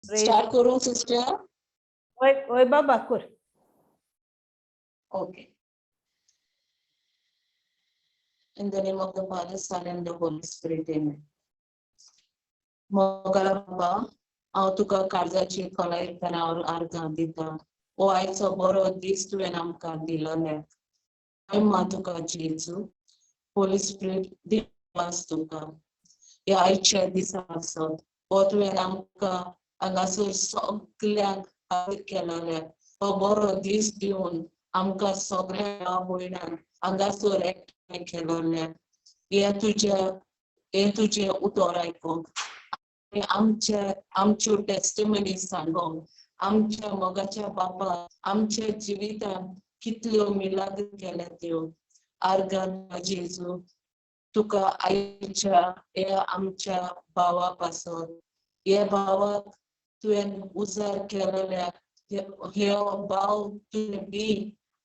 Start करूं sister? ओय ओय बाबा कर. Okay. In the name of the Father, Son, and the Holy Spirit, Amen. मोगाळ बाबा, हांव तुका काळजाची खोलायेंतल्यान हांव आर्गां दिता. हो आयचो बरो दीस तुवें आमकां दिलोले. मा तुका जेजू, होली स्पिरिट दिवास तुका ह्या आयच्या दिसा आसत हो तुवें आमकां हांगासर सगल्यांक केलोले हो बरो दीस दिवन आमकां सगळ्या भयणांक हांगासर एकठांय केलोले. हें तुजें उतर आयकूंक आनी आमचे आमच्यो टेस्टिमनी सांगोंक, आमच्या मोगाच्या बापा आमच्या जिवितांत कितल्यो मिलाग्री केल्या त्यो. आर्गां जेजू तुका आयच्या ह्या आमच्या भावा पासत, ह्या भावाक तुवें उजार केलेल्या ह्यो भाव तुवें बी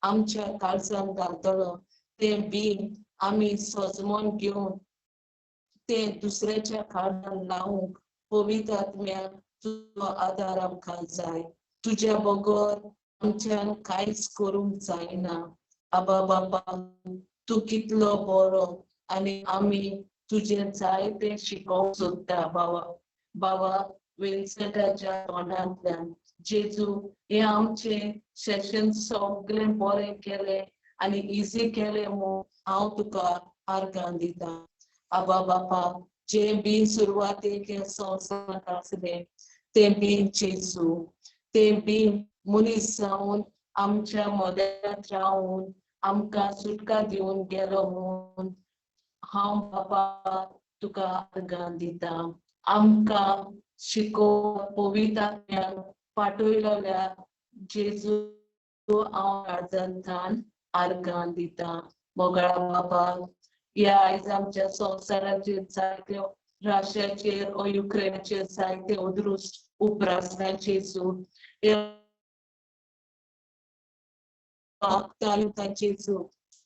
आमच्या काळजान घालतलो तें बी आमी सजमोन घेवन तें दुसऱ्याच्या काळजान लावंक पवित्र आत्म्या तुजो आदार आमकां जाय. तुज्या बगर आमच्यान कांयच करूंक जायना. आबा बाबा, तूं कितलो बरो आनी आमी तुजें जायतें शिकोवंक सोदता. बाबा बाबा विन्सेंटाच्या तोंडांतल्यान जेजू हें आमचें सेशन सगळें बरें केलें आनी इजी केलें म्हूण हांव तुका आर्गां दिता. आबा बापा, जें बी सुरवातेक ह्या संवसारांत आसलें तें बी जेजू, तें बी मनीस जावन आमच्या मद्यांत रावून आमकां सुटका दिवन गेलो म्हूण हांव बाबा तुका आर्गां दिता. आमकां शिकोवंक पवित्र आत्म्यान पाठयलोल्या जेजू हांव काळजांतल्यान आर्गां दिता. मोगाळ बाबा, ह्या आयज आमच्या संवसाराचेर जायते राशियाचेर ओ युक्रेनाचेर जायते अदृश्ट उप्रासल्या जेजू, जेजू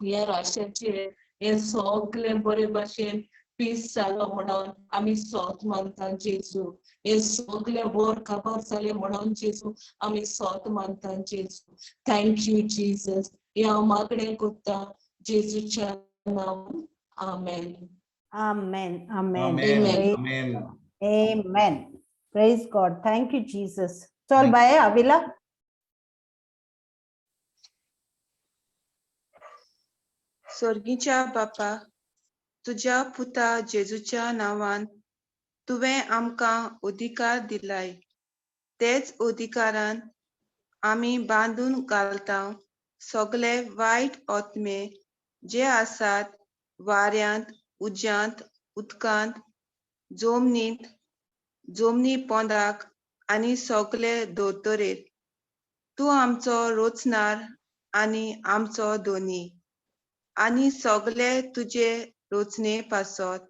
ह्या राशियाचेर हे सगळे बरे भाशेन पीस जालो म्हणून आमी सोत मानता जेजू. हे सगळे बर खबर जाले म्हणून जेजू आमी सोत मानता जेजू. Thank you Jesus. हे हांव मागणें करता जेजूच्या नांवान. आमेन. Amen. Amen. Amen. Amen. Amen. Praise God. Thank you, Jesus. चल बाय अविला. स्वर्गीच्या बापा, तुज्या पुता जेजूच्या नांवान तुवें आमकां अधिकार दिलाय. तेच अधिकारान आमी बांदून घालता सगळे वायट आत्मे जे आसात वाऱ्यांत, उज्यांत, उदकांत, जमनींत, जमनी पोंदाक आनी सगळे दोतोरेर. तूं आमचो रोचणार आनी आमचो धनी आनी सगळे तुजे रोचणे पासत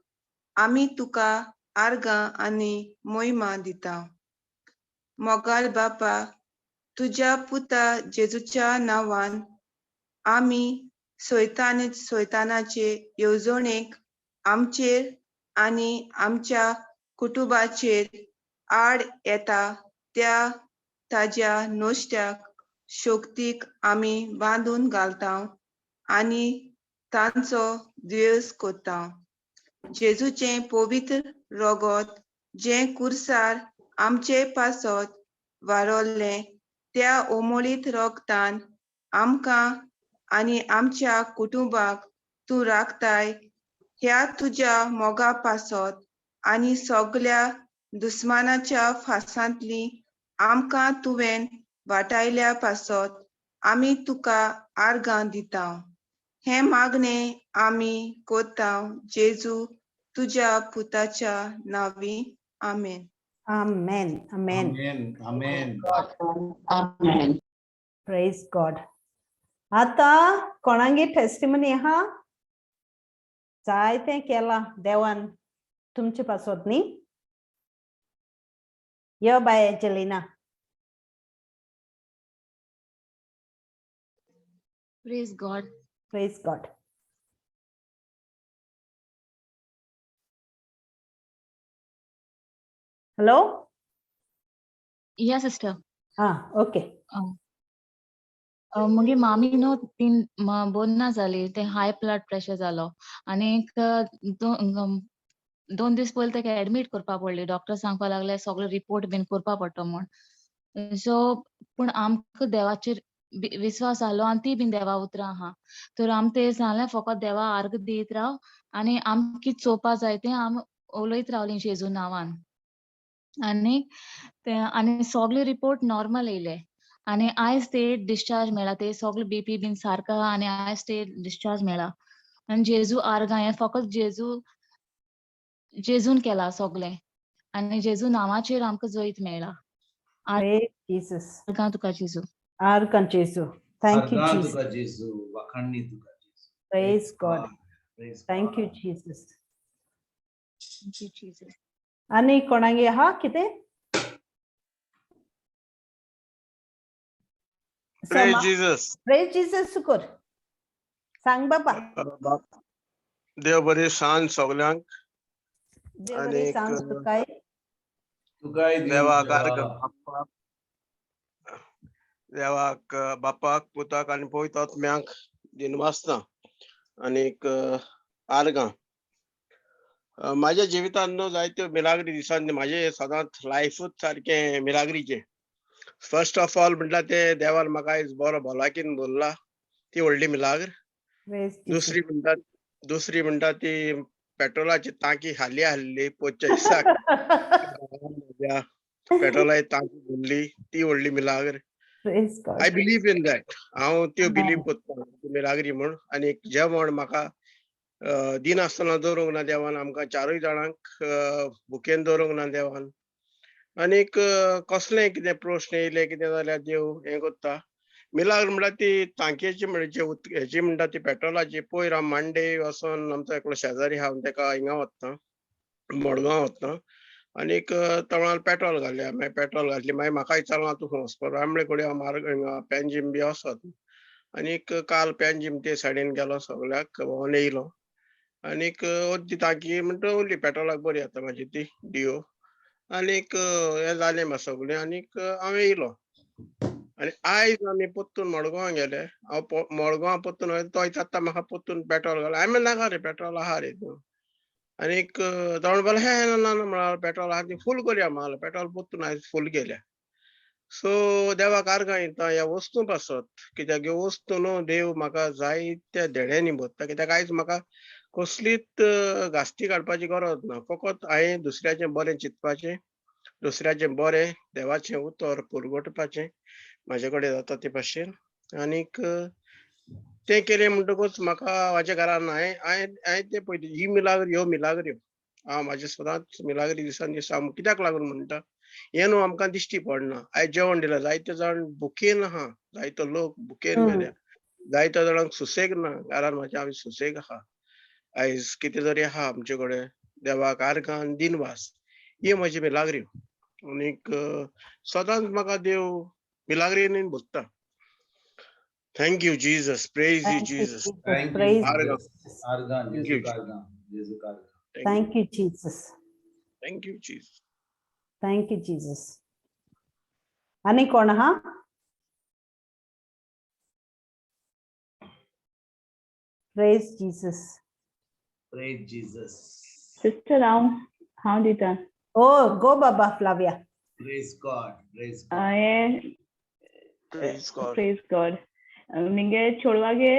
आमी तुका आर्गां आनी मोहिमा दिता. मोगाळ बापा, तुज्या पुता जेजूच्या नांवान आमी सैतानाचे येवजणेक आमचेर आनी आमच्या कुटुंबाचेर आड येता त्या ताज्या नश्ट्याक शक्तीक आमी बांदून घालता आनी तांचो द्वेस करता. जेजूचें पवित्र रगत जें कुर्सार आमचे पासत वारल्लें त्या ओमोळीत रगतान आमकां आनी आमच्या कुटुंबाक तूं राखताय ह्या तुज्या मोगा पासत आनी सगल्या दुस्मानाच्या फासांतली आमकां तुवें वाटायल्या पासत आमी तुका आर्गां दिता. हें मागणें आमी करता जेजू तुज्या पुताच्या नांवी. आमेन. Amen. Amen. Amen. Amen. Amen. Praise God. आता कोणागे टेस्टिमनी आहा? जायतें केलां देवान तुमचे पासत न्ही? यो बाय Angelina. Praise God. Praise God. Hello? या सिस्टर. हा, ओके. मुगे मामी न्हू तीन बोर ना जाली, ते हाय ब्लड प्रेशर जालो आनीक 2 दीस पयलीं तेका एडमीट करपा पडली. डॉक्टर सांगपा लागले सगळे रिपोर्ट बीन करपा पडटा म्हूण. सो पूण आमकां देवाचेर विस्वास आहलो आनी ती बीन देवा उतरां आहा, तर आम ते सांगलें फकत देवा आर्ग दीत राव आनी आम कित चोवपा जाय तें आम उलयत रावलीं जेजू नांवान. आनी ते आनी सगळे रिपोर्ट नॉर्मल येयले आनी आयज ते डिस्चार्ज मेळ्ळा. ते सगळे बीपी बीन सारको आहा आनी आयज ते डिस्चार्ज मेळ्ळा. आनी जेजू आर्गां, हें फकत जेजू जेजून केला सगळें आनी जेजू नांवाचेर आमकां जैत मेळ्ळा. Praise Jesus. आर्गां तुका जेजू. आर्गां जेजू. Thank you आर्गां Jesus. तुका जेजू, वाखाणणी तुका जेजू. Praise God. Praise thank you God. Jesus. Thank you Jesus. आनी कोणागे आहा कितें? Praise Jesus. Praise Jesus. Sukur सांग बाबा. देव बरी सांज सगल्यांक. देव बरें आनीक, सांग तुकाय. तुकाय दिवं देवाक देवा. आर्गां, बाप्पाक, देवाक, बापाक, पुताक आनी पवित्र आत्म्याक दिनवासना आनीक आर्गां. म्हाज्या जिवितांत न्हू जायत्यो मिलाग्री दिसांनी, म्हाजें सदांच लायफूच सारकें मिलाग्रीचें. फर्स्ट ऑफ ऑल म्हटल्यार तें देवान म्हाका आयज बरो भलायकीन भरला, ती व्हडली मिलाग्र. Praise Jesus. दुसरी म्हणटा ती पेट्रोलाची टांकी खाली आहली पोरच्या दिसाक म्हज्या पेट्रोलाची टांकी भरली, ती व्हडली मिलाग्र. Praise God. I believe in that. हांव त्यो Amen. Believe करता मिलाग्री म्हूण. आनी जेवण म्हाका दिनासतना दवरूंक ना देवान, आमकां चारूय जाणांक भुकेन दवरूंक ना देवान. आनीक कसलें कितें प्रश्न येयले कितें जाल्यार देव हें करता. मिलाग्र म्हणल्यार ती टांकयेची, म्हणजे हेची म्हणटा ती पेट्रोलाची. पयर हांव मांडे वचोन, आमचो एकलो शेजारी आहा, तेका हिंगा वता, मडगांव वता आनीक तवळान पेट्रोल घालया. मागीर पेट्रोल घातली. मागीर म्हाका विचारलां, तूं खंय वचपाक? हांवें म्हणलें, घोडये हांव मार्ग हिंगा पेंजीम बी वचत. आनीक काल पेंजीम ते सायडीन गेलो, सगळ्याक भोंवन येयलो आनीक अर्दी टांकी म्हणटा उरली पेट्रोलाक. बरी आतां म्हाजी ती डियो. आनीक हें जालें म्हाका सगळें आनीक हांव येयलो आनी आयज आमी परतून मडगांवां गेले. हांव मडगांवां परतून वयता, तो विचारता म्हाका, परतून पेट्रोल घाल. हांवें म्हणलें, नाका रे, पेट्रोल आहा रे तूं. आनीक तो म्हणपाक, हे ना ना म्हणल्यार पेट्रोल आहा ती फूल करया म्हणल्यार पेट्रोल परतून आयज फूल केल्या. सो देवाक आर्गां दिता ह्या वस्तू पासत, कित्याक ह्यो वस्तू न्हू देव म्हाका जायत्या धेड्यांनी भरता. कित्याक आयज म्हाका कसलीच घास्ती काडपाची गरज ना. फकत हांवें दुसऱ्याचें बरें चिंतपाचें, दुसऱ्याचें बरें देवाचें उतर पुरगोटपाचें म्हाजे कडेन जाता ते भाशेन. आनीक तें केलें म्हणटकूच म्हाका म्हाज्या घरान हांवें हांवें हांवें तें पळयलें, ही मिलाग्र, ह्यो मिलाग्र्यो हांव म्हाजे सदांच मिलाग्री दिसान दीस. हांव कित्याक लागून म्हणटा, हें न्हू आमकां दिश्टी पडना. आयज जेवण दिलां, जायते जाण भुकेन आहा, जायतो लोक भुकेन मेल्या, जायत्या जाणांक सुसेग ना. घरान म्हाज्या हांव सुसेग आहा आयज, कितें तरी आहा आमचे कडेन. देवाक आर्गां आनी दिनवास. ही म्हजी मिलाग्री आनीक सदांच म्हाका देव मिलाग्रीनी भरता. Thank you Jesus. Praise you Thank you, Jesus. Jesus. Thank you, Praise आर्गां. Jesus. आर्गां Thank जेजू. you. आर्गां जेजू, आर्गां. Thank you, Jesus. Thank you Jesus. Thank you, Jesus. आनी कोण आहा? Praise Jesus. Praise Jesus. Sister, हांव हांव दिता. Oh, go Baba Flavia. Praise God, praise God. हें Praise God. Praise God. मुगे चेडवागे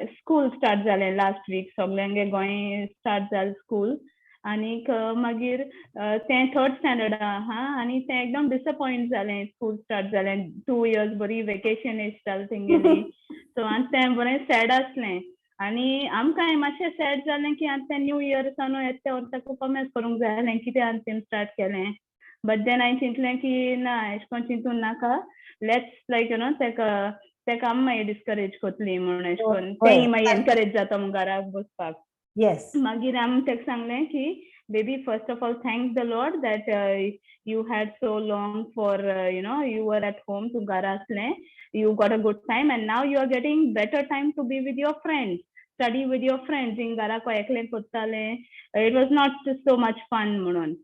स्कूल स्टार्ट जालें लास्ट वीक. सगल्यांगे गोंय स्टार्ट जालें स्कूल. आनीक मागीर तें थर्ड स्टँडर्डा आहा आनी तें एकदम डिसअपॉयंट जालें. स्कूल स्टार्ट जालें, 2 इयर्स बरी वेकेशन जालें तेंगेली. सो आनी तें बरें सॅड आसलें आनी आमकांय मातशें सॅड जालें की आतां तें न्यू इयर न्हू येता त्या वर्सा उमेद करूंक जाय आसलें, कितें आनी तेमी स्टार्ट केलें. बट then हांवें चिंतलें की ना, एशें कोन्न चिंतून नाका, let's like you know तेका तेका आमी मागीर डिस्करेज कोतली म्हूण एशें कोन्न तेंय मागीर एनकरेज जाता म्हूण घराक बसपाक. मागीर आमी तेका सांगलें की baby, first of all, thank the Lord that you had so long for you were at home. तूं घरा आसलें, you got a good time and now you are getting better time to be with your friends, study with your friends. हिंग घरा एकलें कोत्तालें, it was not so much fun म्हणून.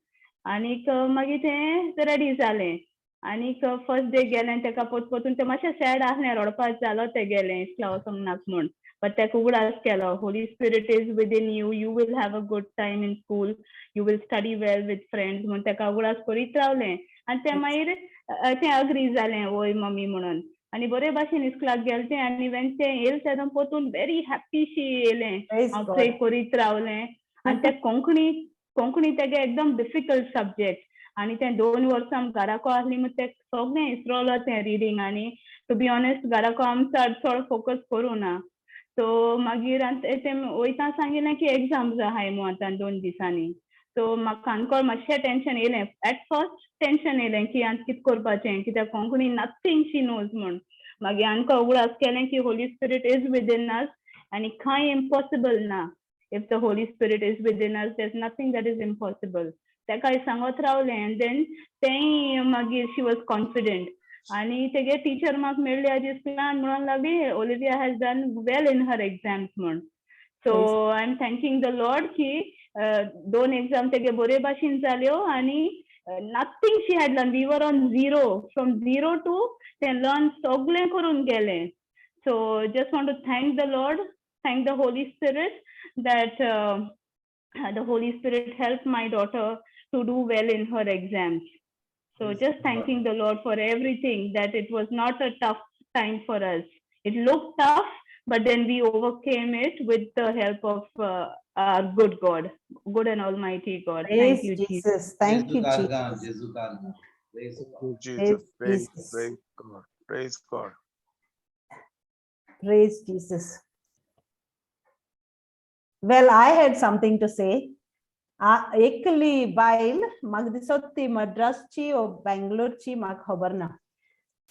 आनीक मागीर तें ready जालें. आनीक फर्स्ट डे गेलें तेका पोत पोतून तें मातशें सॅड आसलें, रडपाक जालो तें गेलें इस्कुला वचोंक नाका म्हूण. बट तेका उगडास केलो, Holy Spirit is within you, you will have a good time in school, you will study well with friends म्हूण तेका उगडास करीत रावलें. आनी तें मागीर तें अग्री जालें, वय मम्मी म्हणून. आनी बरे भाशेन इस्कुलाक गेलें तें. आनी when तें येयलें तेन्ना पोतून व्हेरी हॅप्पी शी येयलें. Praise हांव God. Pray करीत रावलें. आनी तें कोंकणी, कोंकणी तेगे एकदम डिफिकल्ट सब्जेक्ट आनी तें 2 वर्सां आम घराको आसली म्हण तें सगळें इसरोलो तें रिडींग. आनी टू बी ऑनेस्ट, घराको आम चड चड फोकस करूं ना. सो मागीर आनी तें वयता सांगिल्लें की एग्जाम्स आहाय म्हूण आतां 2 दिसांनी. सो म्हाका आनकोळ मातशें टेंशन येयलें, एट फर्स्ट टेंशन येयलें की आतां कितें करपाचें, कित्याक कोंकणी नथींग शी नोज म्हूण. मागीर आमकां उगडास केलें की Holy Spirit is within us आनी कांय इम्पॉसिबल ना. If the Holy Spirit is within us, there is nothing that is impossible. ताकाय सांगत रावलें आनी देन तेंय मागीर शी वॉज कॉन्फिडंट. आनी तेगे टिचर म्हाका मेळ्ळी आजी स्कुलान, म्हणून लागली, "Olivia has done well in her exams" म्हूण. So I am thanking the Lord की दोन एग्जाम तेगे बरे भाशेन जाल्यो आनी nothing she had learn, we were on zero, from zero to तें लर्न सगळें करून गेलें. So just want to thank the Lord, thank the Holy Spirit that the Holy Spirit helped my daughter to do well in her exams. So Praise just God. Thanking the Lord for everything, that it was not a tough time for us. It looked tough, but then we overcame it with the help of our good God, good and almighty God. Praise Thank you, Jesus. Jesus. Thank you, जेजू कारगां, Jesus. जेजू कारगां. Praise Thank God. you, Jesus. Praise Praise, Jesus. Praise God. Praise God. Praise Jesus. Well, I had something to say. एकली बायल म्हाका दिसत ती मद्रासची ओ बेंगलोरची, म्हाका खबर ना.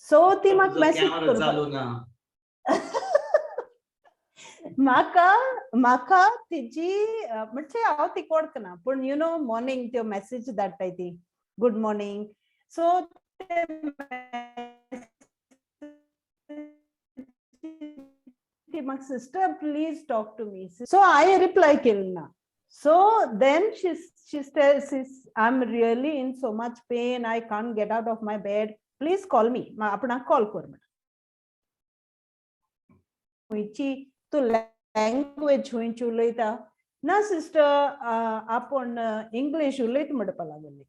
सो ती म्हाका तुजो मॅसेज कॅमेरा करपाक चालू ना. म्हाका तिजी म्हणजे हांव ती वळखना, पूण you know morning त्यो मॅसेज धाडटाय ती, गुड मॉर्निंग. सो ती म्हाका, "Sister, please talk to me." So हांवें रिप्लाय केली ना. So then she says, "I'm really in so much pain. I can't get out of my bed. Please call me." आपणाक call कर म्हणून. खंयची तूं लँग्वेज खंयची उलयता? ना सिस्टर, आपूण इंग्लीश उलयता म्हणपा लागली.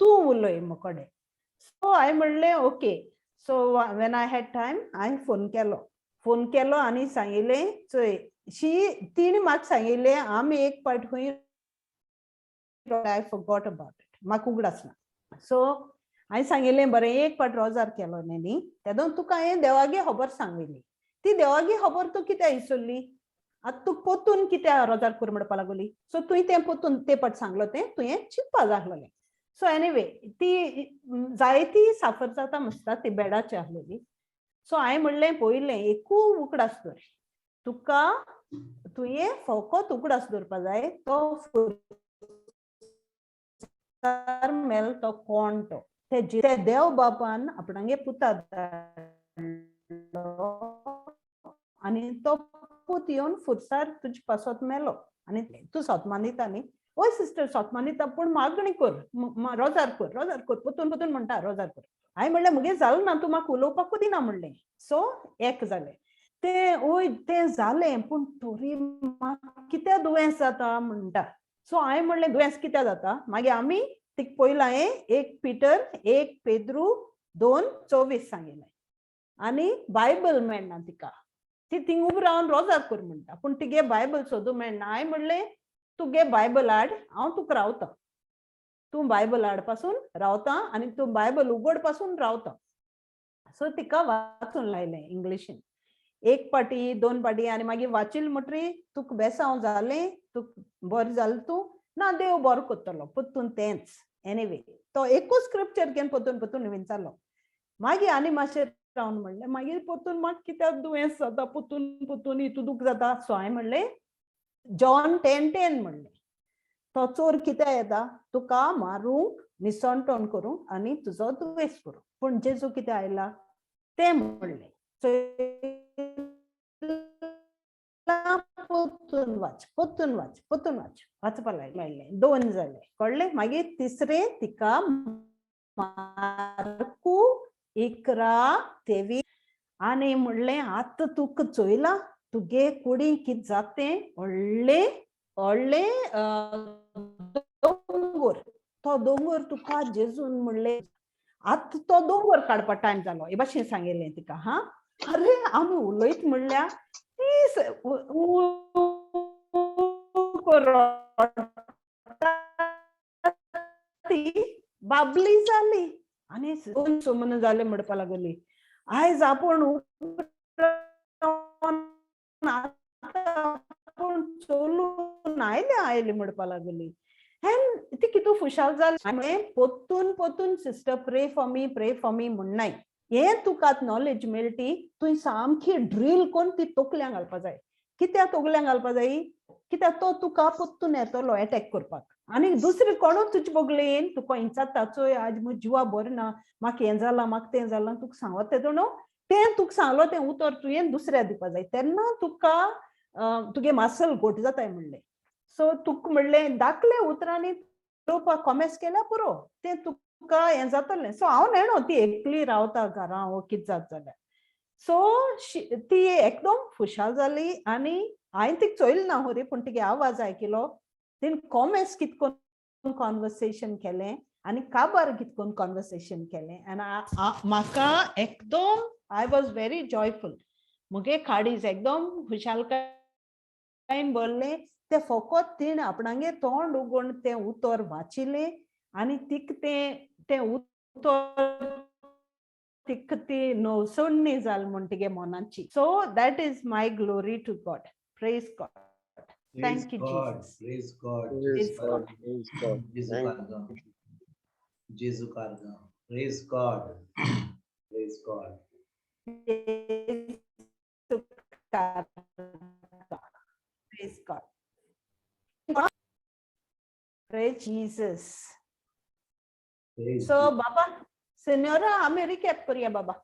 तूं उलय मुकोडे. सो हांवें म्हणलें okay. So when I had time हांवें फोन केलो. फोन केलो आनी सांगिल्लें, चोय शी, तिणें म्हाका सांगिल्लें, आमी एक पावट खंय, I forgot about it, म्हाका उगडास ना. सो हांवें सांगिल्लें, बरें, एक पावट रोजार केलो न्ही, तेदोन तुका हांवें देवागे खबर सांगिल्ली. ती देवागे खबर तूं कित्याक विसरली? आतां तूं पोतून कित्याक रोजार कर म्हणपा लागली? सो तुवें तें पोतून ते पाट सांगलो तें तुवें चिंतपा जाय आसलोलें. सो एनिवे, ती जायती साफर जाता म्हणटा, ती बेडाची आसलेली. सो हांवें म्हणलें, पयलें एकू उगडास दवर, तुका तुवें फकत उगडास दवरपा जाय, तो फुरसार मेल तो कोण. तो ते देव बापान आपणागे पुता धाडलो आनी तो पूत येवन फुरसार तुजे पासत मेलो आनी तूं सोत मानिता न्ही? हय सिस्टर, सोत मानिता, पूण मागणी कर, रोजार कर, रोजार कर. पोतून पोतून म्हणटा रोजार कर. हांवें म्हणलें, मुगे जालें ना, तूं म्हाका उलोवपाकूच दिना म्हणलें. सो एक जालें तें. वय, तें जालें, पूण तरी म्हाका कित्याक दुयेंस जाता म्हणटा. सो हांवें म्हणलें, दुयेंस कित्याक जाता? मागीर आमी तिका पयलां हांवें 1 पिटर, 1 पेद्रू 2:24 सांगिल्लें आनी बायबल मेळना तिका. ती थिंग उबी रावन रोजार कर म्हणटा, पूण तिगे बायबल सोदूं मेळना. हांवें म्हणलें, तुगे बायबल हाड, हांव तुका रावता. तूं बायबल हाड पासून रावता आनी तूं बायबल उगड पासून रावता. सो तिका वाचून लायलें इंग्लिशीन, एक पाटी, दोन पाटी. आनी मागीर वाचिल म्हणटरी तुका बेसांव जालें? तुका बरें जालें? तूं ना, देव बरो करतलो. पोत्तून तेंच. एनिवे, तो एकूच स्क्रिप्चर घेवन पोतून पोतून विंचालो. मागीर आनी मातशें रावन म्हणलें, मागीर पोतून म्हाका कित्याक दुयेंस जाता? पोतून पोतून हितू दूख जाता. सो हांवें म्हणलें, जॉन 10:10 म्हणलें, तो चोर कित्याक येता? तुका मारूंक, निसणटण करूंक आनी तुजो दुयेंस करूंक. पूण जेजू कित्याक आयला तें म्हणलें, पोतून वाच, पोतून वाच, पोतून वाच. वाचपा मेळ्ळें. दोन जाले, कळ्ळें? मागीर तिसरें तिका मार्कू 11:23. आनी म्हणलें आतां तुका चोयलां तुगे कुडी कित जाता तें, व्हडलें व्हडलें दोंगोर, तो दोंगोर तुका जेजून म्हणलें आतां तो दोंगोर काडपा टायम जालो, हे भाशेन सांगिल्लें तिका. हा, अरे आमी उलयत म्हणल्या ती ती बाबली जाली आनी सुमन जाले म्हणपा लागली. आयज आपूण आपूण चलून आयले आयले म्हणपा लागली. आनी ती कितू फुशाल जाली. पोतून पोतून sister pray for me, pray for me म्हणनाय, हें तुका नॉलेज मेळटी तुवें सामकी ड्रील करून ती तोकल्यांक घालपा जाय. कित्याक तोकल्यांक घालपा जाय? कित्याक तो तुका पोत्तून येतलो एटॅक करपाक, आनी दुसरे कोणूच तुजे बगले येवन तुका इंचाता चोय आज म्हज्या जिवा बरें ना, म्हाका हें जालां म्हाका तें जालां, तुका सांगत तें न्हू, तें तुका सांगलो तें उतर तुवें दुसऱ्या दिवपा जाय, तेन्ना तुका तुगे मासल घट जाताय म्हणलें. सो तुका म्हणलें दाखले उतरांनी उलोवपाक कॉमेस केल्या पुरो, तें तुका हें जातलें. सो हांव नेणो ती एकली रावता घरां वो कितें जात जाल्यार. सो ती एकदम खुशाल जाली आनी हांवें तिका चोयली ना खरी, पूण तिगे आवाज आयकिलो, तिणें कॉमेस कित करून कॉन्वर्सेशन केलें आनी काबार कित करून कॉन्वर्सेशन केलें. आनी म्हाका एकदम I was very joyful, मुगे काडीज एकदम खुशालकायेन भरलें. तें फकत तिणें आपणागे तोंड उगोवन तें उतर वाचिलें आनी तिका तें तें उतर तिका ती नवसणी जाल म्हण तिगे मनाची. So that is my glory to God. Praise God. Thank you, Jesus. Praise God. Praise God. Praise God. Jesu karga. Praise God. Praise God. Praise God. Praise Jesus. Praise So, Baba, Senora, आमी recap करूया बाबा.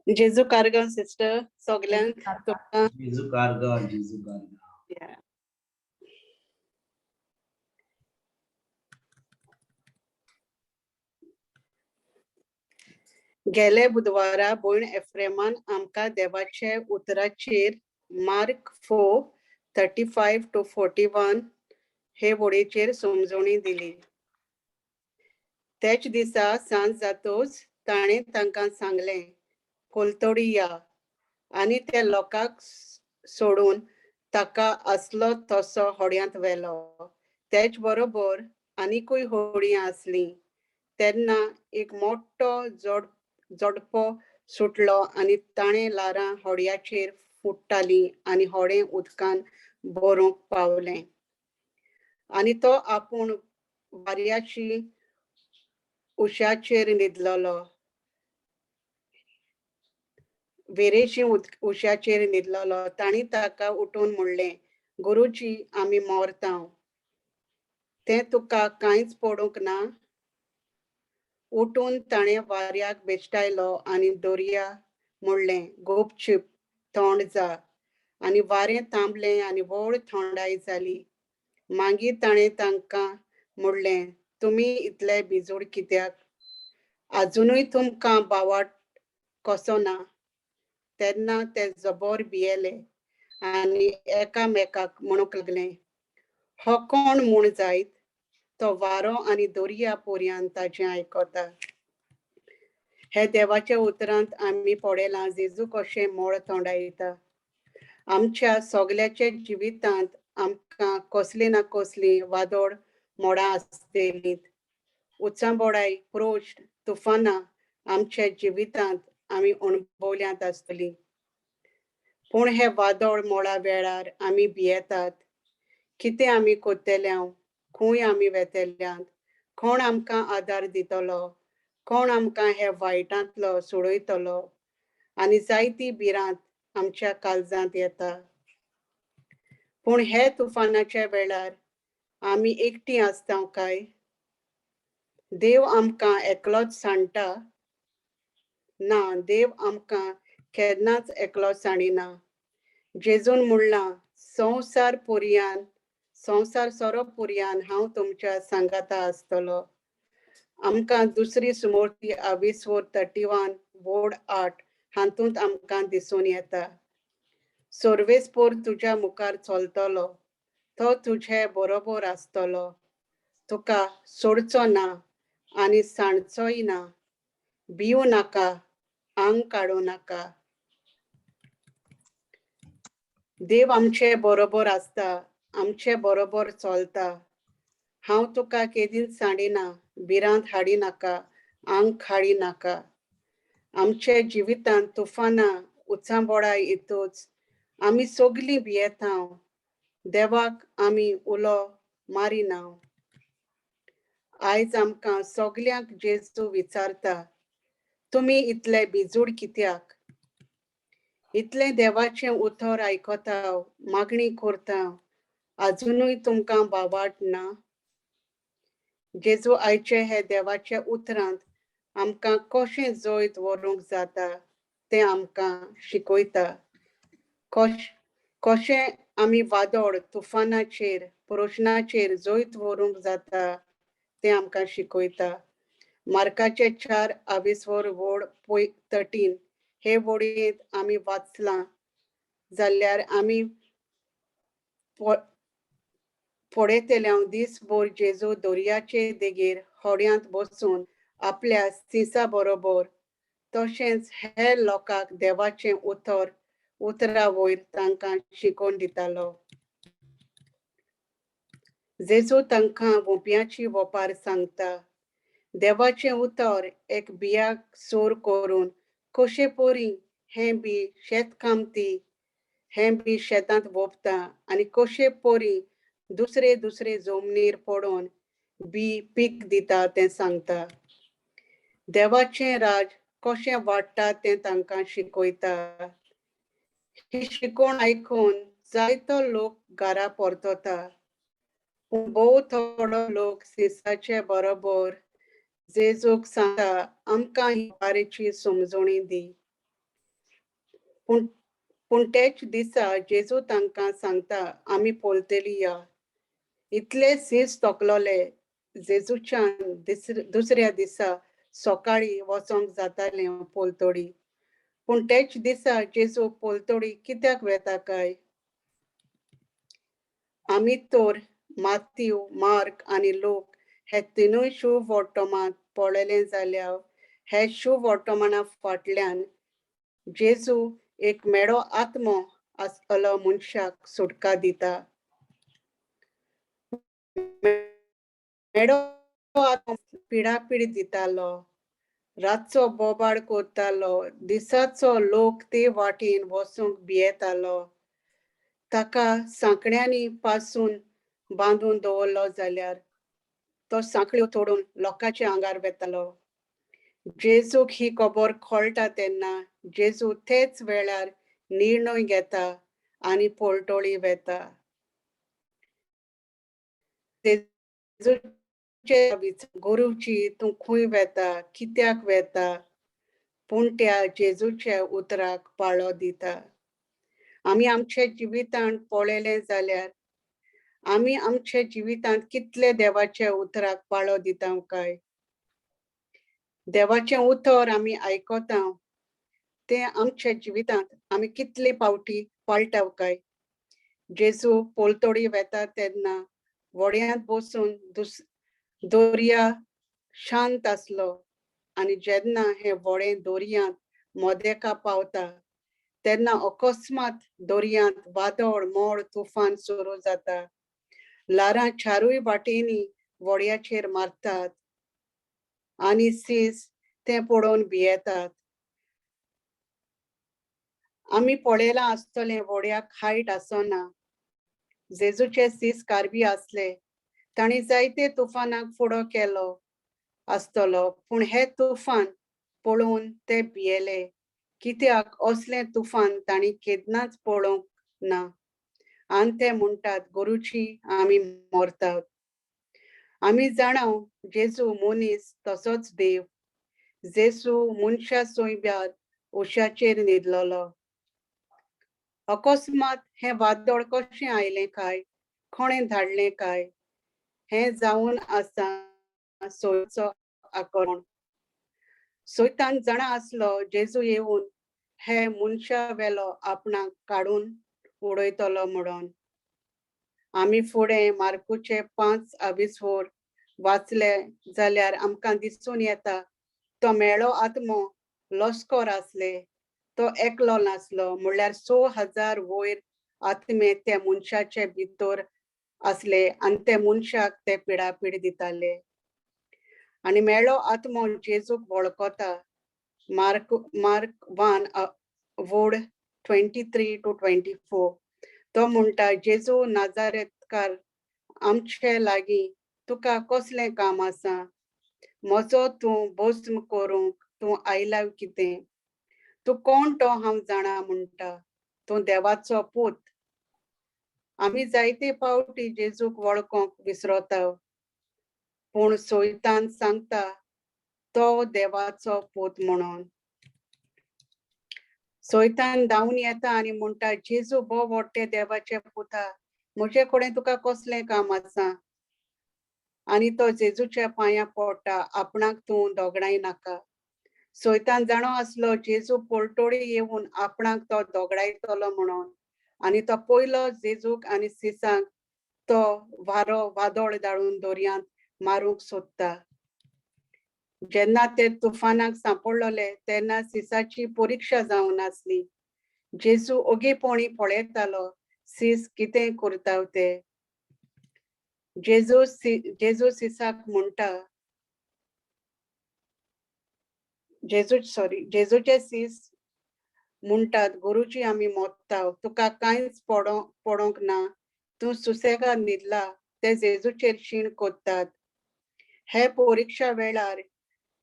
जेजू कारगांव sister, सगल्यांक तुमकां जेजू कारगांव, जेजू कारगांव. गेले बुधवारा भयण एफ्रेमान आमकां देवाचे उतराचेर मार्क 4:35 to 41 हे वडीचेर समजवणी दिली. तेच दिसा सांज जातोच ताणें तांकां सांगलें, कोलतोडी या, आनी ते लोकांक सोडून ताका आसलो तसो होड्यांत व्हेलो. तेच बरोबर आनीकूय होडयां आसलीं. तेन्ना एक मोठो जोडपो सुटलो आनी ताणें ल्हारां होडयाचेर फुट्टालीं आनी होडें उदकान भरूंक पावलें. आनी तो आपूण वाऱ्याची उश्याचेर न्हिदलेलो, वेरेशी उश्याचेर न्हिदलेलो. तांणी ताका उठून म्हणलें, गुरुजी आमी मरतांव, तें तुका कांयच पडूंक ना? उठून ताणें वाऱ्याक बेश्टायलो आनी दर्या म्हणलें, गुपचूप थंड जा. आनी वारें थांबलें आनी व्हड थंडाय जाली. मागीर ताणें तांकां म्हणलें, तुमी इतले भिजूड कित्याक? आजुनूय तुमकां बावाट कसो ना? तेन्ना ते जबर भियेले आनी एकामेकाक म्हणूंक लागले, हो कोण म्हूण जायत? तो वारो आनी दर्या पोरयान ताचें आयकता. हे देवाच्या उतरांत आमी पळयलां जेजू कशें मोळ तोंडायता. आमच्या सगल्याच्या जिवितांत आमकां कसली ना कसली वादोड मोडां आसतलीं. उचांबोडाय, प्रोश्ट, तुफानां आमच्या जिवितांत आमी अणभवल्यांत आसतलीं. पूण हे वादोळ मोळा वेळार आमी भियेतात. कितें आमी कोत्तेल्या, खंय आमी वेतेल्यात, कोण आमकां आदार दितलो, कोण आमकां हे वायटांतलो सोडयतलो, आनी जायती भिरांत आमच्या काळजांत येता. पूण हे तुफानाच्या वेळार आमी एकटीं आसता काय? देव आमकां एकलोच सांडटा? ना, देव आमकां केन्नाच एकलो सांडिना. जेजून म्हणलां, संवसार पुरयान, संवसार सोरो पुरयान हांव तुमच्या सांगाता आसतलो. आमकां दुसरी सुमोर्ती आविसवोर 31 वोड 8 हातूंत आमकां दिसून येता. सोर्वेसपोर तुज्या मुखार चलतलो, तो तुजे बरोबर आसतलो, तुका सोडचो ना आनी सांडचोय ना. भिवू नाका, आंग काडूं नाका. देव आमचे बरोबर आसता, आमचे बरोबर चलता. हांव तुका केदींच सांडिना, भिरांत हाडिनाका, आंग काडिनाका. आमच्या जिवितांत तुफानां उचांबळां येतूच आमी सगलीं भियेता, देवाक आमी उलो मारिना. आयज आमकां सगल्यांक जेजू विचारता, तुमी इतले भिजूड कित्याक? इतलें देवाचें उतर आयकता, मागणी करता, आजुनूय तुमकां बावाट ना? जेजू आयचे हे देवाच्या उतरांत आमकां कशें जैत व्हरूंक जाता तें आमकां शिकयता. कशें आमी वादळ तुफानाचेर प्रश्नाचेर जैत व्हरूंक जाता तें आमकां शिकयता. मार्काचे 4 आविसवर वोड 13 हे वोडयेंत आमी वाचलां जाल्यार आमी पळयतल्या दीसभर जेजू दर्याचे देगेर होड्यांत बसून आपल्या सिसा बरोबर तशेंच हेर लोकांक देवाचें उतर उतरा वयर तांकां शिकोवन दितालो. जेजू तांकां वोंपयाची वोपार सांगता. देवाचें उतर एक बियाक सोर करून कशे परी हें बी शेतकामती हें बी शेतांत वोंपता आनी कशे परी दुसरे दुसरे जमनीर पडोन बी पीक दिता तें सांगता. देवाचें राज कशें वाडटा तें तांकां शिकयता. ही शिकोवण आयकून जायतो लोक घरा परतता, पूण भोव थोडो लोक सिसाचे बरोबर जेजूक सांगता, आमकां ही वारेची समजणी दी. पूण तेच दिसा जेजू तांकां सांगता, आमी पळतली या. इतले सीस तोकलोले जेजूच्यान दुसऱ्या दिसा सकाळी वचोंक जातालें पलतडी, पूण तेच दिसा जेजू पलतडी कित्याक वेता काय? आमी तर मात्यू, मार्क आनी लोक हे तिनूय शुभवर्तमान पळयलें जाल्यार हे शुभवर्तमाना फाटल्यान जेजू एक मेडो आत्मो आसतलो मनशाक सुटका दिता. मेडो आत्मो पिडापीड दितालो, रातचो बोबाड करतालो, दिसाचो लोक ते वाटेन वचूंक भियेतालो. ताका सांकड्यांनी पासून बांदून दवरलो जाल्यार तो सांकळ्यो तोडून लोकांच्या आंगार वेतालो. जेजूक ही खबर कळटा तेन्ना जेजू तेच वेळार निर्णय घेता आनी पलटोळी वेता. जेजूचे गुरुजी, तूं खंय वेता, कित्याक वेता? पूण त्या जेजूच्या उतराक पाळो दिता. आमी आमच्या जिवितांत पळयलें जाल्यार आमी आमच्या जिवितांत कितले देवाच्या उतराक पाळो दिता काय? देवाचें उतर आमी आयकता तें आमच्या जिवितांत आमी कितले पावटी पाळटा काय? जेजू पलतडी वेता तेन्ना व्हड्यांत बसून दर्या शांत आसलो आनी जेन्ना हें व्हडें दर्यांत मदेका पावता तेन्ना अकस्मात दर्यांत वादळ मोड तुफान सुरू जाता. ल्हारां चारूय वाटेंनी व्हड्याचेर मारतात आनी सीस तें पळोवन भियेतात. आमी पळयलां आसतलें व्हड्याक हायट आसना. जेजूचे सीस कारबी आसले, तांणी जायते तुफानाक फुडो केलो आसतलो, पूण हे तुफान पळोवन ते भियेले, कित्याक असलें तुफान तांणी केन्नाच पळोवंक ना. आनी ते म्हणटात, गुरुजी आमी मरतात. आमी जाणाव जेजू मनीस तसोच देव. जेजू मनशा सोयब्यार उशाचेर न्हिदलोलो. अकस्मात हें वादळ कशें आयलें काय, कोणें धाडलें काय, हें जावन आसा सोयचो आकरण. सैतान जाणा आसलो जेजू येवन हे मनशा वेलो आपणाक काडून उडयतलो म्हणून. आमी फुडें मार्कुचे 5 आविस्वोर वाचले जाल्यार आमकां दिसून येता तो मेळो आत्मो लश्कर आसले, तो एकलो नासलो, म्हणल्यार 6000 वयर आत्मे त्या मनशाचे भितर आसले आनी ते मनशाक ते पिडापीड दिताले. आनी मेळो आत्मो जेजूक वळखता. मार्क 1 वोड 23-24 तो म्हणटा, जेजू नाजारेतकार आमचे लागीं तुका कसलें काम आसा? म्हजो तूं भस्म करूंक तूं आयला कितें? तूं कोण तो हांव जाणा म्हणटा, तूं देवाचो पूत. आमी जायते फावटी जेजूक वळखोंक विसरता, पूण सोयतान सांगता तो देवाचो पूत म्हणून. सोयतान धांवन येता आनी म्हणटा, जेजू भोव व्हडटे देवाचे पुता, म्हजे कडेन तुका कसलें काम आसा? आनी तो जेजूच्या पांयां पडटा, आपणाक तूं दोगडाय नाका. सोयतान जाणो आसलो जेजू पोलटोडी येवन आपणाक तो दोगडायतलो म्हणून. आनी तो पयलो जेजूक आनी सिसांक तो वारो वादळ धाडून दर्यांत मारूंक सोदता. जेन्ना ते तुफानाक सांपडलेले तेन्ना सिसाची परिक्षा जावन आसली. जेजू ओगीपणी पळयतालो सीस कितें करता ते. जेजू सिसाक म्हणटा, जेजूचे सीस म्हणटात, गुरुजी आमी मोत्ता, तुका कांयच पडोंक ना, तूं सुसेगाद न्हिदला. ते जेजूचेर शीण कोत्तात. हे परिक्षा वेळार,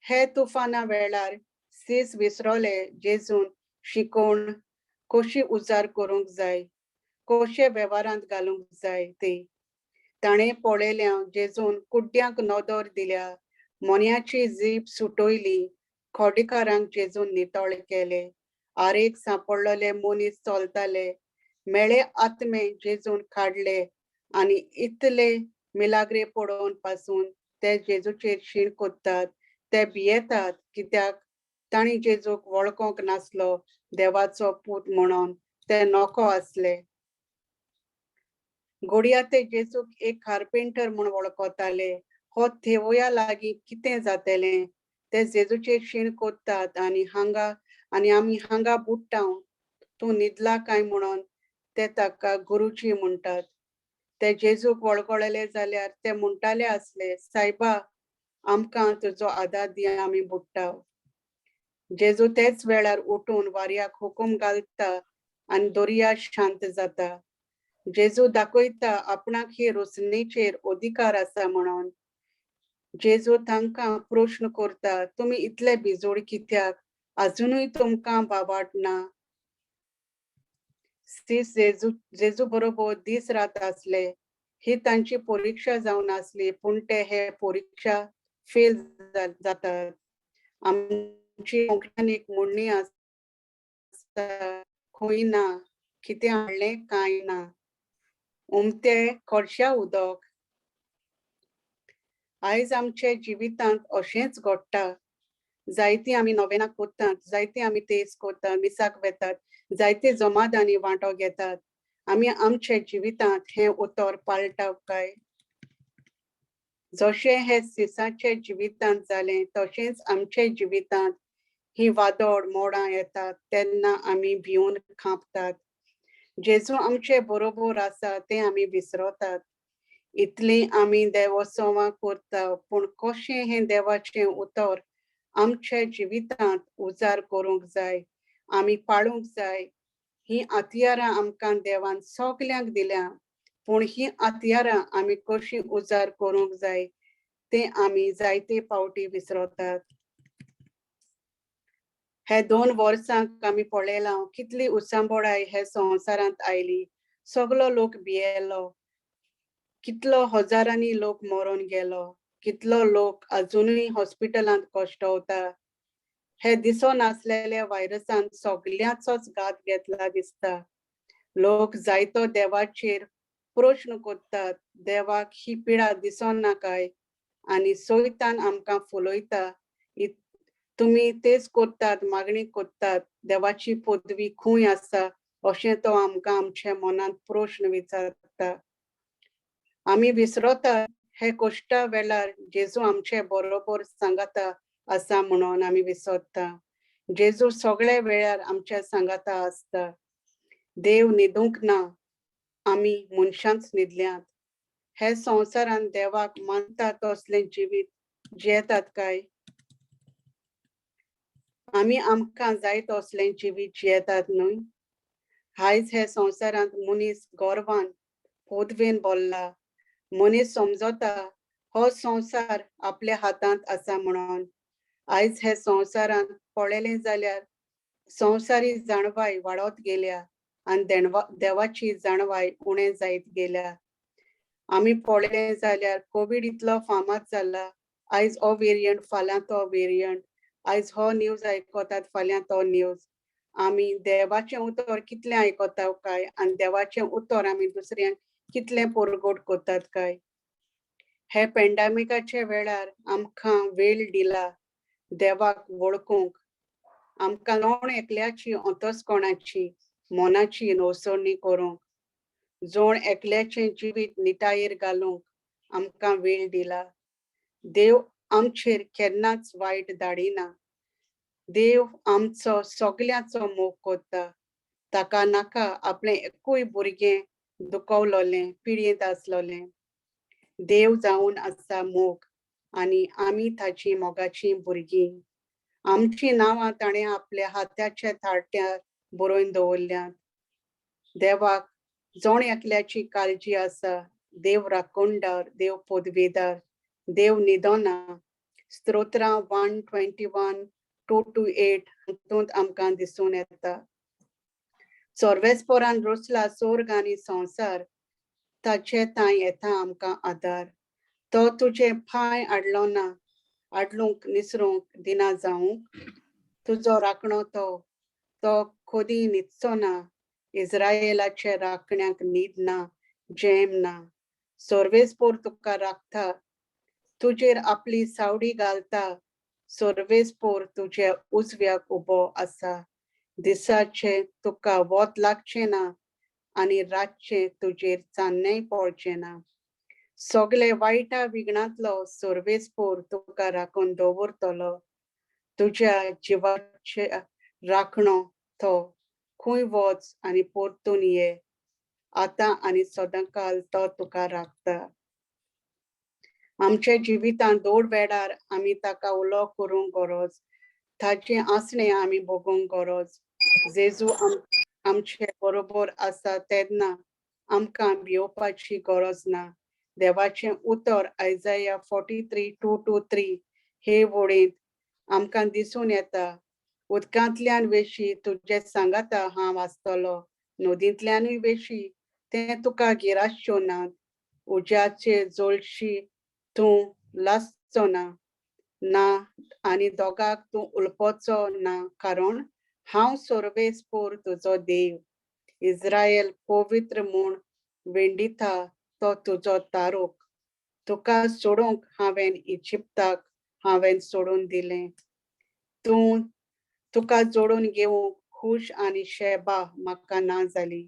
हे तुफाना वेळार सीस विसरले जेजून शिकोवन कशी उजार करूंक जाय, कशे वेव्हारांत घालूंक जाय ते. ताणें पळयल्या जेजून कुड्ड्यांक नदर दिल्या, मोन्याची जीब सुटयली, खोडीकारांक जेजून नितळ केले, आरेक सांपडलेले मनीस चलताले, मेळे आत्मे जेजून काडले आनी इतले मिलाग्रे पडोवन पासून ते जेजूचेर शीण कोत्तात. ते भियेतात कित्याक तांणी जेजूक वळखोंक नासलो देवाचो पूत म्हणून, ते नको आसले. गोडया ते जेजूक एक कार्पेंटर म्हूण वळखताले. हो थेवया लागीं कितें जातलें? ते जेजूचेर शीण कोत्तात आनी हांगा आनी आमी हांगा बुडटा, तूं न्हिदला काय म्हणून ते ताका गुरुजी म्हणटात. ते जेजूक वळखले जाल्यार ते म्हणटाले आसले, सायबा आमकां तुजो आदार दी, आमी बुडटा. जेजू तेच वेळार उठून वाऱ्याक हुकूम घालता आनी दर्या शांत जाता. जेजू दाखयता आपणाक ही रोसणेचेर अधिकार आसा म्हणून. जेजू तांकां प्रश्न करता, तुमी इतले भिजोड कित्याक? अजुनूय तुमकां बाबाट ना? सीस जेजू बरोबर दीस रात आसले. ही तांची परिक्षा जावन आसली, पूण ते हे परिक्षा फेल जातात. आमची कोंकण्यान एक म्हणणी आसा, खंय ना कितें हाडलें कांय ना, उमते खरश्या उदक. आयज आमच्या जिवितांत अशेंच घडटा. जायती आमी नोवेनां करतात, जायती आमी तेज करतात, मिसाक वेतात, जायते जमादांनी वांटो घेतात. आमी आमच्या जिवितांत हें उतर पाळटा काय? जशें हे सिसाच्या जिवितांत जालें तशेंच आमच्या जिवितांत ही वादळ मोडां येतात तेन्ना आमी भिवन खांपतात. जेजू आमचे बरोबर आसा तें आमी विसरतात. इतली आमी देवोत्सवां करता, पूण कशें हें देवाचें उतर आमच्या जिवितांत उजार करूंक जाय, आमी पाळूंक जाय. ही हत्यारां आमकां देवान सगल्यांक दिल्या, पूण ही हत्यारां आमी कशी उजार करूंक जाय तें आमी जायते फावटी विसरतात. हे 2 वर्सांक आमी पळयलां कितली उचांबळाय हे संवसारांत आयली. सगलो लोक भियेलो, कितलो हजारांनी लोक मरोन गेलो, कितलो लोक अजुनूय हॉस्पिटलांत कश्टवता. हे दिसो नासलेल्या व्हायरसान सगल्यांचोच घात घेतला दिसता. लोक जायतो देवाचेर प्रश्न करतात, देवाक ही पिडा दिसना काय? आनी सैतान आमकां फुलयता, तुमी तेच करतात, मागणी करतात, देवाची पदवी खंय आसा अशें तो आमकां आमच्या मनांत प्रश्न विचारता. आमी विसरतात हे कश्टा वेळार जेजू आमचे बरोबर सांगाता आसा म्हणून आमी विसरता. जेजू सगळे वेळार आमच्या सांगाता आसता. देव न्हिदूंक ना, आमी मनशांच न्हिदल्यात. हे संवसारान देवाक मानता तसलें जिवीत जियेतात काय आमी आमकां जाय तसलें जिवीत जियेतात न्हय? आयज हे संवसारांत मनीस गर्वान पदवेन भरला. मनीस समजता हो संवसार आपल्या हातांत आसा म्हणून. आयज हे संवसारांत पळयलें जाल्यार संवसारी जाणवाय वाडत गेल्या आनी देवाची जाणवाय उणें जायत गेल्या. आमी पळयलें जाल्यार कोवीड इतलो फामाद जाला. आयज हो वेरियंट, फाल्यां तो वेरियंट, आयज हो न्यूज आयकतात, फाल्यां तो न्यूज. आमी देवाचें उतर कितलें आयकता काय आनी देवाचें उतर आमी दुसऱ्यांक कितलें परगट करतात काय? हे पेंडामिकाच्या वेळार आमकां वेळ दिला देवाक वळखूंक. आमकां जण एकल्याची अंतस्कोणाची मनाची नवसरणी करूंक, जण एकल्याचें जिवीत निटायेर घालूंक आमकां वेळ दिला. देव आमचेर केन्नाच वायट धाडिना. देव आमचो सगल्यांचो मोग करता. ताका नाका आपलें एकूय भुरगें दुखवलोलें, पिडयेंत आसलोलें. देव जावन आसा मोग आनी आमी ताची मोगाचीं भुरगीं. आमचीं नांवां ताणें आपल्या हाताच्या थाळट्यार बरोवन दवरल्यांत. देवाक जण एकल्याची काळजी आसा. देव राखणदार, देव पदवेदार, देव न्हिदना. स्तोत्रां 121:2 to 8 हातूंत आमकां दिसून येता. सर्वेस्पोरान रचला सोर्ग आनी संवसार, ताचे तांय येता आमकां आदार. तो तुजे पांय आडलो ना, आडलूंक निसरूंक दिना जावंक. तुजो राखणो तो, तो कदी न्हिदचो ना. इस्रायलाचे राखण्याक न्हीद ना, जेम ना. सर्वेस्पोर तुका राखता, तुजेर आपली सावडी घालता. सर्वेस्पोर तुज्या उजव्याक उबो आसा. दिसाचे तुका वत लागचें ना आनी रातचें तुजेर चान्नेय पडचें ना. सगळे वायटा विघ्नांतलो सर्वेस्पोर तुका राखून दवरतलो. तुज्या जिवाचे राखणो तो. खंय वच आनी परतून ये, आतां आनी सदांकाल तो तुका राखता. आमच्या जिवितांत दोड वेळार आमी ताका उलो करूंक गरज, ताचें आसणें आमी भोगूंक गरज. जेजू आमचे बरोबर आसा तेन्ना आमकां भियोवपाची गरज ना. देवाचें उतर Isaiah 43:2 to 3 हे वळींत आमकां दिसून येता. उदकांतल्यान वेशी, तुजे सांगाता हांव आसतलो. नदींतल्यानूय वेशी, तें तुका गिरासच्यो नात. उज्याचे जळशी, तूं लासचो ना ना आनी दोगाक तूं उलपोचो ना, कारण हांव सर्वेस्पोर तुजो देव, इस्रायल पवित्र म्हूण वेंडिता तो तुजो तारोक. तुका सोडूंक हांवें इजिप्ताक हांवें सोडून दिलें. तूं तुका जोडून घेवंक खूश आनी शेबा म्हाका ना जाली.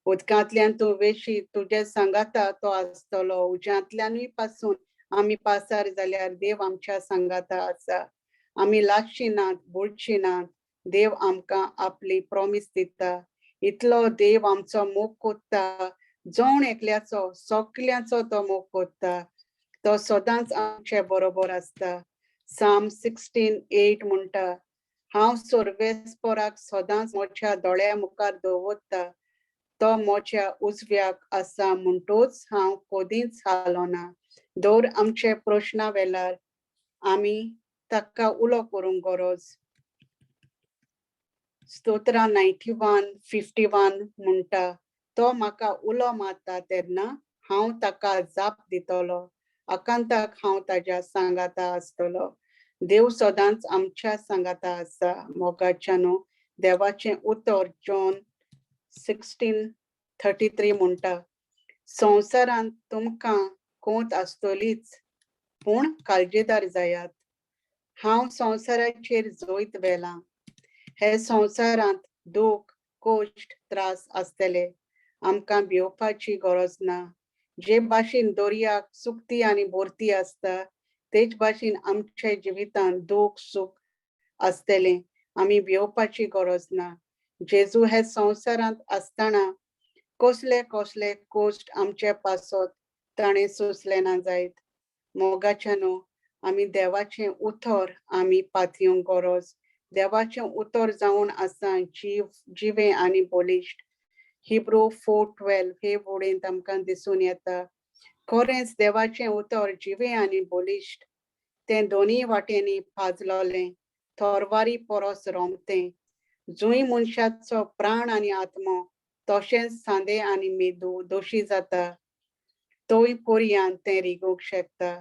उदकांतल्यान तूं वेशी, तुजे सांगाता तो आसतलो. उज्यांतल्यानूय पासून आमी पासार जाल्यार देव आमच्या सांगाता आसा. आमी लागची नात, बुडची नात. देव आमकां आपली प्रॉमीस दिता. इतलो देव आमचो मोग कोत्ता. जण एकल्याचो, सगल्यांचो तो मोग कोत्ता. तो सदांच आमचे बरोबर आसता. साम 16:8 म्हणटा, हांव सर्वेस्पोराक सदांच म्हज्या दोळ्या मुखार दवरता. तो म्हज्या उजव्याक आसा म्हणटूच हांव कदींच हालोना. दर आमचे प्रश्ना वेळार आमी ताका उलो करूंक गरज. स्तोत्रां 91:51 म्हणटा, तो म्हाका उलो मारता तेन्ना हांव ताका जाप दितलो. आकांताक हांव ताज्या सांगाता आसतलो. देव सदांच आमच्या सांगाता आसा. मोगाच्यानो, देवाचें उतर जॉन 16:33 म्हणटा, संवसारांत तुमकां कोंत आसतलीच. पूण काळजेदार जायात. हांव संवसाराचेर जैत व्हेलां. हे संवसारांत दूख, कश्ट, त्रास आसतले. आमकां भिवपाची गरज ना. जे भाशेन दर्याक सुकती आनी भरती आसता, तेच भाशेन आमच्या जिवितांत दूख सूख आसतलें. आमी भिवपाची गरज ना. जेजू हे संवसारांत आसतना कसले कसले कश्ट आमचे पासत ताणें सोंसले ना जायत. मोगाच्यानो, आमी देवाचें उतर आमी पातयेवंक गरज. देवाचें उतर जावन आसा जीव, जिवें आनी बळिश्ट. हिब्रू 4:12 हे वळींत आमकां दिसून येता. खरेंच देवाचें उतर जिवें आनी बळिश्ट. तें दोनूय वाटेंनी पाजलोलें तरवारी परस रोमतें, जंय मनशाचो प्राण आनी आत्मो तशेंच सांदे आनी मेदू दोशी जाता, तोय पर्यान तें रिगूंक शकता.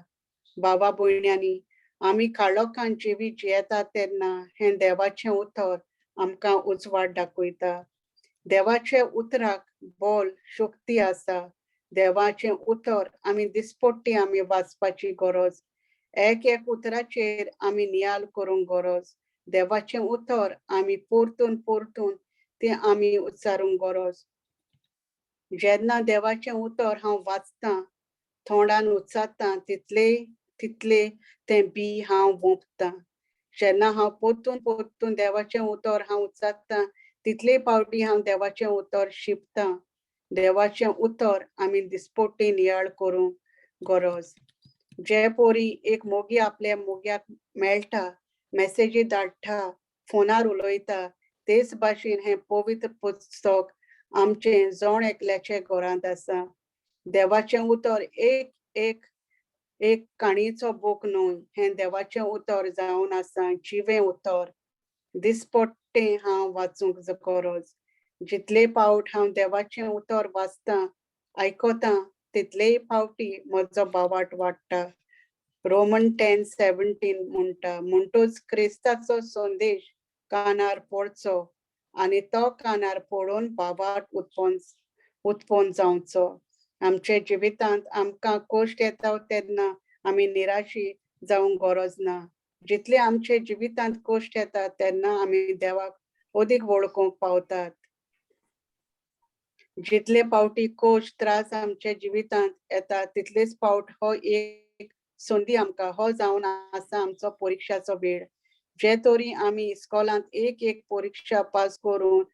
बाबा भयण्यांनी, आमी काळोखान जिवीत जियेता तेन्ना हें देवाचें उतर आमकां उजवाड दाखयता. देवाच्या उतराक बोल शक्ती आसा. देवाचें उतर आमी दिसपट्टी आमी वाचपाची गरज. एक एक उतराचेर आमी नियाळ करूंक गरज. देवाचें उतर आमी परतून परतून तें आमी उच्चारूंक गरज. जेन्ना देवाचें उतर हांव वाचतां, तोंडान उच्चारतां, तितले तितले तें बी हांव वोंपतां. जेन्ना हांव परतून परतून देवाचें उतर हांव उच्चारतां, तितले फावटी हांव देवाचें उतर शिंपतां. देवाचें उतर आमी दिसपट्टी नियाळ करूंक गरज. जे पोरी एक मोगी आपल्या मोग्याक मेळटा, मॅसेजी धाडटा, फोनार उलयता, तेच भाशेन हें पवित्र पुस्तक आमचें जण एकल्याच्या घरांत आसा. देवाचें उतर एक एक एक काणयेचो बूक न्हय, हें देवाचें उतर जावन आसा जिवें उतर. दिसपट्टें हांव वाचूंक गरज. जितले फावट हांव देवाचें उतर वाचतां, आयकतां, तितलेय फावटी म्हजो भावार्थ वाडटा. रोमन 10:17 म्हणटा, म्हणटूच क्रिस्ताचो संदेश कानार पडचो आनी तो कानार पडून भावार्थ उत्पन्न उत्पन्न जावचो. आमच्या जिवितांत आमकां कश्ट येता तेन्ना आमी निराशी जावंक गरज ना. जितले आमच्या जिवितांत कश्ट येता तेन्ना आमी देवाक अदीक वळखूंक पावतात. जितले फावटी कश्ट त्रास आमच्या जिवितांत येता, तितलेच फावट हो एक संदी आमकां, हो जावन आसा आमचो परिक्षाचो वेळ. जे तरी आमी इस्कॉलांत एक एक परिक्षा पास करून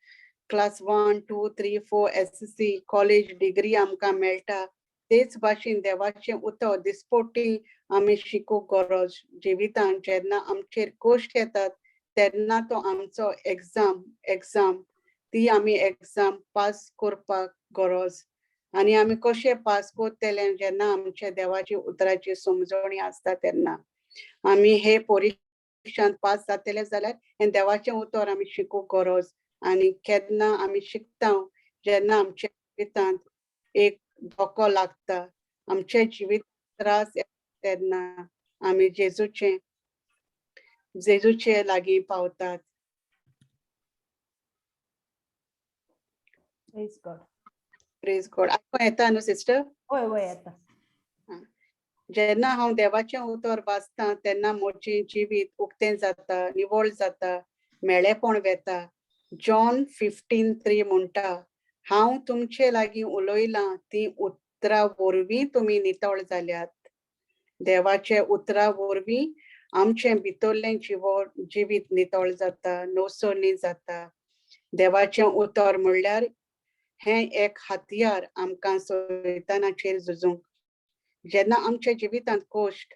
class 1, 2, 3, 4, SSC, college, degree आमकां मेळटा, तेच भाशेन देवाचें उतर दिसपट्टी आमी शिकूंक गरज. जिवितांत जेन्ना आमचेर कश्ट येतात तेन्ना तो आमचो एग्जाम एग्जाम ती आमी एग्जाम पास करपाक गरज. आनी आमी कशें पास करतले? जेन्ना आमच्या देवाची उतराची समजणी आसता तेन्ना आमी हे परिक्षांत पास जातले. जाल्यार हें देवाचें उतर आमी शिकूंक गरज. आनी केन्ना आमी शिकता? जेन्ना आमच्या जिवितांत एक धोको लागता, आमचे जिवीत त्रास येता, तेन्ना आमी जेजूचे जेजूचे लागीं पावतात. Praise God. Praise God. आयकूंक येता न्हू सिस्टर? वय वय येता. जेन्ना हांव देवाचें उतर वाचतां तेन्ना म्हजें जिवीत उक्तें जाता, निवळ जाता, मेळेपण वेता. जॉन 15:3 म्हणटा, हांव तुमचे लागीं उलयलां ती उतरां वरवीं तुमी नितळ जाल्यात. देवाचे उतरा वरवीं आमचें भितरलें जिवीत नितळ जाता, नवसरणी जाता. देवाचें उतर म्हणल्यार हें एक हत्यार आमकां सैतानाचेर झुजूंक. जेन्ना आमच्या जिवितांत कश्ट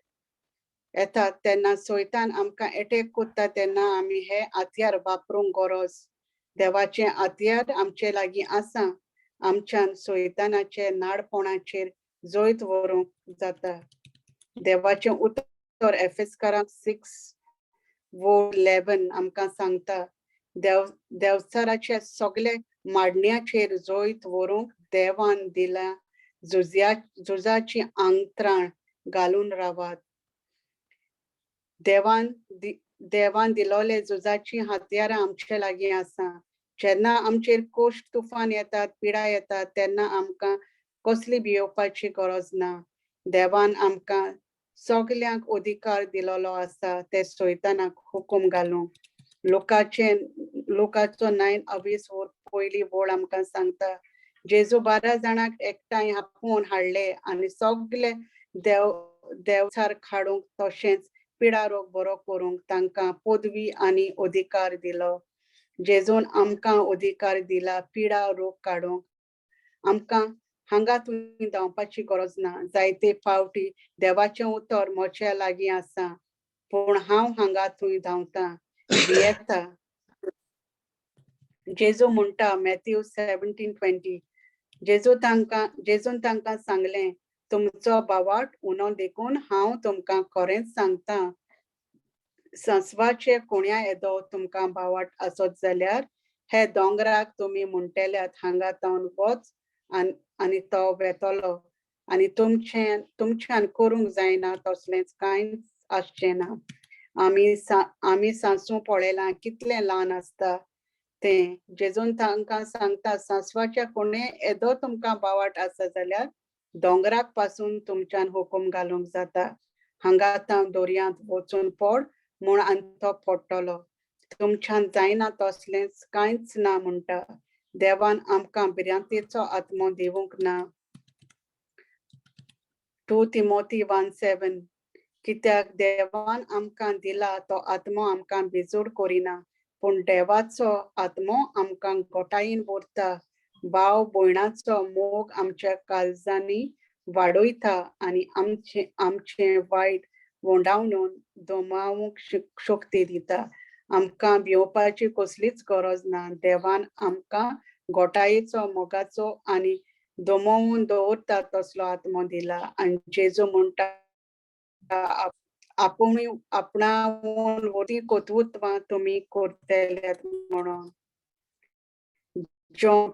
येतात तेन्ना सैतान आमकां एटॅक करता, तेन्ना आमी हे हत्यार वापरूंक गरज. देवाचें हत्यार आमचे लागीं आसा. आमच्यान सैतानाचे नाडपणाचेर जैत व्हरूंक जाता. देवाचें उतर एफेस्कारांक 6:11 आमकां सांगता, देव देवचाराच्या सगळे माडण्याचेर जैत व्हरूंक देवान दिला झुजाची आंगत्राण घालून रावात. देवान दिलोले झुजाची हत्यारां आमचे लागीं आसा. जेन्ना आमचेर कश्ट, तुफान येतात, पिडा येतात, तेन्ना आमकां कसली भियोवपाची गरज ना. देवान आमकां सगल्यांक अधिकार दिलोलो आसा ते सैतानाक हुकूम घालूंक. लोकाचे लोकाचो नायन अवीस वर पयली वळ आमकां सांगता, जेजू 12 जाणांक एकठांय आपोवन हाडले आनी सगले देव देवचार काडूंक तशेंच पिडा रोग बरो करूंक तांकां पदवी आनी अधिकार दिलो. जेजून आमकां अधिकार दिला पिडा रोग काडूंक. आमकां हांगा थंय धांवपाची गरज ना. जायते फावटी देवाचें उतर म्हज्या लागीं आसा, पूण हांव हांगा थंय धांवता, भियेता. जेजू म्हणटा मॅथ्यू 17:20, जेजून तांकां सांगलें, तुमचो बावाट उणो देखून हांव तुमकां खरेंच सांगता, संसवाचे कोण्या येदो तुमकां बावाट आसत जाल्यार हे दोंगराक तुमी म्हणटेल्यात हांगा तावन वच आनी तो वेतलो, आनी तुमच्यान करूंक जायना तसलेंच कांयच आसचें ना. आमी सांसू पळयलां कितलें ल्हान आसता तें. जेजून तांकां सांगता, सांसवाच्या कोणे येदो तुमकां बावाट आसा जाल्यार दोंगराक पासून तुमच्यान हुकूम घालूंक जाता, हांगा तावन दर्यांत वचून पड म्हूण आनी तो पडटलो. तुमच्यान जायना तसलेंच कांयच ना म्हणटा. देवान आमकां भिरांतेचो आत्मो दिवंक ना. 2 तिमोती 1:7, कित्याक देवान आमकां दिला तो आत्मो आमकां भिजूड करिना, पूण देवाचो आत्मो आमकां गोटायेन व्हरता. भाव भयणाचो मोग आमच्या काळजांनी वाडयता आनी आमचे आमचें वायट वोंडावन दमावूंक शक्ती दिता. आमकां भिवपाची कसलीच गरज ना. देवान आमकां गोटायेचो, मोगाचो आनी दमोवन दवरता तसलो आत्मो दिला. आनी जेजू म्हणटा, आपूण आपणावन वरी कर्तृत्वां तुमी करतले म्हणून. जॉन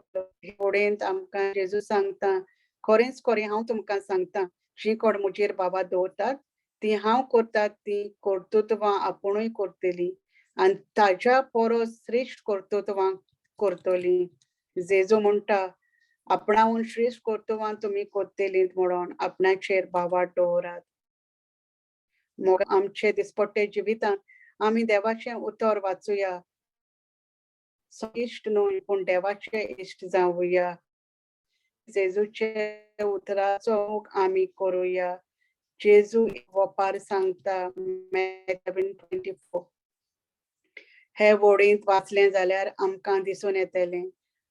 होडेंत आमकां जेजू सांगता, खरेंच खरें हांव तुमकां सांगता, जी कोण म्हजेर बाबा दवरतात ती हांव करतात ती कर्तृत्वां आपुणूय करतली आनी ताज्या परस श्रेश्ठ कर्तृत्वां करतली. जेजू म्हणटा, आपणावन श्रेश्ठ कर्तृत्वां तुमी करतली म्हणून आपणाचेर बाबा दवरात. मोग आमचे दिसपट्टे जिवितांत आमी देवाचें उतर वाचुया, इश्ट न्हय पूण देवाचे इश्ट जावया. जेजूचे उतराचो मोग आमी करुया. जेजू वपार सांगता 7:24. हे वोडींत वाचलें जाल्यार आमकां दिसून येतलें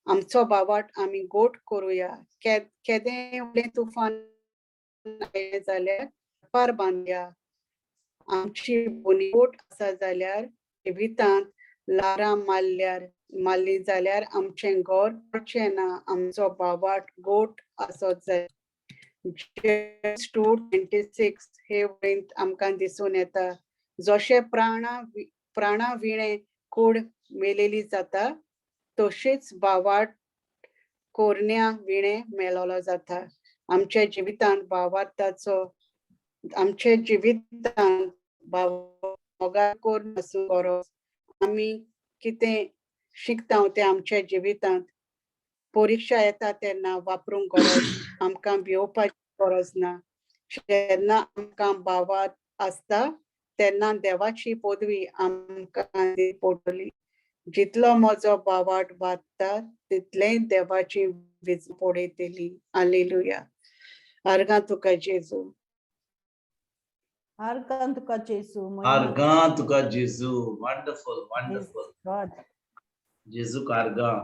आमचो बावाट आमी गोट करुया. केदें व्हडलें तुफान आयलें जाल्यार वपार बांदया. आमची बोट आसा जाल्यार जिवितांत ल्हारां मारली जाल्यार आमचें घर पडचें ना. आमचो बावाट गोट आसत जाय. 2:26 हे वळींत आमकां दिसून येता, जशें प्राणा विणें कूड मेलेली जाता तशीच बावाट कोरण्या विणें मेलोलो जाता. आमच्या जिवितांत बावाटाचो, आमच्या जिवितांत मोगा करून आसूं गरज. आमी कितें शिकता तें आमच्या जिवितांत परिक्षा येता तेन्ना वापरूंक गरज, आमकां भिवपाची गरज ना. जेन्ना आमकां बावाट आसता तेन्ना देवाची पदवी आमकां पडटली. जितलो म्हजो बावाट वाडटा तितलेंय देवाची वीज पडयतली. हालेलुया. आर्गां तुका जेजू. आर्गां तुका जेजू. आर्गां तुका जेजू. Wonderful, wonderful. जेजूक आर्गां.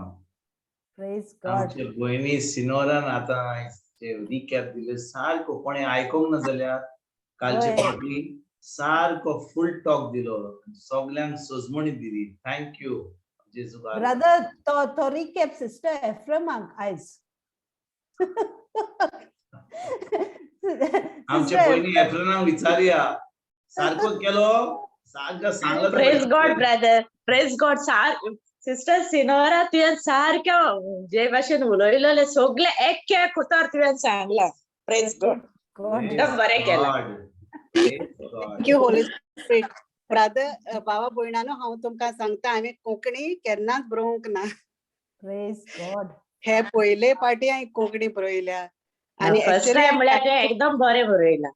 Praise God. आमचे भयणी सिनोरान आतां रिकॅप दिले सारको, कोणें आयकोंक ना जाल्यार कालचे फावटी सारको फुल टॉक दिलो, सगल्यांक सजमणी दिली. Thank you जेजूक आर्गां. ब्रदर, तो रिकॅप सिस्टर एफ्रमाक आयज. आमच्या भयणी एफ्रनाक विचारया, सारको केलो, सारको सांगलो. Praise God brother, praise God. Sister Sinora, तुवें सारकें जे भाशेन उलयलें सगळें एक एक उतर तुवें सांगलां. प्रेज गॉड, एकदम बरें केलां. Thank you Holy Spirit. Brother, बाबा भयणानो, हांव तुमकां सांगता, हांवें कोंकणी केन्नाच बरोवंक ना. Praise God. हे पयले पाटी हांवें कोंकणी बरयल्या. आनी फर्स्ट टायम म्हळ्यार एकदम बरें बरयलां.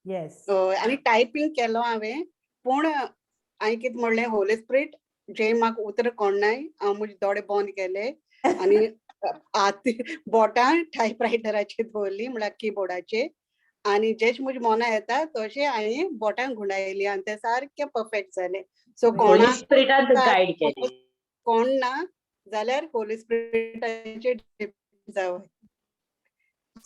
येस. हय, आनी टायपींग केलो हांवें, पूण हांवें कितें म्हणलें, होली स्पिरीट जे म्हाका उतर कोणनाय, हांव म्हजे दोळे बंद केले आनी हात बोटां टायपरायटराचेर दवरली, म्हळ्यार किबोर्डाचेर, आनी जेश म्हज्या मना येता तशें हांवें बोटां घुंवडायली आनी तें सारकें परफेक्ट जालें. सो होली कोणाक स्पिरिटान तुका गायड केली. कोण ना जाल्यार होली स्पिरिटाचेर जावं.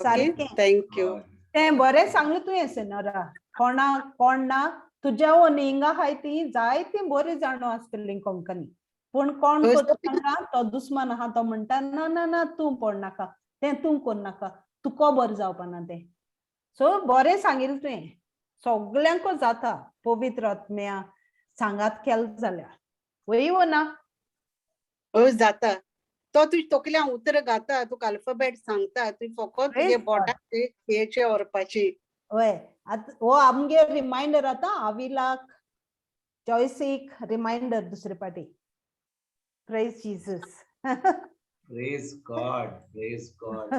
सारकें. Thank you. तें बरें सांगलें तुवें सिनोरा. कोणाक कोण ना तुज्या वनी हिंगा आहाय ती जायतीं बरीं जाणां आसतलीं कोंकणी, पूण कोण हय, करता तो दुस्मान आहा, तो म्हणटा ना ना ना तूं पडनाका, तें तूं करनाका, तुका बरें जावपाना तें. सो बरें सांगिल्लें तुवें, सगल्यांक जाता पवित्र आत्म्या सांगात केल जाल्यार. वय वो ना? हय जाता. तो तुजे तकल्यान उतरां घाता, तुका अल्फाबेट सांगता, तुवें फकत Praise तुगे God. बोटां हेचे व्हरपाची. वय, आतां हो आमगे रिमायंडर आतां आविलाक जॉयसीक रिमायंडर दुसरे पाटी. Praise Jesus. Praise God, praise God.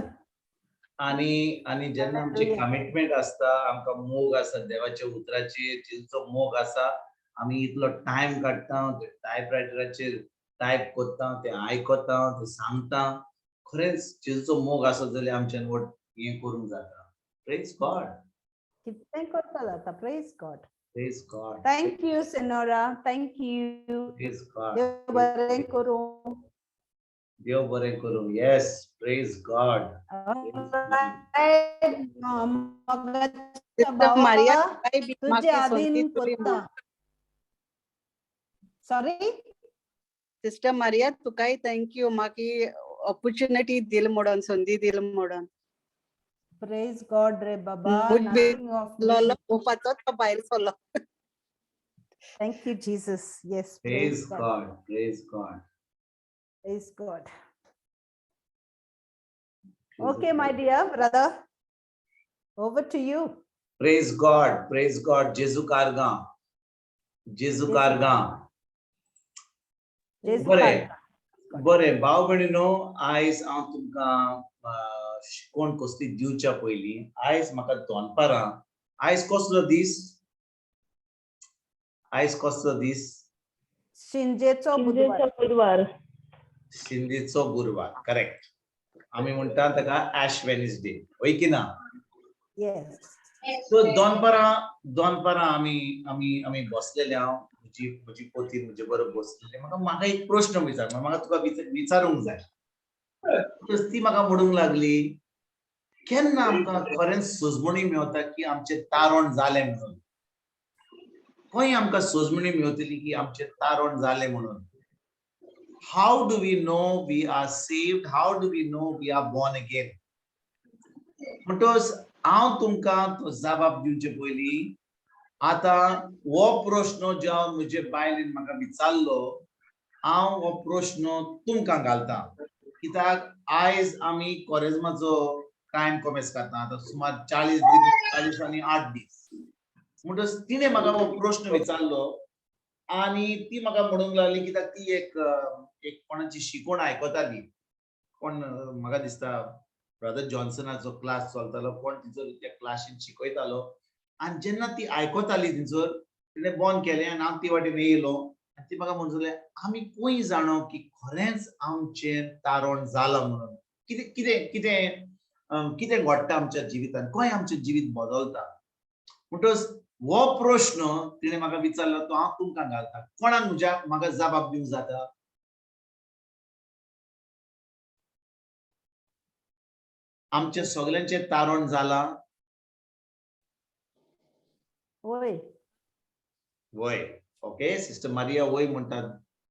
आनी आनी जेन्ना आमचे कमिटमेंट आसता, आमकां मोग आसा देवाच्या उतराचेर, जेजूचो मोग आसा, आमी इतलो टायम काडटा, ते टायपरायटराचेर टायप करता, ते आयकता, ते सांगता. खरेंच जेजूचो मोग आसा जाल्यार आमच्यान वट हें करूंक जाता. Praise God. कितें करता जाता. Praise God. Praise God. Thank you Senora, thank you. Praise God. देव बरें करूं. देव बरें करूं. Yes, praise God. Maria, तुजे आदीन करता. सॉरी सिस्टर मारिया, तुकाय thank you, म्हाका ऑपॉर्च्युनिटी दिल म्हणून, संदी दिल म्हणून. प्रेज गॉड रे बाबा. लोलो पोवपाचो तो भायर सरलो. Thank you Jesus. Yes, praise God, praise God. Praise God. Okay, my dear brother, over to you. Praise God, praise God. जेजू कारगां, जेजू कारगां. बरें बरें भाव भयणीनो, आयज हांव तुमकां शिकवण कसली दिवच्या पयलीं, आयज म्हाका दनपारां, आयज कसलो दीस? आयज कसलो दीस? शिंजेचो बुधवार. बुधवार. शिंदेचो गुरवार, करेक्ट. आमी म्हणटा ताका एश वेनसडे, हय की ना? येस. सो दनपारां दनपारां आमी आमी आमी बसलेले, हांव म्हजी म्हजी पोती म्हजे बरोबर बसलेली. म्हाका म्हाका एक प्रश्न विचार, म्हाका तुका विचारूंक जाय. ती म्हाका म्हणूंक लागली, केन्ना आमकां खरेंच सजमणी मेवता की आमचें तारण जालें म्हणून? खंय आमकां सजमणी मेवतली की आमचें तारण जालें म्हणून? How do we know we are saved? How do we know we are born again? म्हणटकच हांव तुमकां तो जबाब दिवचे पयलीं आतां हो प्रश्न जो म्हजे बायलेन म्हाका विचारलो, हांव हो प्रश्न तुमकां घालता. कित्याक आयज आमी कोरेज्माचो टायम कोमेस करता, आतां सुमार 40 दीस, 40 आनी 8 दीस. म्हणटकच तिणें म्हाका हो प्रश्न विचारलो आनी ती म्हाका म्हणूंक लागली, कित्याक ती एक एक कोणाची शिकवण आयकताली, कोण म्हाका दिसता ब्रदर जॉन्सनाचो क्लास चलतालो, कोण तिचो त्या क्लासीन शिकयतालो. आनी जेन्ना ती आयकताली थंयसर तिणें बंद केलें आनी हांव ती वाटेन येयलो आनी ती म्हाका म्हणूंक लागली, आमी खंय जाणो की खरेंच आमचें तारण जालां म्हणून? कितें कितें कितें कितें घडटा आमच्या जिवितान, खंय आमचें जिवीत बदलता? म्हणटकच हो प्रश्न तिणें म्हाका विचारलो, तो हांव तुमकां घालता. कोणाक म्हज्या म्हाका जबाब दिवंक जाता? आमचें सगल्यांचें तारण जालां? वय वय. ओके, सिस्टर मारिया वय म्हणटात.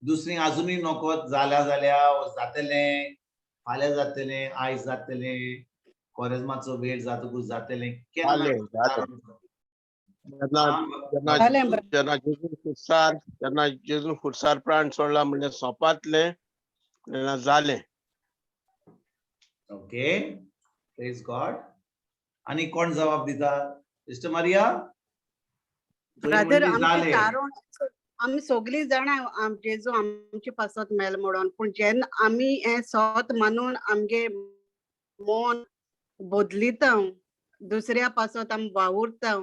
दुसरी आजुनूय नकोत जाल्या जाल्या जातलें, फाल्यां जातलें, आयज जातलें, कोरेज्माचो वेळ जातकूच जातलें. जेन्ना जेजून खुर्सार, जेन्ना जेजून खुर्सार प्राण सोडला म्हणल्यार सोंपातलें, तेन्ना जालें. ओके, प्रेज गॉड. आनी कोण जबाब दिता? Sister Maria? ब्रदर, आमचें तारण आमी सगळीं जाणां जेजू आमचे पासत मेल म्हणून, पूण जेन्ना आमी हें सत मानून आमगे मन बदलिता, दुसऱ्या पासत आमी वावुरता,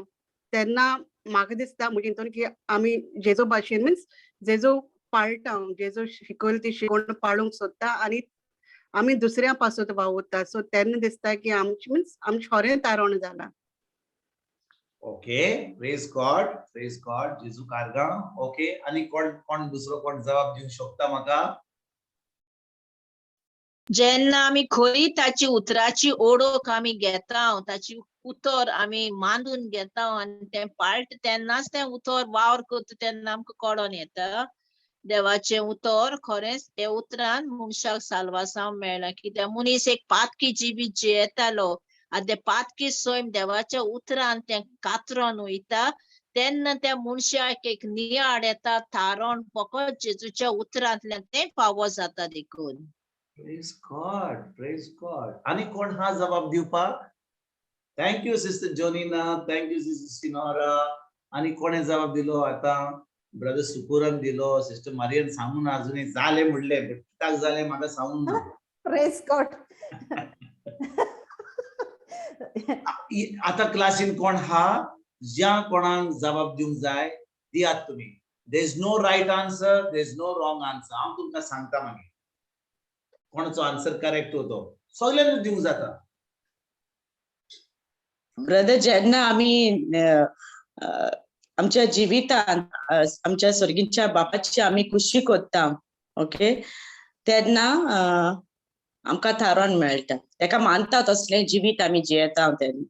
तेन्ना म्हाका दिसता म्हजे हितून की आमी जेजू भाशेन, मिन्स जेजू पाळटा, जेजू शिकयले ती शिकवण पाळूंक सोदता आनी आमी दुसऱ्या पासत वावुरता. सो तेन्ना दिसता की आमची, मिन्स आमचें खरें तारण जालां. Okay, praise God, praise God. जेजू कारगां. ओके, आनी कोण कोण दुसरो कोण जबाब दिवंक शकता म्हाका? जेन्ना आमी खरी ताची उतराची ओळख आमी घेता, ताची उतर आमी मानून घेता आनी तें पाळटा, तेन्नाच तें उतर वावर करता, तेन्ना आमकां कळोन येता देवाचें उतर खरेंच. त्या उतरान मनशाक साल्वासांव मेळ्ळां, कित्याक मनीस एक पातकी जिवीत जियेतालो आनी तें पातकी सैम देवाच्या उतरान तें कातरोन वयता. तेन्ना त्या मनशाक एक नियाळ येता, थारण फकत जेजूच्या उतरांतल्यान तें फावो जाता देखून. Praise God, praise God. आनी कोण हा जबाब दिवपाक? Thank you, Sister Jonina. Thank you, Sister Sinora. आनी कोणे जबाब दिलो आतां? ब्रदर सुकुरान दिलो. सिस्टर मारियन सांगून अजूनय जालें म्हणलें, बट कित्याक जालें म्हाका सांगूंक ना. Praise God. आतां क्लासीन कोण हा ज्या कोणाक जबाब दिवंक जाय, दियात तुमी. There is no right answer, there is no wrong answer. हांव तुमकां सांगता मागीर कोणाचो आन्सर करेक्ट होतो. सगल्यांनी दिवंक जाता. ब्रदर, जेन्ना आमी आमच्या जिवितांत आमच्या स्वर्गीच्या बापाची आमी खुशी करता, ओके, तेन्ना आमकां थारोन मेळटा. तेका मानता तसलें जिवीत आमी जियेता तेन्ना.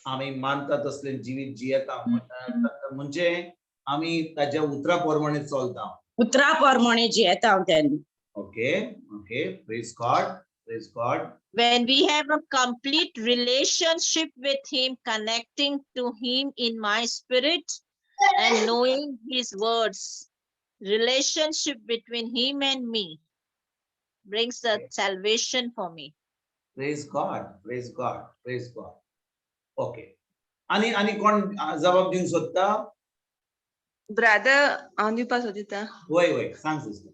आमी मानता तसलें जिवीत जियेता म्हणजे आमी ताच्या उतरा प्रमाणे चलता. उतरा प्रमाणे जियेता तेन्ना. Okay, praise God, praise God. When we have a complete relationship with Him, connecting to Him in my spirit and knowing His words, relationship between Him and me brings the salvation for me. Praise God, praise God, praise God. Okay, आनी आनी कोण जबाब दिवंक सोदता? Brother, हांव दिवपा सोदिता. वय वय, सांग सिस्टर.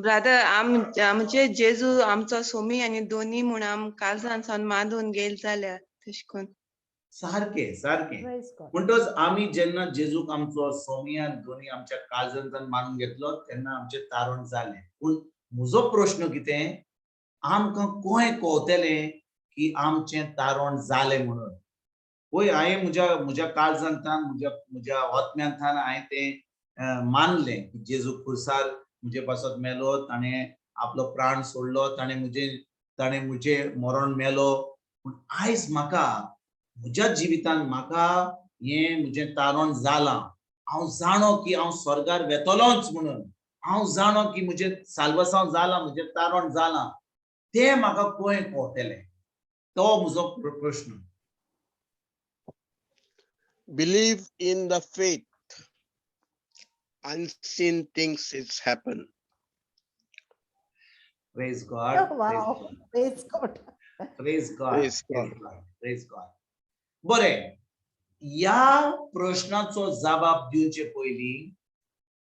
ब्रादर, आम आमचे जेजू आमचो सोमी आनी दोनी म्हूण आम काळजान सावन मानून गेल जाल्यार तशें करून. सारकें, सारकें. Praise God. म्हणटच आमी जेन्ना जेजूक आमचो सोमी आनी दोनी आमच्या काळजांतल्यान मानून घेतलो, तेन्ना आमचें तारण जालें. पूण म्हजो प्रश्न कितें, आमकां कोय कळटलें की आमचें तारण जालें म्हणून? पळय, हांवें म्हज्या काळजांतल्यान, म्हज्या आत्म्यांतल्यान हांवें तें मानलें की जेजू खुर्सार म्हजे पासत मेलो, ताणें आपलो प्राण सोडलो, ताणें म्हजें मरण मेलो. पूण आयज म्हाका म्हज्या जिवितांत म्हाका हें म्हजें तारण जालां, हांव जाणो की हांव स्वर्गार वेतलोच म्हणून, हांव जाणो की म्हजें साल्वासांव जालां, म्हजें तारण जालां, तें म्हाका खंय कळटलें? तो म्हजो प्रश्न. Believe in the faith. Unseen things is happen. Praise God. Wow. Praise God. Praise God. Praise God. Praise God. बरें, ह्या प्रश्नाचो जबाब दिवचे पयलीं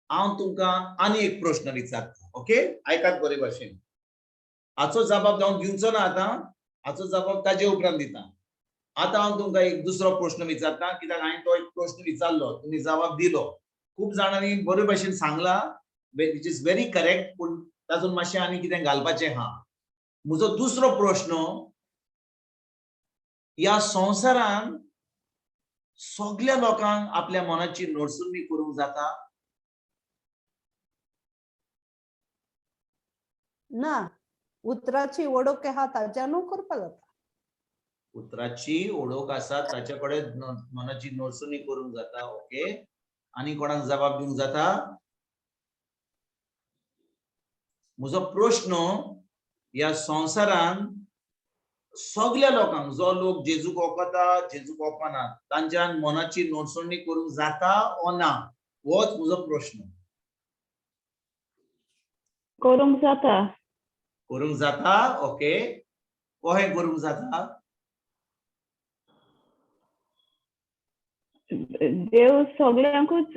हांव तुमकां आनी एक प्रश्न विचारता. ओके, आयकात बरे भाशेन. हाचो जबाब हांव दिवचो ना आतां, हाचो जबाब ताजे उपरांत दिता. आतां हांव तुमकां एक दुसरो प्रश्न विचारता, कित्याक हांवें तो एक प्रश्न विचारलो, तुमी जबाब दिलो, खूब जाणांनी बरे भाशेन सांगला, which is very correct. पूण तातूंत मातशें आनी कितें घालपाचें आहा. म्हजो दुसरो प्रश्न, ह्या संवसारान सगल्या लोकांक आपल्या मनाची नडसुणी करूंक जाता? ना, उतराची ओळख आहा ताज्यानू करपा जाता. उतराची ओळख आसा ताचे कडेन मनाची नडसुणी करूंक जाता. ओके, आनी कोणाक जबाब दिवंक जाता? म्हजो प्रश्न, ह्या संवसारान सगल्या लोकांक, जो लोक जेजूक वखता, जेजूक वखना, तांच्यान मनाची नडसणी करूंक जाता ओ ना, होच म्हजो प्रश्न. करूंक जाता. करूंक जाता. ओके, कशें करूंक जाता? देव सगल्यांकूच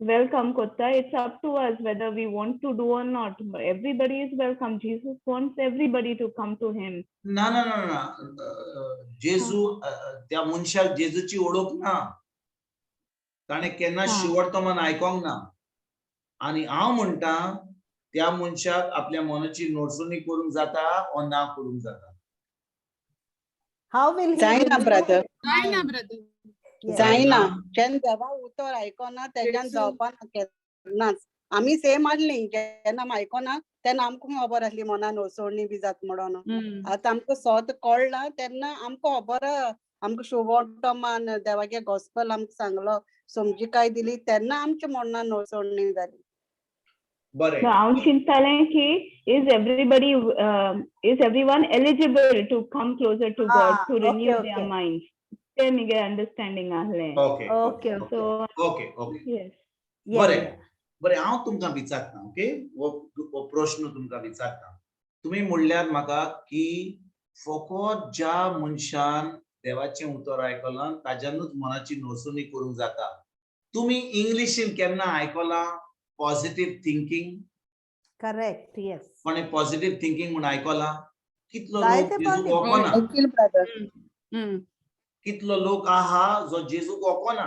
Welcome कोत्ता. It's up to us whether we want to do or not. Everybody is welcome. Jesus wants everybody to come to him. ना ना ना ना, जेजू त्या मनशाक जेजूची ओळख ना, ताणें केन्ना शिवर्तमान आयकोंक ना. आनी हांव म्हणटा, त्या मनशाक आपल्या मनाची नोडसणी करूंक जाता ओ ना करूंक जाता? How will he जायना renew brother. his जायना mind? Brother. Yes. जायना. जेन्ना देवा उतर आयकोना तेज्यान जावपाना केन्नाच. आमी सेम आसली, जेन्ना आमी आयकोना तेन्ना आमकां खबर आसली मनान नोसोणी बी जात म्हणून. आतां आमकां सोत कळ्ळां तेन्ना आमकां खबर आहा. आमकां शुभवर्तमान देवागे गॉस्पल आमकां सांगलो, समजिकाय दिली, तेन्ना आमच्या मनान नोसोणी जाली. बरें. So हांव चिंततालें की is everyone eligible to come closer to God, to renew their minds? तें मुगे अंडरस्टँडींग आहलें. Okay. Okay. So okay okay yes. बरें बरें, हांव तुमकां विचारता, ओके, हो हो प्रश्न तुमकां विचारता. तुमी म्हणल्यार म्हाका की फकत ज्या मनशान देवाचें उतर आयकलां ताज्यानूच मनाची नोसणी करूंक जाता. तुमी इंग्लिशीन केन्ना आयकलां पॉझिटीव थिंकींग? Correct, yes. कोणें पॉझिटीव थिंकींग म्हूण आयकलां? कितलो लोक जायते जेजूक फावटी. वळखना. ऐकील ब्रदर. कितलो लोक आहा जो जेजूक वळखना.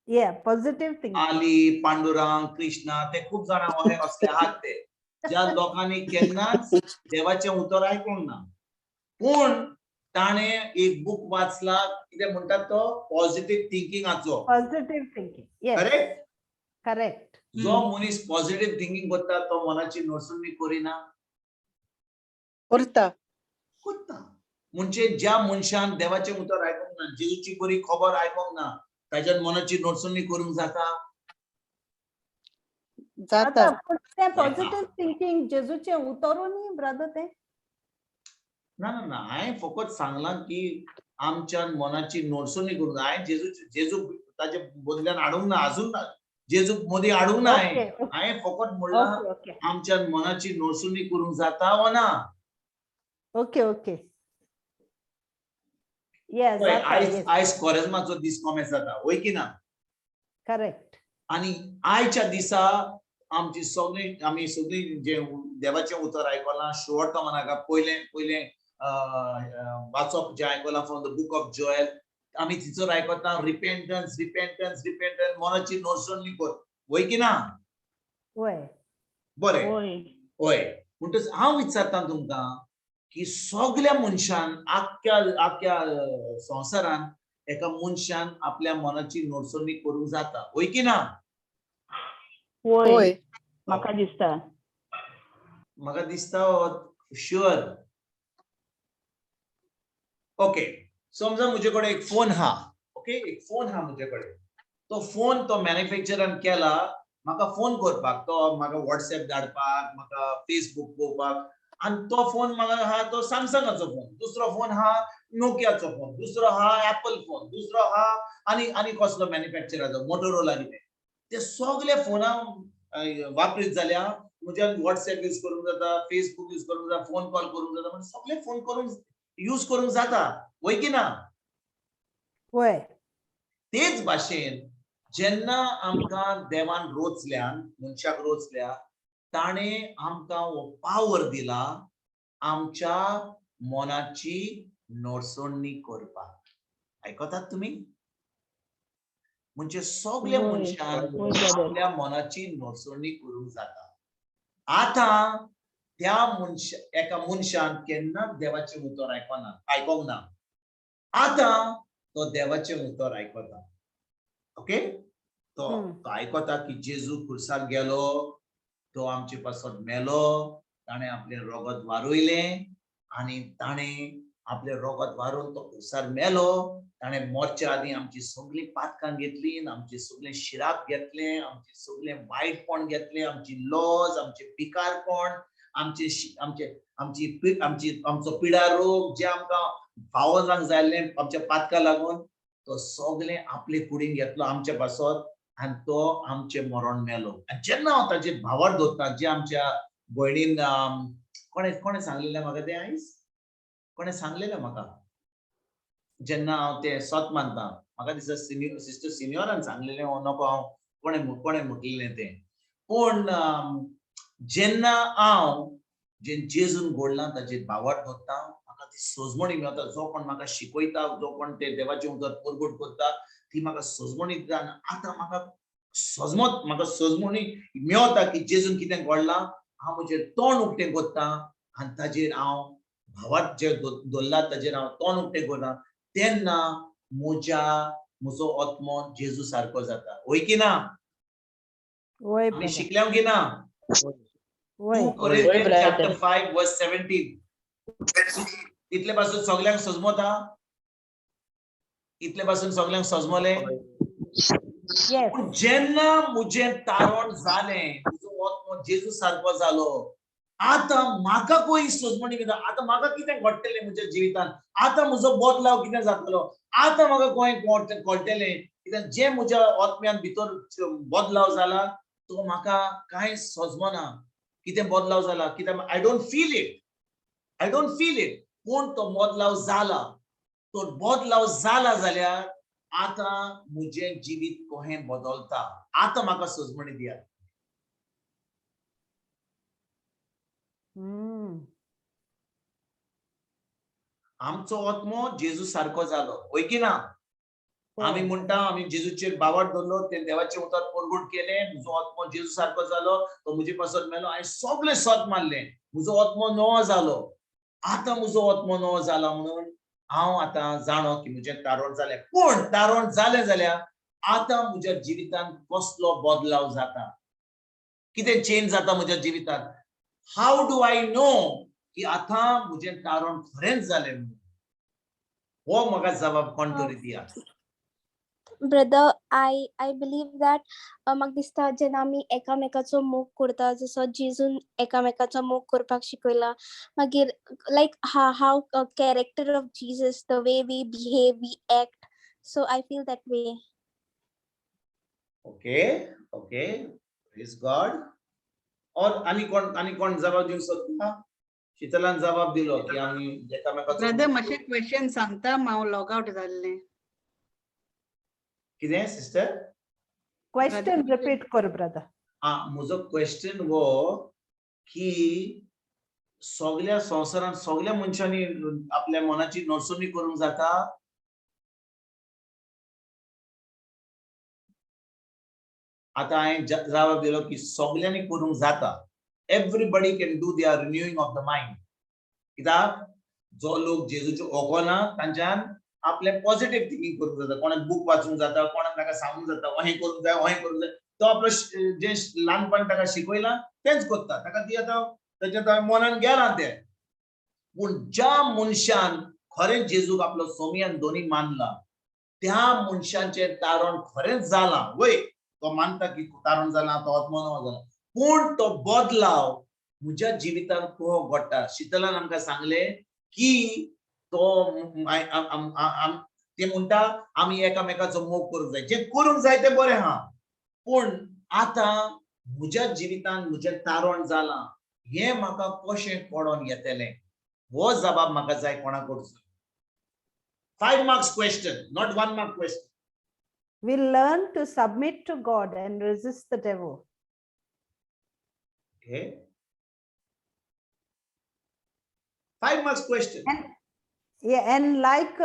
Yeah, positive thinking. Ali, Pandurang, Krishna, ते खूब जाणां अहे असले आहात ते ज्या लोकांनी केन्नाच देवाचें उतर आयकूंक ना, पूण ताणें एक बूक वाचला, कितें म्हणटात तो, positive थिंकिंगाचो. Positive thinking. Yes. Correct? Correct. जो मनीस पॉझिटीव थिंकींग करता तो मनाची नोडसणी करिना? करता. करता. म्हणजे ज्या मनशान देवाचें उतर आयकूंक ना, जेजूची बरी खबर आयकूंक ना, ताज्यान मनाची नोडसणी करूंक जाता? जाता. आतां पूण तें पॉझिटिव्ह थिंकींग जेजूचें उतरूय न्ही ब्रदर तें. ना ना ना, हांवें फकत सांगलां की आमच्यान मनाची नोडसणी करूंक. हांवें जेजू जेजू ताजे बदल्यान हाडूंक ना, अजून जेजूक मदीं हाडूंक ना हांवें. हांवें फकत म्हणलां, ओके ओके आमच्यान मनाची नोडसणी करूंक जाता वा ना? ओके ओके येस. पळय, जाता. आयज येस. आयज कोरेज्माचो दीस कोमेस जाता, वय की ना? करेक्ट. आनी आयच्या दिसा आमची सगळी, आमी सगळीं जे देवाचें उतर आयकलां, शुवर्तमानाका पयलें पयलें वाचप जें आयकलां from the book of Joel, आमी थंयसर आयकता, रिपेंटन्स, रिपेंटन्स, रिपेंटन्स, मनाची नोडसणी कर, वय की ना? वय. बरें. वय. हय, म्हणटच हांव विचारता तुमकां की सगल्या मनशान, आख्ख्या आख्ख्या संवसारान एका मनशान आपल्या मनाची नोडसणी करूंक जाता, वय की ना? वय. होय. म्हाका दिसता. म्हाका दिसता शुअर? ओके, समजा म्हजे कडेन एक फोन हा, ओके, एक फोन हा म्हजे कडेन. तो फोन तो मॅन्युफॅक्चरान केला म्हाका फोन करपाक, तो म्हाका वॉट्सएप धाडपाक, म्हाका फेसबूक पळोवपाक. आनी तो फोन म्हाका आहा तो सॅमसंगाचो फोन, दुसरो फोन हा नोकियाचो फोन, दुसरो हा एपल फोन, दुसरो हा आनी आनी कसलो मॅन्युफॅक्चराचो, मोटोरोला कितें. ते सगळे फोना वापरीत जाल्यार म्हज्यान वॉट्सएप यूज करूंक जाता, फेसबूक यूज करूंक जाता, फोन कॉल करूंक जाता. म्हणजे सगळे फोन करूंक, यूज करूंक जाता, वय की ना? वय. तेच भाशेन जेन्ना आमकां देवान रोचल्यान, मनशाक रोचल्या, ताणें आमकां हो पावर दिला आमच्या मनाची नोडसणी करपाक. आयकतात तुमी? म्हणजे सगळे मनशान वय ब्रदर. आपल्या मनाची नोडसणी करूंक जाता. आतां त्या मनशा, एका मनशान केन्नाच देवाचें उतर आयकना, आयकोंक ना. आतां तो देवाचें उतर आयकता, ओके, तो तो आयकता की जेजू खुर्सार गेलो, तो आमचे पासत मेलो, ताणें आपलें रगत वारयलें आनी ताणें आपलें रगत वारोवन तो खुर्सार मेलो. ताणें मरच्या आदीं आमची सगळीं पातकां घेतली, आमची सगळें शिराप घेतलें, आमचें सगळें वायटपण घेतलें, आमची लॉज, आमचें पिकारपण, आमचे आमचे आमची आमची आमचो पिडा रोग जे आमकां फावो जावंक जाय आसलें आमच्या पातकां लागून, तो सगळें आपले कुडीन घेतलो आमच्या पासत आनी तो आमचें मरण मेलो. आनी जेन्ना हांव ताचेर भावार्थ दवरता, जे आमच्या भयणीन, कोणें कोणें सांगलेलें म्हाका तें आयज, कोणें सांगलेलें म्हाका, जेन्ना हांव तें सत मानता, म्हाका दिसता सिनियर, सिस्टर सिनियरान सांगलेलें, नको हांव कोणें कोणें म्हटलें तें. पूण जेन्ना हांव जें जेजून घडलां ताचेर भावार्थ दवरता, म्हाका ती सजमणी मेळटा. जो कोण म्हाका शिकयता, जो कोण ते देवाचें उतर परगट करता, ती म्हाका सजमणी दिता. आनी आतां म्हाका सजमत, म्हाका सजमणी मेवता की जेजून कितें घडलां. हांव म्हजें तोंड उक्तें करता आनी ताजेर हांव भावार्थ जे दवरला ताजेर हांव तोंड उक्तें करता, तेन्ना म्हजो आत्मो जेजू सारको जाता. वय की ना? वय. आमी शिकल्या की ना? वय. 2 Corinthians chapter 5 verse 17. इतले पासून सगळ्यांक सजमता? इतले पासून सगळ्यांक सजमले? येस. पूण जेन्ना म्हजें तारण जालें, म्हजो आत्मो जेजू सारको जालो, आतां म्हाका कोई सजमणी मेळटा. आतां म्हाका कितें घडटलें म्हज्या जिवितान? आतां म्हजो बदलाव कितें जातलो? आतां म्हाका कोय कळटलें कित्याक जें म्हज्या आत्म्यान भितर बदलाव जाला तो म्हाका कांय सजमना. कितें बदलाव जाला कित्याक I don't feel it, I don't feel it. पूण तो बदलाव जाला. तो बदलाव जाला जाल्यार आतां म्हजें जिवीत कहें बदलता? आतां म्हाका सजमणी दियात. आमचो आत्मो जेजू सारको जालो, वय की ना? आमी म्हणटा आमी जेजूचेर भावार्थ दवरलो, ते देवाचें उतर परगट केलें, म्हजो आत्मो जेजू सारको जालो, तो म्हजे पासत मेलो, हांवें सगळें सत मारलें, म्हजो आत्मो नवो जालो. आतां म्हजो आत्मो नवो जाला म्हणून हांव आतां जाणो की म्हजें तारण जालें. पूण तारण जालें जाल्यार आतां म्हज्या जिवितांत कसलो बदलाव जाता? कितें चेंज जाता म्हज्या जिवितांत? हाव do I know की आतां म्हजें तारण खरेंच जालें म्हणून? हो म्हाका जबाब कोण तरी दिया. Brother, I believe that म्हाका दिसता जेन्ना आमी एकामेकाचो मोग करता, जसो जेजून एकामेकाचो मोग करपाक शिकयला, मागीर like how character of Jesus, the way we behave, we act, so I feel that way. Okay, praise God. और आनी कोण जबाब दिवंक सोदता? शीतलान जबाब दिलो की आमी एकामेकाचो ब्रदर, मातशें क्वेश्चन सांगता? हांव लॉग आउट जाल्लें. कितें सिस्टर? क्वेश्चन रिपीट कर ब्रदर. आ, म्हजो क्वेश्चन हो की सगळ्या संवसारांत सगळ्या मनशांनी आपल्या मनाची नरसणी करूंक जाता? आतां हांवें जबाब दिलो की सगळ्यांनी करूंक जाता. Everybody can do their renewing of the mind. कित्याक जो लोक जेजूच्यो वळखना तांच्यान आपलें पॉझिटिव्ह थिंकींग करूंक जाता. कोणाक बूक वाचूंक जाता, कोणाक ताका सांगूंक जाता, अहें करूंक जाय, अहें करूंक जाय. तो आपलो जें ल्हानपण ताका शिकयलां तेंच करता. ताका ती आतां ताच्या आतां मनान गेलां तें. पूण ज्या मनशान खरेंच जेजूक आपलो सोमी आनी धनी मानला, त्या मनशाचें तारण खरेंच जालां. वय, तो मानता की तारण जालां, तो आत्मो नवो जाला, पूण तो बदलाव म्हज्या जिवितांत को घडटा? शीतलान आमकां सांगलें की तो ते म्हणटा आमी एकामेकाचो मोग करूंक जाय. जें करूंक जाय तें बरें आहा, पूण आतां म्हज्या जिवितांत म्हजें तारण जालां हें म्हाका कशें कळोन येतलें? हो जबाब म्हाका जाय कोणा कडसून. 5 marks question, not 1 mark question. We learn to submit to God and resist the devil. Okay. 5 marks question. And, yeah, and like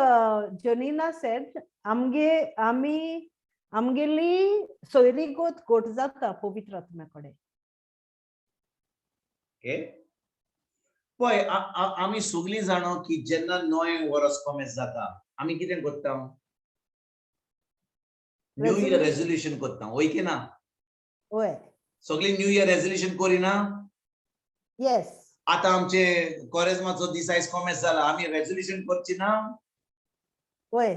Jonina said, आमगे आमी आमगेली सोयरीगत घट जाता पवित्र आत्म्या कडेन. Okay. पळय, आमी सगळीं जाणो की जेन्ना नवें वर्स कॉमेस जाता आमी कितें करता? न्यू इयर रेजोल्युशन करता, वय की ना? वय. सगळीं न्यू इयर रेजोल्युशन करिना? येस. आतां आमचे कोरेज्माचो दीस आयज कॉमेस जाला, आमी रेजोल्युशन करची ना? वय,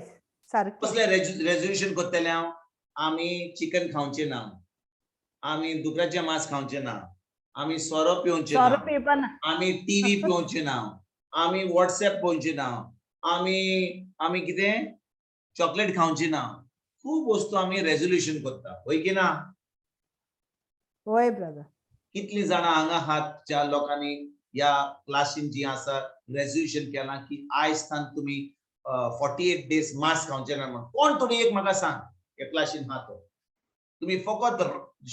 सारकें. कसलें रेजोल्युशन करतले हांव? आमी चिकन खावचें ना, आमी दुकराचें मांस खावचें ना, आमी सोरो पिवचें सोरो ना, पिवपा ना, आमी टीव्ही पळोवचें ना, आमी वॉट्सएप पळोवचें ना, आमी कितें चॉकलेट खावची ना. खूब वस्तू आमी रेजोल्युशन करता, वय की ना? वय ब्रदर. कितली जाणां हांगा आहात ज्या लोकांनी ह्या क्लासीन जी आसा रेजोल्युशन केलां की आयज सान तुमी 48 डेज मांस खावचे ना म्हणून? कोण तरी एक म्हाका सांग, ह्या क्लासीन आहा तो. तुमी फकत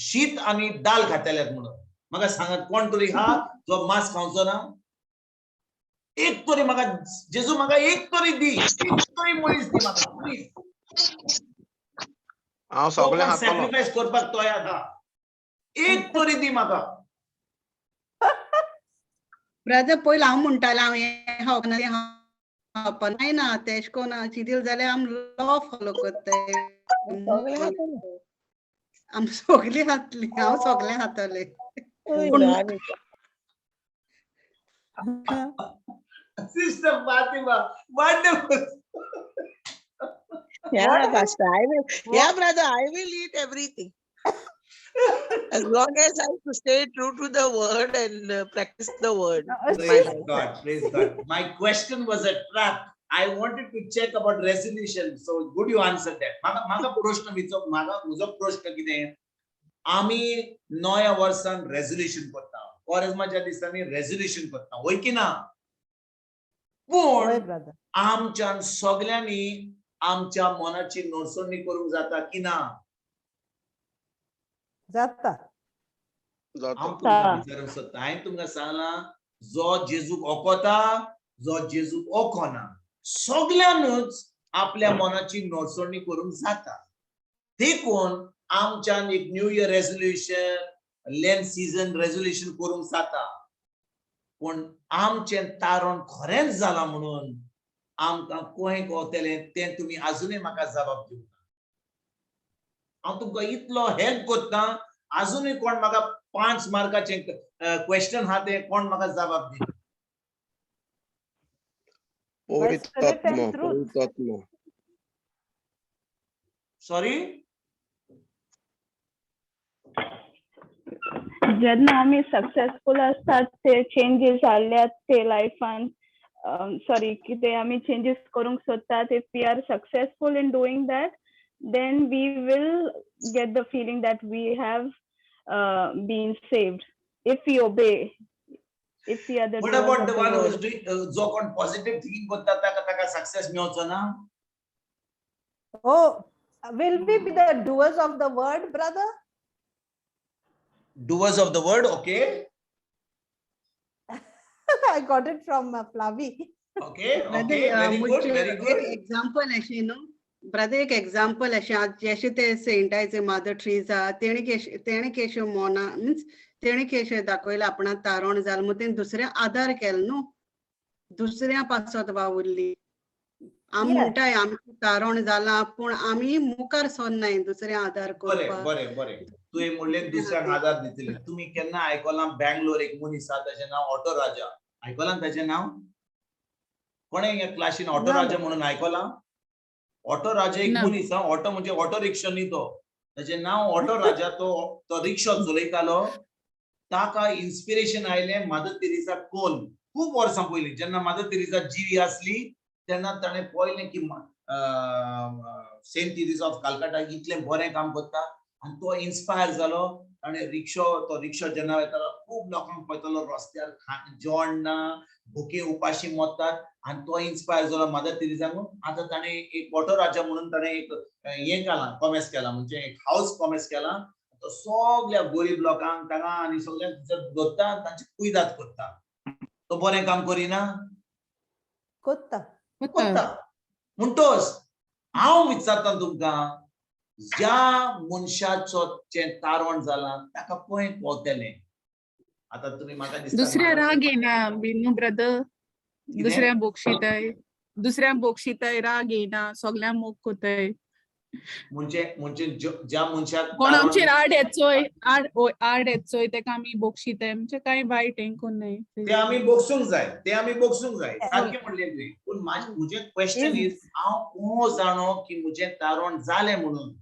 शीत आनी दाल खातल्यात म्हणून. म्हाका सांगात कोण तरी हा जो मांस खावचो ना? एक तरी म्हाका जेजू म्हाका एक तरी दी, एक तरी मनीस दी म्हाका प्लीज. हांव सगळें खातलो. सॅक्रिफायस करपाक तयार आहा, एक तरी दी म्हाका. ब्रदर पयलीं हांव म्हणटालें हांव हें खावपा ना तें खावपा ना, तेश कोन चिंतले जाल्यार आम लॉ फॉलो करताय. आम सगळीं खातलीं, हांव सगळें खातलें. पूण Sister Fatima, wonderful. Yeah, Pastor, I will. Yeah, brother, I will eat everything. As long as I stay true to the word and practice the word. Praise God, praise God. My question was a trap. I wanted to check about resolution. So good you answered that. म्हाका प्रश्न विचो, म्हाका म्हजो प्रश्न कितें, आमी नव्या वर्सान resolution करता, कोरेज्माच्या दिसांनी रेजोल्युशन करता, वय की ना? पूण आमच्यान सगळ्यांनी आमच्या मनाची नोसणी करूंक जाता की ना? जाता. हांव तुमकां विचारूंक सोदता, हांवें तुमकां सांगलां, जो जेजूक ओकोता, जो जेजूक ओकोना, सगळ्यानूच आपल्या मनाची नोसणी करूंक जाता. देखून आमच्यान एक new year resolution, Lent season resolution करूंक जाता, पूण आमचें तारण खरेंच जालां म्हणून आमकां कोहें कळटलें तें तुमी आजुनूय म्हाका जबाब दिवंक ना. हांव तुमकां इतलो हेल्प करता, आजुनूय कोण म्हाका 5 मार्काचें क्वेश्चन आहा तें कोण म्हाका जबाब दिना. पवित्र आत्मो, पवित्र आत्मो. सॉरी, जेन्ना आमी सक्सेसफूल आसतात ते चेंजीस जाल्ल्यात ते लायफान, सॉरी कितें आमी चेंजीस करूंक सोदतात, if we are successful in doing that, then we will get the feeling that we have been saved if we obey, if we are the What about the one who is doing जो कोण positive thinking करता ताका ताका success मेळचो ना? Oh, will we be the doers of the word, brother? Doers of the word, okay. I got it from Flavi. Okay, okay, very good, very good. Example अशें न्हू brother, एक example अशें जशें ते सेंटाचे मदर ट्रीजा तेणें केशें Mona means तेणें केशें दाखयलें आपणाक तारण जालें म्हूण तेणें दुसऱ्या आदार केलो न्हू, दुसऱ्या पासत वावुरली. आमी म्हणटाय आमचें तारण जालां पूण आमी मुखार सरनाय दुसऱ्या आदार करपाक. बरें बरें, तुवें म्हणलें दुसऱ्यांक आदार दितले. तुमी केन्ना आयकलां बेंगलोर एक मनीस आसा ताचें नांव ऑटो राजा, आयकलां ताचें नांव? कोणें ह्या क्लासीन ऑटो राजा म्हणून आयकलां? ऑटो राजा एक मनीस, ऑटो म्हणजे ऑटो रिक्षा न्ही तो, ताचें नांव ऑटो राजा. तो रिक्षा चलयतालो, ताका इन्स्पिरेशन आयलें मदर तेरेसा कोन. खूब वर्सां पयलीं जेन्ना मदर तेरेसा जिवी आसली तेन्ना ताणें पळयलें की सेंट तेरेसा ऑफ कलकत्ता इतलें बरें काम करता आनी तो इन्स्पायर जालो. ताणें रिक्षो, तो रिक्षो जेन्ना वयतालो खूब लोकांक पळयतालो रस्त्यार जेवण ना, भुके उपाशी मरतात, आनी तो इन्स्पायर जालो मदर तेरेसाक. आतां ताणें एक ऑटो राजा म्हणून ताणें एक हें केलां, कॉमेस केलां, म्हणजे एक हावस कॉमेस केलां. तो सगळ्या गरीब लोकांक तांगा आनी सगळ्यांक धरता, तांची कुयदाद करता. तो बरें काम करिना? करता. करता. म्हणटोच हांव विचारता तुमकां, ज्या मनशाचो तारण जालां ताका पळय पावतलें? आतां तुमी म्हाका दिसता दुसऱ्या राग येना बीन न्हू ब्रदर, दुसऱ्या बोक्षिताय, दुसऱ्या बोक्षिताय राग येना, सगळ्या मोग कोताय. म्हणजे म्हणजे ज्या मनशाक कोण आमचेर आड येचोय, आड येचोय तेका आमी बोक्षिताय, म्हणजे कांय वायट हें कोण न्हय, ते आमी बोक्षूंक जाय, ते आमी बोक्षूंक जाय. सारकें म्हणलें तुवें. पूण म्हजें क्वेश्चन is, हांव कोण जाणो की म्हजें तारण जालें म्हणून?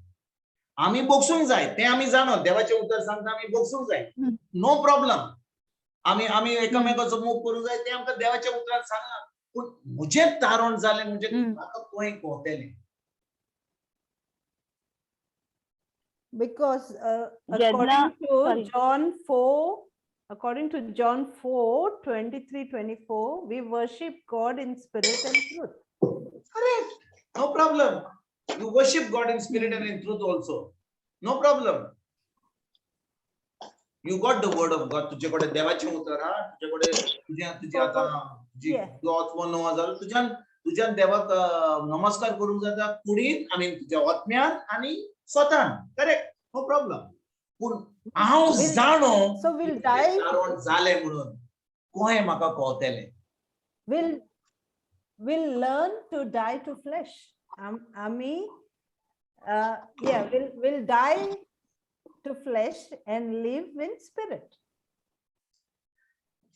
आमी बोक्षूंक जाय, तें आमी जाणो, देवाचें उतर सांगता आमी बोक्षूंक जाय, नो प्रॉब्लम. आमी आमी एकामेकाचो मोग करूंक जाय, तें आमकां देवाच्या उतरान सांगलां. पूण म्हजें तारण जालें म्हणजे म्हाका खंय कळटलें? Because according to John 4, according to John 4:23-24, we worship God in spirit and truth. Correct, no problem. You worship God in spirit and in truth also. No problem. You got the word of God. तुजे कडेन देवाचें उतर हा, तुजे कडेन तुजें तुजें आतां तुजी तुजो आत्मो नवो जालो, तुज्यान तुज्यान देवाक नमस्कार करूंक जाता कुडीन, I mean तुज्या आत्म्यान आनी स्वतान. Correct, no problem. पूण हांव जाणो So we'll die. तारण जालें म्हणून कोहें म्हाका कळटलें? We'll learn to die to flesh. आमी yeah, we'll die to flesh and live in spirit.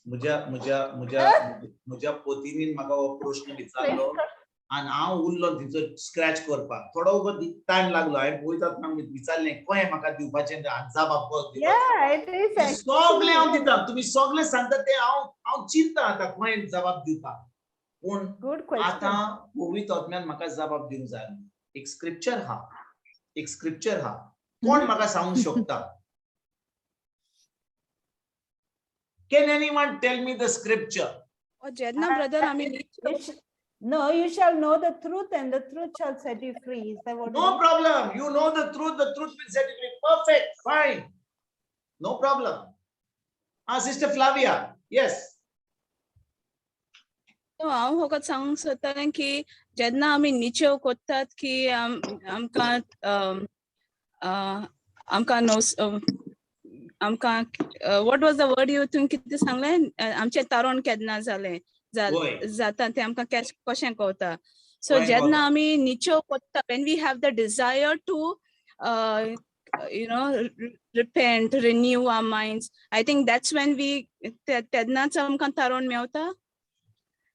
म्हज्या म्हज्या म्हज्या म्हज्या पोतिनीन म्हाका हो प्रश्न विचारलो आनी हांव उरलो तिचो स्क्रॅच करपाक. थोडो वगत टायम लागलो. हांवें पळयतात विचारलें कोहें म्हाका दिवपाचें जाप. Yeah, it is सगळें हांव actually दिता, तुमी सगळें सांगता तें हांव हांव चिंता आतां कोहें जबाब दिवपाक. पूण good question. आतां पवित्र आत्म्यान म्हाका जबाब दिवंक जाय. एक स्क्रिप्चर हा, एक स्क्रिप्चर हा. कोण म्हाका सांगूंक शकता? Can anyone tell me the scripture? जेन्ना ब्रदर आमी No, you shall know the truth and the truth shall set you free. Is that what No it is? problem. You know the truth will set you free. Perfect, fine. No problem. Sister Flavia, yes. हांव फकत सांगूंक सोदतालें की जेन्ना आमी निचेव कोत्तात की आमकां आमकां नोस आमकां, what was the word you, तुवें कितें सांगलें, आमचें तारण केन्ना जालें जाता तें आमकां कशें कळटा? सो जेन्ना आमी निचेव कोत्ता, when we have the desire to repent, renew our minds, I think that's when we, तेन्नाच आमकां तारण मेवता.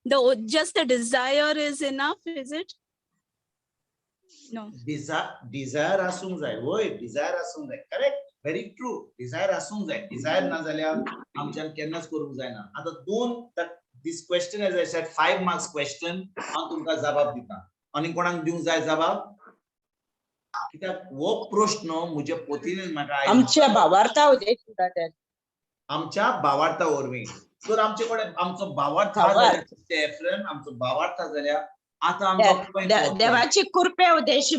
The just the desire is enough, is it? No. Desire आसूंक जाय. वय, डिझायर आसूंक जाय. Correct, very true. डिझायर आसूंक जाय. डिझायर ना जाल्यार आमच्यान केन्नाच करूंक जायना. आतां दोन, this question, as I said, 5 marks question. हांव तुमकां जबाब दिता. आनी कोणाक दिवंक जाय जबाब? कित्याक हो प्रश्न म्हज्या पोतीन म्हाका आयलो. आमच्या भावार्था उद्देशी ब्रदर. आमच्या भावार्था वरवीं. तर आमचे कडेन आमचो भावार्थ भावार्थ. जाल्यार, एफ्रेम, आमचो भावार्थ जाल्यार आतां आमचो खंय पावतलो? देवाची कृपे उद्देशी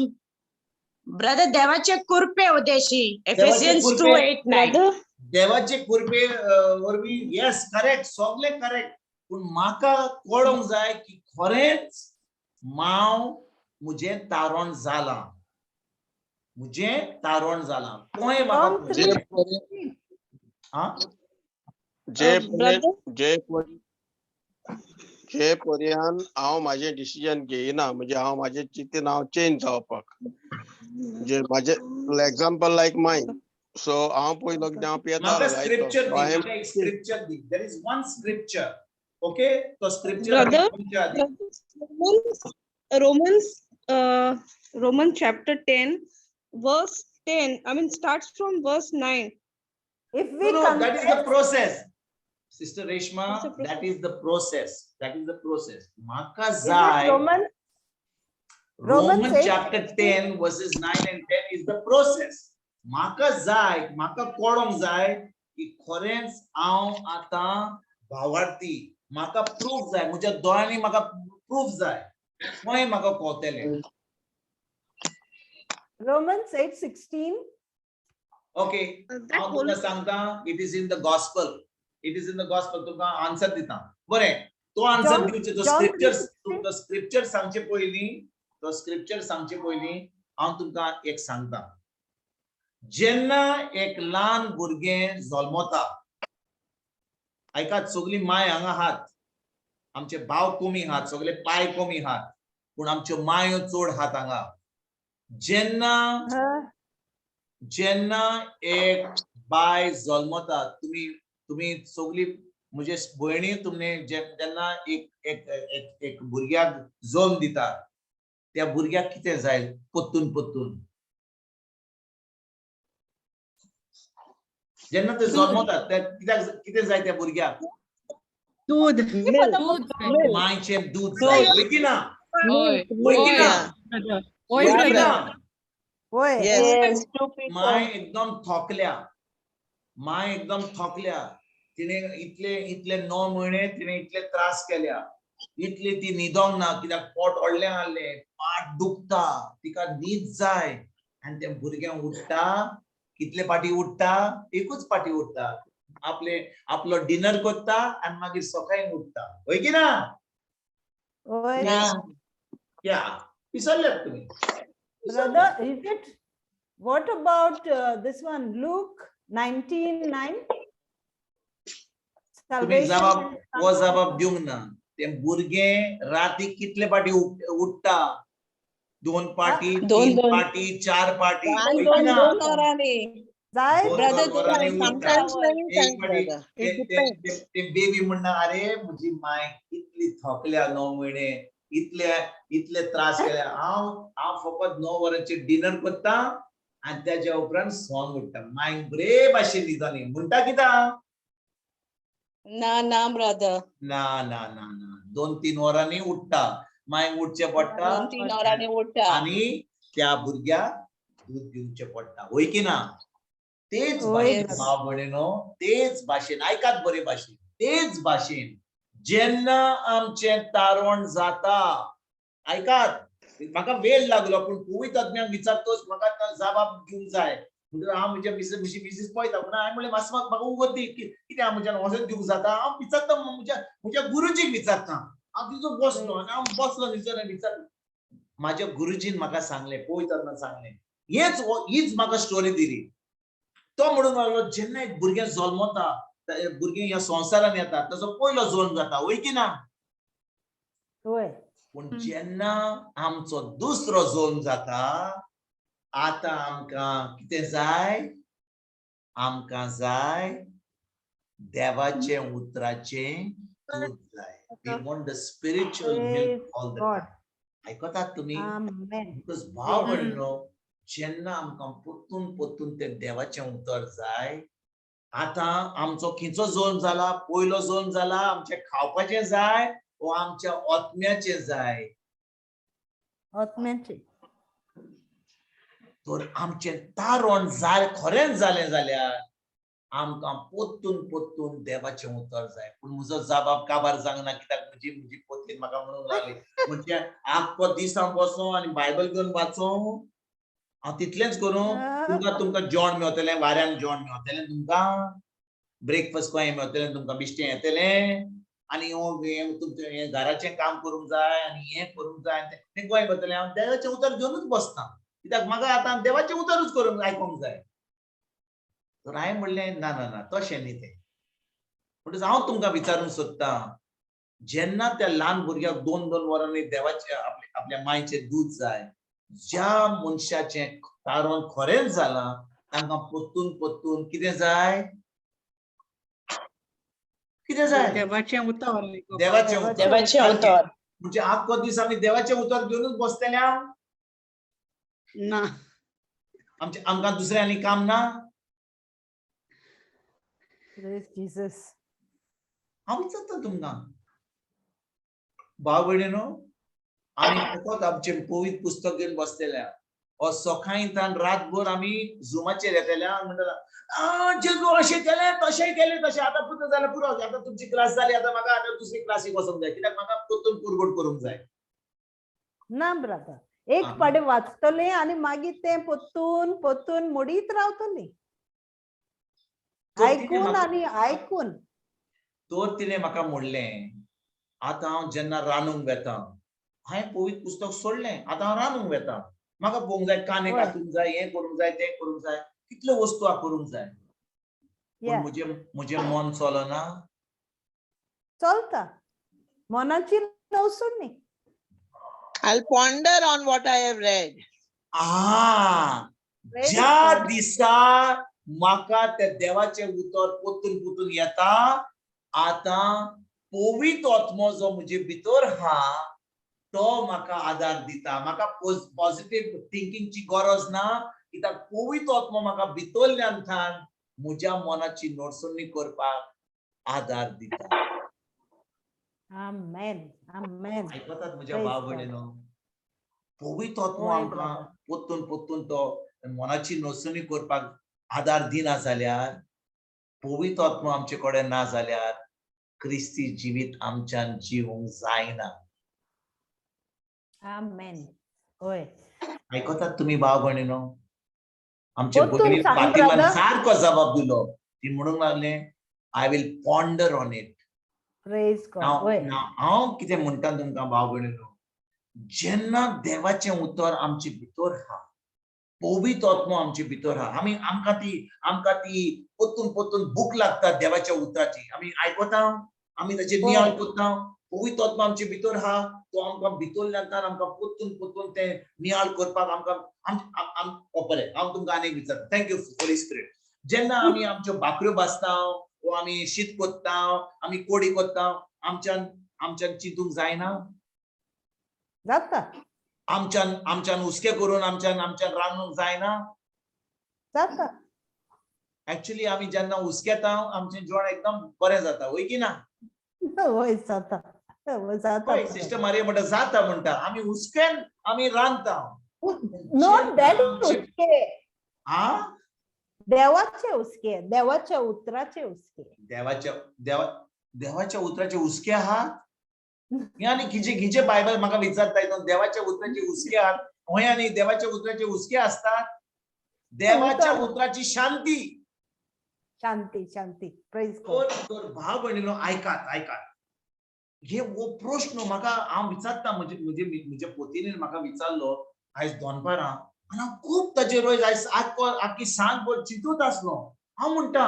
ब्रदर, देवाचे कृपे उद्देशी. देवाचे एफेसियन्स 2 कृपे- 8 9. देवाचे कृपे वरवीं. येस, करेक्ट, सगळे करेक्ट. पूण म्हाका कळोंक जाय की खरेंच माव म्हजें तारण जालां, म्हजें तारण जालां. कोणें म्हाका John जे 3:16. हा? जे पर्यंत जे जे पर्यंत हांव म्हाजें डिसिजन घेयना, म्हणजे हांव म्हाजें चिंतन हांव चेंज जावपाक, म्हणजे म्हाजें एग्जाम्पल लायक मायन, सो हांव पयलो कितें हांव म्हाका पियेतालो. स्क्रिप्चर दी. हांवें म्हाका एक scripture the. There is one scripture, okay? तो scripture Brother, Romans chapter 10, verse 10. I mean, starts from verse 9. If we No, no, that is the confess, process. Sister Reshma, It's a process. that is the process. That is the process. म्हाका is it जाय Roman Romans Roman 8, chapter 10 verses 9 and 10 is the process. म्हाका जाय, म्हाका कळोंक जाय की खरेंच हांव आतां भावार्थी. म्हाका प्रूफ जाय, म्हज्या दोळ्यांनी म्हाका प्रूफ जाय. खंय म्हाका कळटलें? Romans 8:16. Okay, That हांव तुमकां सांगता, it is in the gospel. It is in the gospel. तुमकां आन्सर दिता. बरें, तो आन्सर दिवचे, तो John scripture, 3:16. तो स्क्रिप्चर सांगचे पयलीं, तो स्क्रिप्चर सांगचे पयलीं हांव तुमकां एक सांगता. जेन्ना एक ल्हान भुरगें जल्मता, आयकात, सगळीं माय हांगा आहात, आमचे भाव कमी आहात, सगळे पाय कमी आहात, पूण आमच्यो मायो चड आहात हांगा. जेन्ना जेन्ना एक बाय जल्मता, तुमी तुमी सगळी म्हजे भयणी, तुमने जेन्ना एक एक एक एक भुरग्याक जल्म दिता, त्या भुरग्याक कितें जाय परतून परतून? जेन्ना ते जल्मतात त्या कित्याक कितें जाय त्या भुरग्याक? दूध. दूध. मायचें दूध जाय. वय की ना? हय. वय की ना? हय. वय की ना? होय. Yes. My एकदम थकल्या, माय एकदम थकल्या. तिणे इतले इतले 9 म्हयने तिणे इतले त्रास केल्या, इतले ती न्हिदोंक ना, कित्याक पोट व्हडलें आहलें, पाट दुखता, तिका न्हीद जाय. आनी तें भुरगें उठ्ठा. कितले पाटी उठ्ठा? एकूच पाटी उठ्ठा. आपले आपलो डिनर करता आनी मागीर सकाळी उठ्ठा. हय की ना? वय. ना. या, विसरल्यात तुमी. Brother, is it, what about this one, Luke 19:9? तुमी Salvation जबाब and हो जबाब दिवंक ना. तें भुरगें राती कितले पाटी उठ्ठा? दोन पाटी, दोन तीन दोन. पाटी, चार पाटी. दोन हय की दोन ना? दोन वरांनी. जाय. दोन Brother, दोन वरांनी उठ्ठा. sometimes many एक times, पाटी brother. It depends. ते बेबी म्हणना, अरे म्हजी माय इतली थकल्या, 9 म्हयने इतले इतले त्रास केले, हांव हांव फकत 9 वरांचेर डिनर करता आनी त्याच्या उपरांत सोंग उठ्ठा. मायक बरे भाशेन न्हिदोनी म्हणटा कित्याक? ना ना ब्रदर. ना ना ना ना, 2-3 वरांनी उठ्ठा. मायक उठचें पडटा. 2-3 वरांनी उठ्ठा. आनी त्या भुरग्याक दूद दिवचें पडटा. वय की ना? तेच वय. भाशेन भाव भयणीनो, तेच भाशेन आयकात बरे भाशेन, तेच भाशेन जेन्ना आमचें तारण जाता, आयकात, म्हाका वेळ लागलो पूण पवित्र आत्म्याक विचारतोच म्हाका जबाब दिवंक जाय. म्हणटकच हांव म्हज्या मिसेस, म्हजी मिसीस पळयता म्हणून हांवें म्हणलें, मातसो म्हाका उगत दी. कितें हांव म्हज्यान वचोन दिवंक जाता? हांव विचारता, म्हज्या म्हज्या गुरुजीक विचारता हांव. तिचो बसलो आनी हांव बसलो थंयसर आनी विचारलो. माझ्या गुरुजीन म्हाका सांगलें, पवित्र आत्म्यान सांगलें, हेच हीच म्हाका स्टोरी दिली. तो म्हणूंक लागलो, जेन्ना एक भुरगें जल्मता, भुरगें ह्या संवसारान येता, ताचो पयलो जल्म जाता. वय की ना? वय. पूण जेन्ना आमचो दुसरो जल्म जाता, आतां आमकां कितें जाय? आमकां जाय देवाचें उतराचें दूद जाय. We want the spiritual milk all the God. Time. आयकतात तुमी? Amen. Because भाव भयणीनो, जेन्ना आमकां परतून परतून तें देवाचें उतर जाय, आतां आमचो खंयचो जल्म जाला? पयलो जल्म जाला. आमचें खावपाचें जाय वो आमच्या आत्म्याचें जाय? आत्म्याचे. तर आमचें तारण जाय, खरेंच जालें जाल्यार आमकां परतून परतून देवाचें उतर जाय. पूण म्हजो जबाब काबार जावंक ना, कित्याक म्हजी म्हजी पत्नी म्हाका म्हणूंक लागली, म्हणजे आख्खो दीस हांव बसों आनी बायबल घेवन वाचों? हांव तितलेंच करूं? तुमकां तुमकां जेवण मेवतलें, वाऱ्यान जेवण मेवतलें तुमकां, ब्रेकफास्ट खंय मेवतलें तुमकां, बेश्टें येतलें आनी हो हें तुमचें हें घराचें काम करूंक जाय आनी हें करूंक जाय आनी तें खंय मेवतलें? हांव देवाचें उतर घेवनूच बसता, कित्याक म्हाका आतां देवाचें उतरूच करूंक आयकोंक जाय. तर हांवें म्हणलें, ना ना ना, तशें न्ही तें. म्हणटच हांव तुमकां विचारूंक सोदतां, जेन्ना त्या ल्हान भुरग्याक दोन दोन वरांनी देवाचें आपल्या आपल्या मायचें दूद जाय, ज्या मनशाचें तारण खरेंच जालां तांकां परतून परतून कितें जाय? कितें जाय? देवाचें उतर आयकुपाक. देवाचें उतर. देवाचें उतर. म्हणजे आख्खो दीस आमी देवाचें उतर घेवनूच बसतले हांव? ना. आमचें आमकां दुसरें आनी काम ना? Praise Jesus. हांव विचारता तुमकां भाव भयणीनो, आमी फकत आमचें पवित्र पुस्तक घेवन बसतले ओ सकाळी रातभर आमी झुमाचेर येतले आनी म्हणटले, जेजू अशें केलें, तशें केलें, तशें. आतां पुरो जालें, पुरो, आतां तुमची क्लास जाली, आतां म्हाका आतां दुसरी क्लासीक वचोंक जाय, कित्याक म्हाका परतून पुरगोट करूंक जाय. ना ब्रदर, एक पाडे वाचतले आनी मागीर तें परतून परतून मोडीत रावतली. तर तिणें आयकून आनी आयकून. तर तिणें म्हाका म्हणलें, आतां हांव जेन्ना रांदूंक वेता, हांवें पवित्र पुस्तक सोडलें, आतां हांव रांदूंक वेता, म्हाका पळोवंक जाय, कांदे कातूंक जाय, हें करूंक जाय, तें करूंक जाय, कितल्यो वस्तू हांव करूंक जाय, पूण म्हजें म्हजें मन चलना. चलता, मनाची नवसून न्ही. I'll ponder on what I have read. Ah Very ज्या good. दिसा म्हाका त्या देवाचें उतर परतून परतून येता, आतां पवित्र आत्मो जो म्हजे भितर हा तो म्हाका आदार दिता. म्हाका पॉझिटिव्ह थिंकिंगची गरज ना, कित्याक पवित्र आत्मो म्हाका भितरल्यान थान म्हज्या मनाची नडसणी करपाक आदार दिता. Amen. Amen. आयकतात म्हज्या Praise भाव God. भयणीनो? पवित्र आत्मो आमकां brother. परतून परतून तो मनाची नडसणी करपाक आदार दिना जाल्यार, पवित्र आत्मो आमचे कडेन ना जाल्यार क्रिस्ती जिवीत आमच्यान जिवंक जायना. Amen. होय. आयकतात तुमी भाव भयणीनो? आमचे परतून भयणी सांग फातिमान brother. सारको जबाब दिलो. ती म्हणूंक लागले, I will ponder on it. Praise God. वय. हांव कितें म्हणटा तुमकां भाव भयणीनो, जेन्ना देवाचें उतर आमचे भितर आहा, पवित्र आत्मो आमचे भितर आहा, आमी आमकां ती परतून परतून भूक लागता देवाच्या उतराची. आमी आयकता, आमी ताचेर नियाळ करता. पवित्र आत्मो आमचे भितर आहा, तो आमकां भितरल्यान आमकां परतून परतून तें नियाळ करपाक आमकां बरें, हांव तुमकां आनी एक विचारता. Thank you Holi spirit. जेन्ना आमी आमच्यो भाकऱ्यो भाजता वो आमी शीत कोत्ता, आमी कोडी कोत्ता, आमच्यान चिंतूंक जायना? जाता. आमच्यान हुस्के करून आमच्यान रांदूंक जायना? जाता. एक्चुअली आमी जेन्ना हुस्केता आमचें जेवण एकदम बरें जाता, वय की ना? वय, जाता. वय, जाता. हय, सिस्टर मारिया म्हणटा जाता म्हणटा. आमी हुस्क्यान आमी रांदता. Not that हुस्के. आ देवाचे हुस्के, देवाच्या उतराचे हुस्के. देवाच्या उतराचे हुस्के आहात? हे आनी खिचे खिचे बायबल म्हाका विचारता हितून देवाच्या उतराचे हुस्के आहात? हय, आनी देवाच्या उतराचे हुस्के आसतात. देवाच्या उतराची शांती. शांती, शांती. Praise God. तर भाव भयणीनो, आयकात, आयकात. हे हो प्रश्न म्हाका हांव विचारता, म्हजे म्हजे म्हज्या पोतीन म्हाका विचारलो आयज दनपारां आनी हांव खूब ताचेर रोयज आयज आख्खो आख्खी सांजभर चिंतूत आसलो. हांव म्हणटा,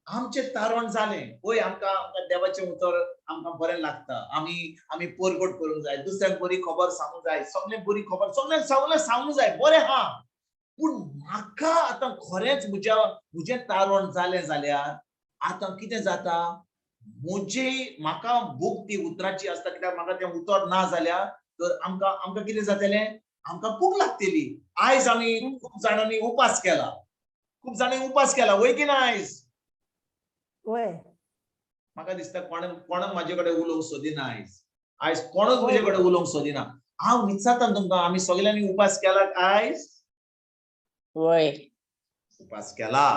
आमचें तारण जालें, वय, आमकां आमकां देवाचें उतर आमकां बरें लागता, आमी परगट करूंक जाय, दुसऱ्यांक बरी खबर सांगूंक जाय, सगळें बरी खबर सगळ्यांक सगळें सांगूंक जाय, बरें आहा. पूण म्हाका आतां खरेंच म्हजें तारण जालें जाल्यार आतां कितें जाता, म्हाका भूक ती उतराची आसता, कित्याक म्हाका तें उतर ना जाल्यार तर आमकां कितें जातलें, आमकां भूक लागतली. आयज आमी खूब जाणांनी उपास केला, खूब जाणांनी उपास केला, वय की ना आयज? वय. म्हाका दिसता कोण म्हाजे कडेन उलोवंक सोदिना आयज. आयज कोणूच म्हजे कडेन उलोवंक सोदिना. हांव विचारता तुमकां, आमी सगळ्यांनी उपास केला आयज? वय. उपास केला.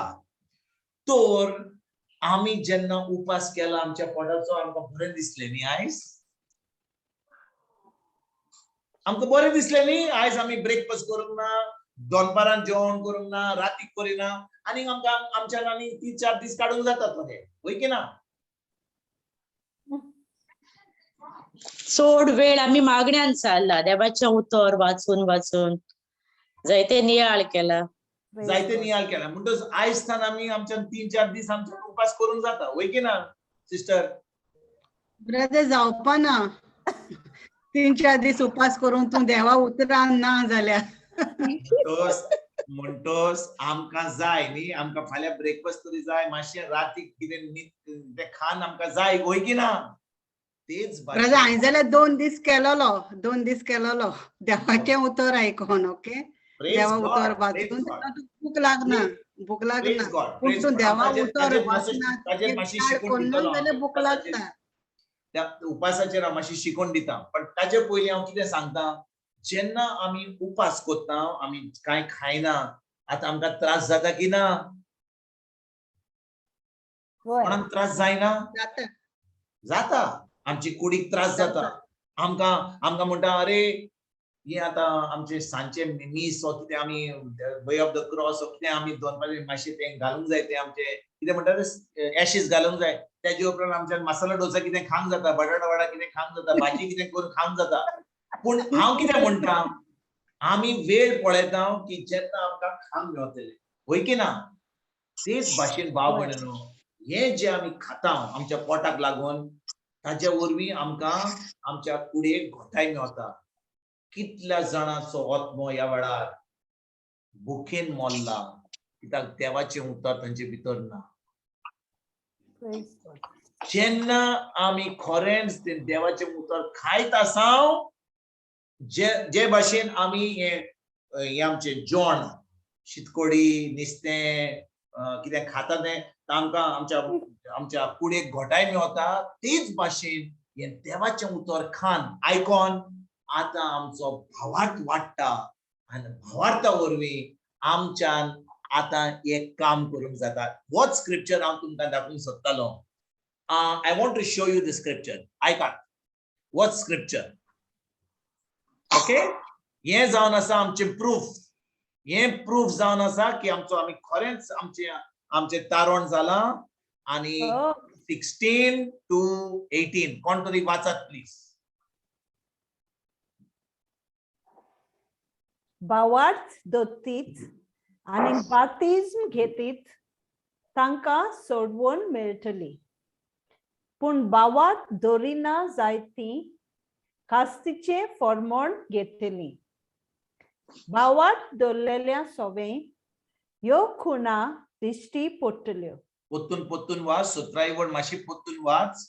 तर आमी जेन्ना उपास केला आमच्या पोटाचो आमकां बरें दिसलें न्ही आयज? आमकां बरें दिसलें न्ही आयज? आमी ब्रेकफास्ट करूंक ना, दनपारान जेवण करूंक ना, रातीक करिना, आनी आमकां आमच्यान आनी 3-4 दीस काडूंक जाता थोडे, वय की ना? चड वेळ आमी मागण्यान चालला, देवाचें उतर वाचून वाचून जायते नियाळ केला. जायते नियाळ केला. म्हणटच आयज सान आमी आमच्यान 3-4 दीस आमच्यान उपास करूंक जाता, वय की ना सिस्टर? ब्रदर, जावपा ना 3-4 दीस उपास करून तूं देवा उतरान ना जाल्यार. म्हणटोस आमकां जाय न्ही, आमकां फाल्यां ब्रेकफास्ट तरी जाय, मातशें रातीक कितें तें खान आमकां जाय, वय की ना? तेच ब्रदर, हांवें जाल्यार 2 दीस केलोलो, 2 दीस केलोलो देवाचें उतर आयकोन. ओके, देवा उतर वाचून भूक लागना, भूक लागना, पूण तूं देवा उतर वाचना जाल्यार भूक लागता. त्या उपासाचेर हांव मातशी शिकोवन दिता, पण ताचे पयलीं हांव कितें सांगता, जेन्ना आमी उपास करता, आमी कांय खायना, आतां आमकां त्रास जाता की ना? कोणाक त्रास जायना? जाता. आमची कुडीक त्रास जाता. आमकां आमकां म्हणटा, अरे हे आतां आमचे सांजचे मीस वो कितें आमी वे ऑफ the cross वो कितें आमी दनपारां मातशें तें घालूंक जाय, तें आमचें कितें म्हणटा एशीस घालूंक जाय. तेजे उपरांत आमच्यान मसाला डोसा कितें खावंक जाता, बटाटा वडा कितें खावंक जाता, भाजी कितें करून खावंक जाता. पूण हांव कितें म्हणटा, आमी वेळ पळयता की जेन्ना आमकां खावंक मेवतलें, वय की ना? तेच भाशेन भाव भयणीनो, हें जें आमी खाता आमच्या पोटाक लागून, ताच्या वरवीं आमकां आमच्या कुडयेक घोटाय मेवता. कितल्या जाणांचो आत्मो ह्या वेळार भुकेन मोल्ला, कित्याक देवाचें उतर तांचे भितर ना. जेन्ना आमी खरेंच तें देवाचें उतर खायत आसा, जे भाशेन आमी हें आमचें जेवण, शीतकोडी, नुस्तें कितें खाता तें आमकां आमच्या आमच्या कुडयेक घोटाय मेवता, तेच भाशेन हें देवाचें उतर खान आयकोन आतां आमचो भावार्थ वाडटा आनी भावार्था वरवीं आमच्यान आतां एक काम करूंक जाता. होच स्क्रिप्चर हांव तुमकां दाखोवंक सोदतालो. I want to show you the scripture. आयकात, होच स्क्रिप्चर. ओके, हें जावन आसा आमचें प्रूफ. हें प्रूफ जावन आसा की आमचो आमी खरेंच आमचें आमचें तारण जालां. आनी 16 टू 18 कोण तरी वाचात प्लीज. भावार्थ दोतीत आनी बाप्तिज्म घेतीत तांकां सोडवण मेळटली, पूण भावार्थ दवरिना जायती कास्तीचें फॉर्मोण घेतली. भावार्थ दवरलेल्या सोवे ह्यो खुणा दिश्टी पडटल्यो. पोत्तून पोत्तून वाच, 17 वड मातशी पोत्तून वाच.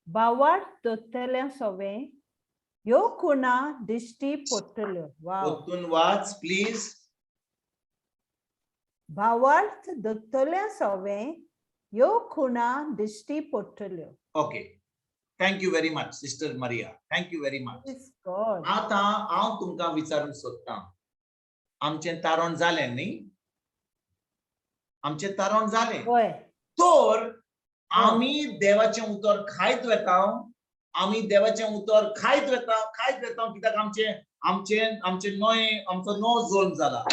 भावार्थ दवरतल्या सोवे ह्यो खुणा दिश्टी पडटल्यो. वाव. पोत्तून वाच प्लीज. भावार्थ दवरतल्या सोवे ह्यो खुणा दिश्टी पडटल्यो. Okay, thank you very much sister Maria, thank you very much. Praise God. आतां हांव तुमकां विचारूंक सोदतां, आमचें तारण जालें न्ही? आमचें तारण जालें वय. तर आमी देवाचें उतर खायत वेता, आमी देवाचें उतर खायत वेता, खायत वेता, कित्याक आमचें आमचें आमचें नवें आमचो नवो जल्म जाला,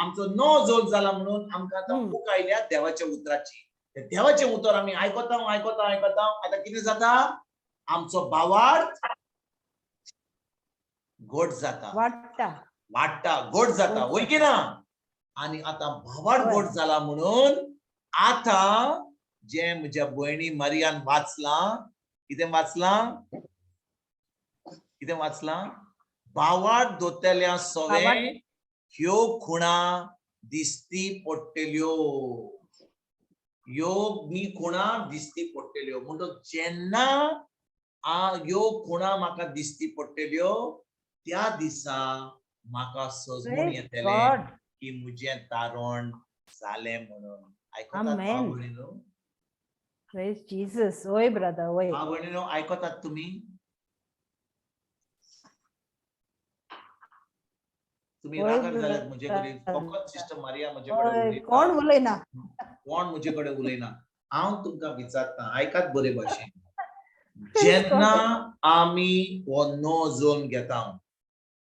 आमचो नवो जल्म जाला म्हणून आमकां आतां भूक आयल्या देवाच्या उतराची. देवाचें उतर आमी आयकता आयकता आयकता, आतां कितें जाता? आमचो भावार्थ घट जाता, वाडटा, वाडटा, घट जाता, वय की ना? आनी आतां भावार्थ घट जाला म्हणून आतां जें म्हज्या भयणी मारियान वाचलां, कितें वाचलां? कितें वाचलां? भावार्थ दोतल्या सोवे ह्यो खुणा दिसती पडटल्यो, ह्यो ही खुणा दिसती पडटल्यो. म्हणटच जेन्ना ह्यो खुणा म्हाका दिसती पडटल्यो त्या दिसा म्हाका सजमून येतलें की म्हजें तारण जालें म्हणून. आयकतात भाव भयणीनो? Praise Jesus. ओय ब्रदर, ओय भाव भयणीनो, आयकतात तुमी? तुमी रागार जाल्यात म्हजे कडेन? फकत सिस्टर मारिया म्हजे कडेन, कोण उलयना, कोण म्हजे कडेन उलयना. हांव तुमकां विचारता, आयकात बरे भाशेन. जेन्ना आमी हो नो जोन घेता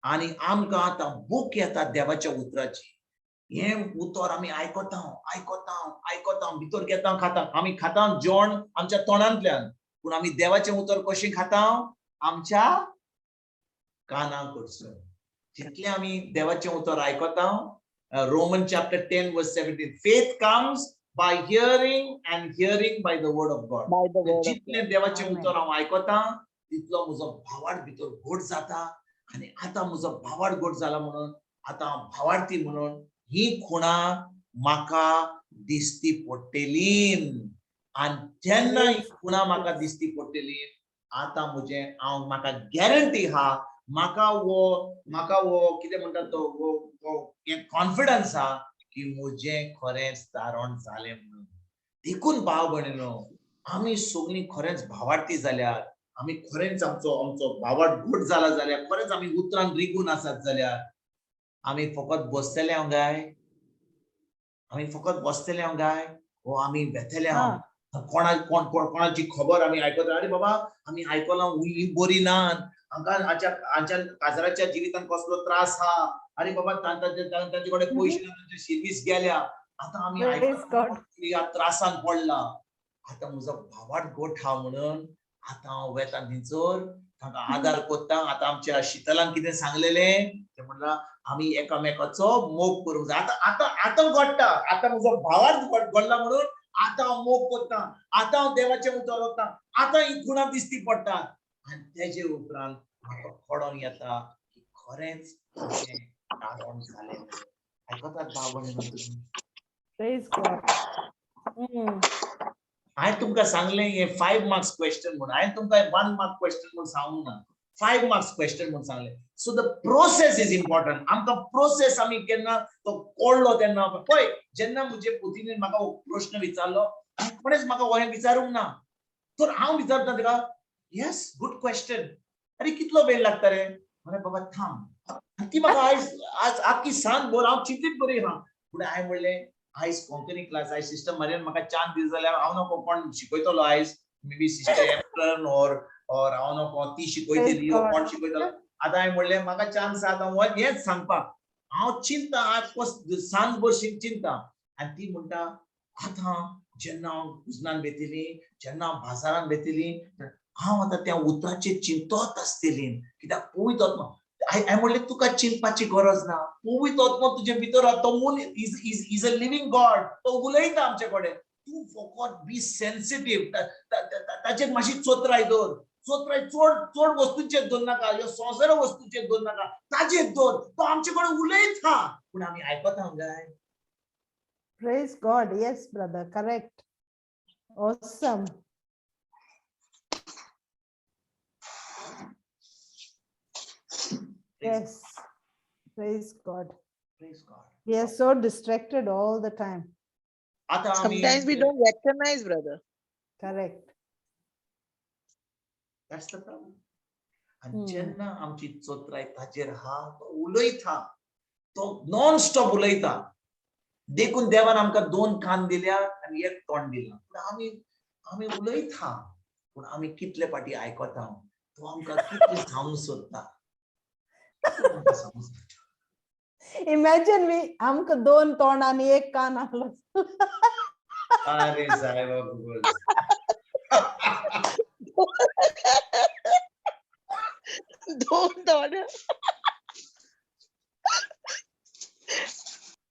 आनी आमकां आतां बूक येता देवाच्या उतराची, हें उतर आमी आयकता आयकता आयकता, भितर घेता, खाता, आमी खाता जेवण आमच्या तोंडांतल्यान, पूण आमी देवाचें उतर कशें खाता? आमच्या कानां कडसून. जितलें आमी देवाचें उतर आयकता, Roman chapter 10 verse 17, faith comes by hearing and hearing by the word of God. जितलें देवाचें उतर हांव आयकता तितलो म्हजो भावार्थ भितर घट जाता. आनी आतां म्हजो भावार्थ घट जाला म्हणून आतां हांव भावार्थी म्हणून ही खुणा म्हाका दिसती पडटली. आनी जेन्ना ही खुणा म्हाका दिसती पडटली, आतां म्हजें हांव म्हाका गॅरंटी आहा, म्हाका वो कितें म्हणटा तो कॉन्फिडन्स आहा की म्हजें खरेंच तारण जालें म्हणून. देखून भाव भयणीनो, आमी सगळीं खरेंच भावार्थी जाल्यार, आमी खरेंच आमचो आमचो भावार्थ घट जाला जाल्यार, खरेंच आमी उतरान रिगून आसात जाल्यार, आमी फकत बसतले हांव काय? आमी फकत बसतले हांव काय? ओ आमी वेतले हांव? कोणा कोण कोणाची खबर आमी आयकता, अरे बाबा आमी आयकलां ही बरी ना, हांकां हांच्या काजराच्या जिवितान कसलो त्रास आहा, अरे बाबा तांचे कडेन पयशे ना, तांचे शिर्वीस गेल्या, आतां आमी आयकलां ह्या त्रासान पडला, आतां म्हजो भावार्थ घट आहा म्हणून आतां हांव वेता थंयसर, तांकां आदार कोत्ता. आतां आमच्या शितलान कितें सांगलेलें तें म्हणलां, आमी एकामेकाचो मोग करूंक जाय. आतां आतां आतां घडटा, आतां म्हजो भावार्थ घडला म्हणून आतां हांव मोग कोत्ता, आतां हांव देवाचें उतर वता, आतां ही खुणा दिसती पडटा. आनी तेजे उपरांत म्हाका कळोन येता की खरेंच म्हजें तारण जालें. आयकतात भाव भयणीनो तुमी? Praise God. हांवें तुमकां सांगलें हें 5 मार्क्स क्वेश्चन म्हणून, हांवें तुमकां 1 मार्क क्वेश्चन म्हूण सांगूंक ना, 5 मार्क्स क्वेश्चन म्हूण सांगलें. So the process is important. आमकां प्रोसेस आमी केन्ना तो कळ्ळो तेन्ना, पळय जेन्ना म्हजे पुतीन म्हाका हो प्रश्न विचारलो, कोणेच म्हाका हो हें विचारूंक ना, तर हांव विचारता ताका, येस गुड क्वेश्चन, अरे कितलो वेळ लागता रे? अरे बाबा थांब. ती म्हाका आयज आज आख्खी सांज भर हांव चिंतीत बरी आहा. फुडें हांवें म्हणलें, आयज कोंकणी क्लास, आयज सिस्टर मारियान म्हाका चान्स दिलो जाल्यार हांव नको कोण शिकयतलो आयज, मे बी सिस्टर एप्टन ऑर हांव नको ती शिकयतली, कोण शिकयतलो. आतां हांवें म्हणलें म्हाका चान्स आहा, आतां हेंच सांगपाक. हांव चिंता आज सांज बशीन चिंता. आनी ती म्हणटा आतां जेन्ना हांव कुजनान वेतली, जेन्ना हांव बाजारान वेतली, हांव आतां त्या उतराचेर चिंतत आसतली. कित्याक पवित्र आत्मा हांवें म्हणलें तुका चिंतपाची गरज ना, पवित्र आत्मा तुजे भितर आहा, तो मून is is is a living God, तो उलयता आमचे कडेन. तूं फकत बी सेन्सिटीव, ताचेर मातशी चोत्राय दवर, चोत्राय चड चड वस्तूंचेर दवर नाका, ह्यो संवसार वस्तूंचेर दवर नाका, ताचेर दवर. तो आमचे कडेन उलयता पूण आमी आयकता काय? Praise God. Yes, brother. Correct. Awesome. Yes. Praise God. Praise God. We are so distracted all the time. आतां आमी Sometimes we don't recognize, brother. Correct. That's the problem. आनी जेन्ना आमची चोत्राय ताचेर आहा, तो उलयता, तो नॉन स्टॉप उलयता. देखून देवान आमकां दोन कान दिल्या आनी एक तोंड दिलां. पूण आमी आमी उलयता, पूण आमी कितले फाटी आयकता? तो आमकां कितलें सांगूंक सोदता, कितलें आमकां सांगूंक सोदता. Imagine we आमकां दोन तोंड आनी एक कान आहलो. अरे साहेबा भगवान. दोन तोंड.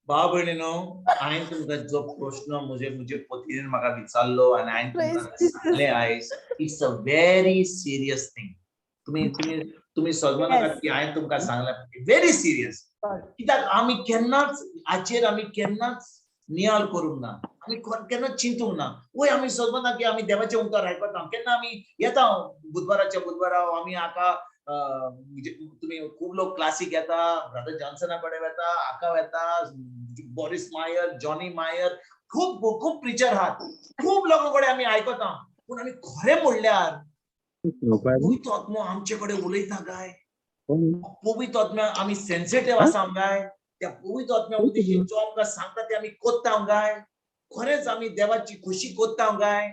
भाव भयणीनो, हांवें तुमकां जो प्रश्न म्हजे म्हजे पतीन म्हाका विचारलो आनी हांवें तुमकां सांगलें आयज, it's a very serious thing. तुमी तुमी तुमी समजूं नाकात की हांवें तुमकां सांगलें, व्हेरी सिरियस. कित्याक आमी केन्नाच हाचेर आमी केन्नाच नियाळ करूंक ना, आमी केन्नाच चिंतूंक ना. वय आमी समजना की आमी देवाचें उतर आयकता, केन्ना आमी येता बुधवाराच्या बुधवारा आमी हाका तुमी खूब लोक क्लासीक येता, ब्रदर जॉन्सना कडेन वता, हाका वता, बॉरीस मायर, जॉनी मायर, खूब खूब प्रिचर आहात, खूब लोकां कडेन आमी आयकता. पूण आमी खरें म्हणल्यार पवित्र आत्मो आमचे कडेन उलयता काय? पवित्र आत्म्या आमी सेन्सिटीव आसा काय? त्या पवित्र आत्म्या उद्देशीन जो आमकां सांगता ते आमी कोत्ता काय? खरेंच आमी देवाची खुशी कोत्ता काय?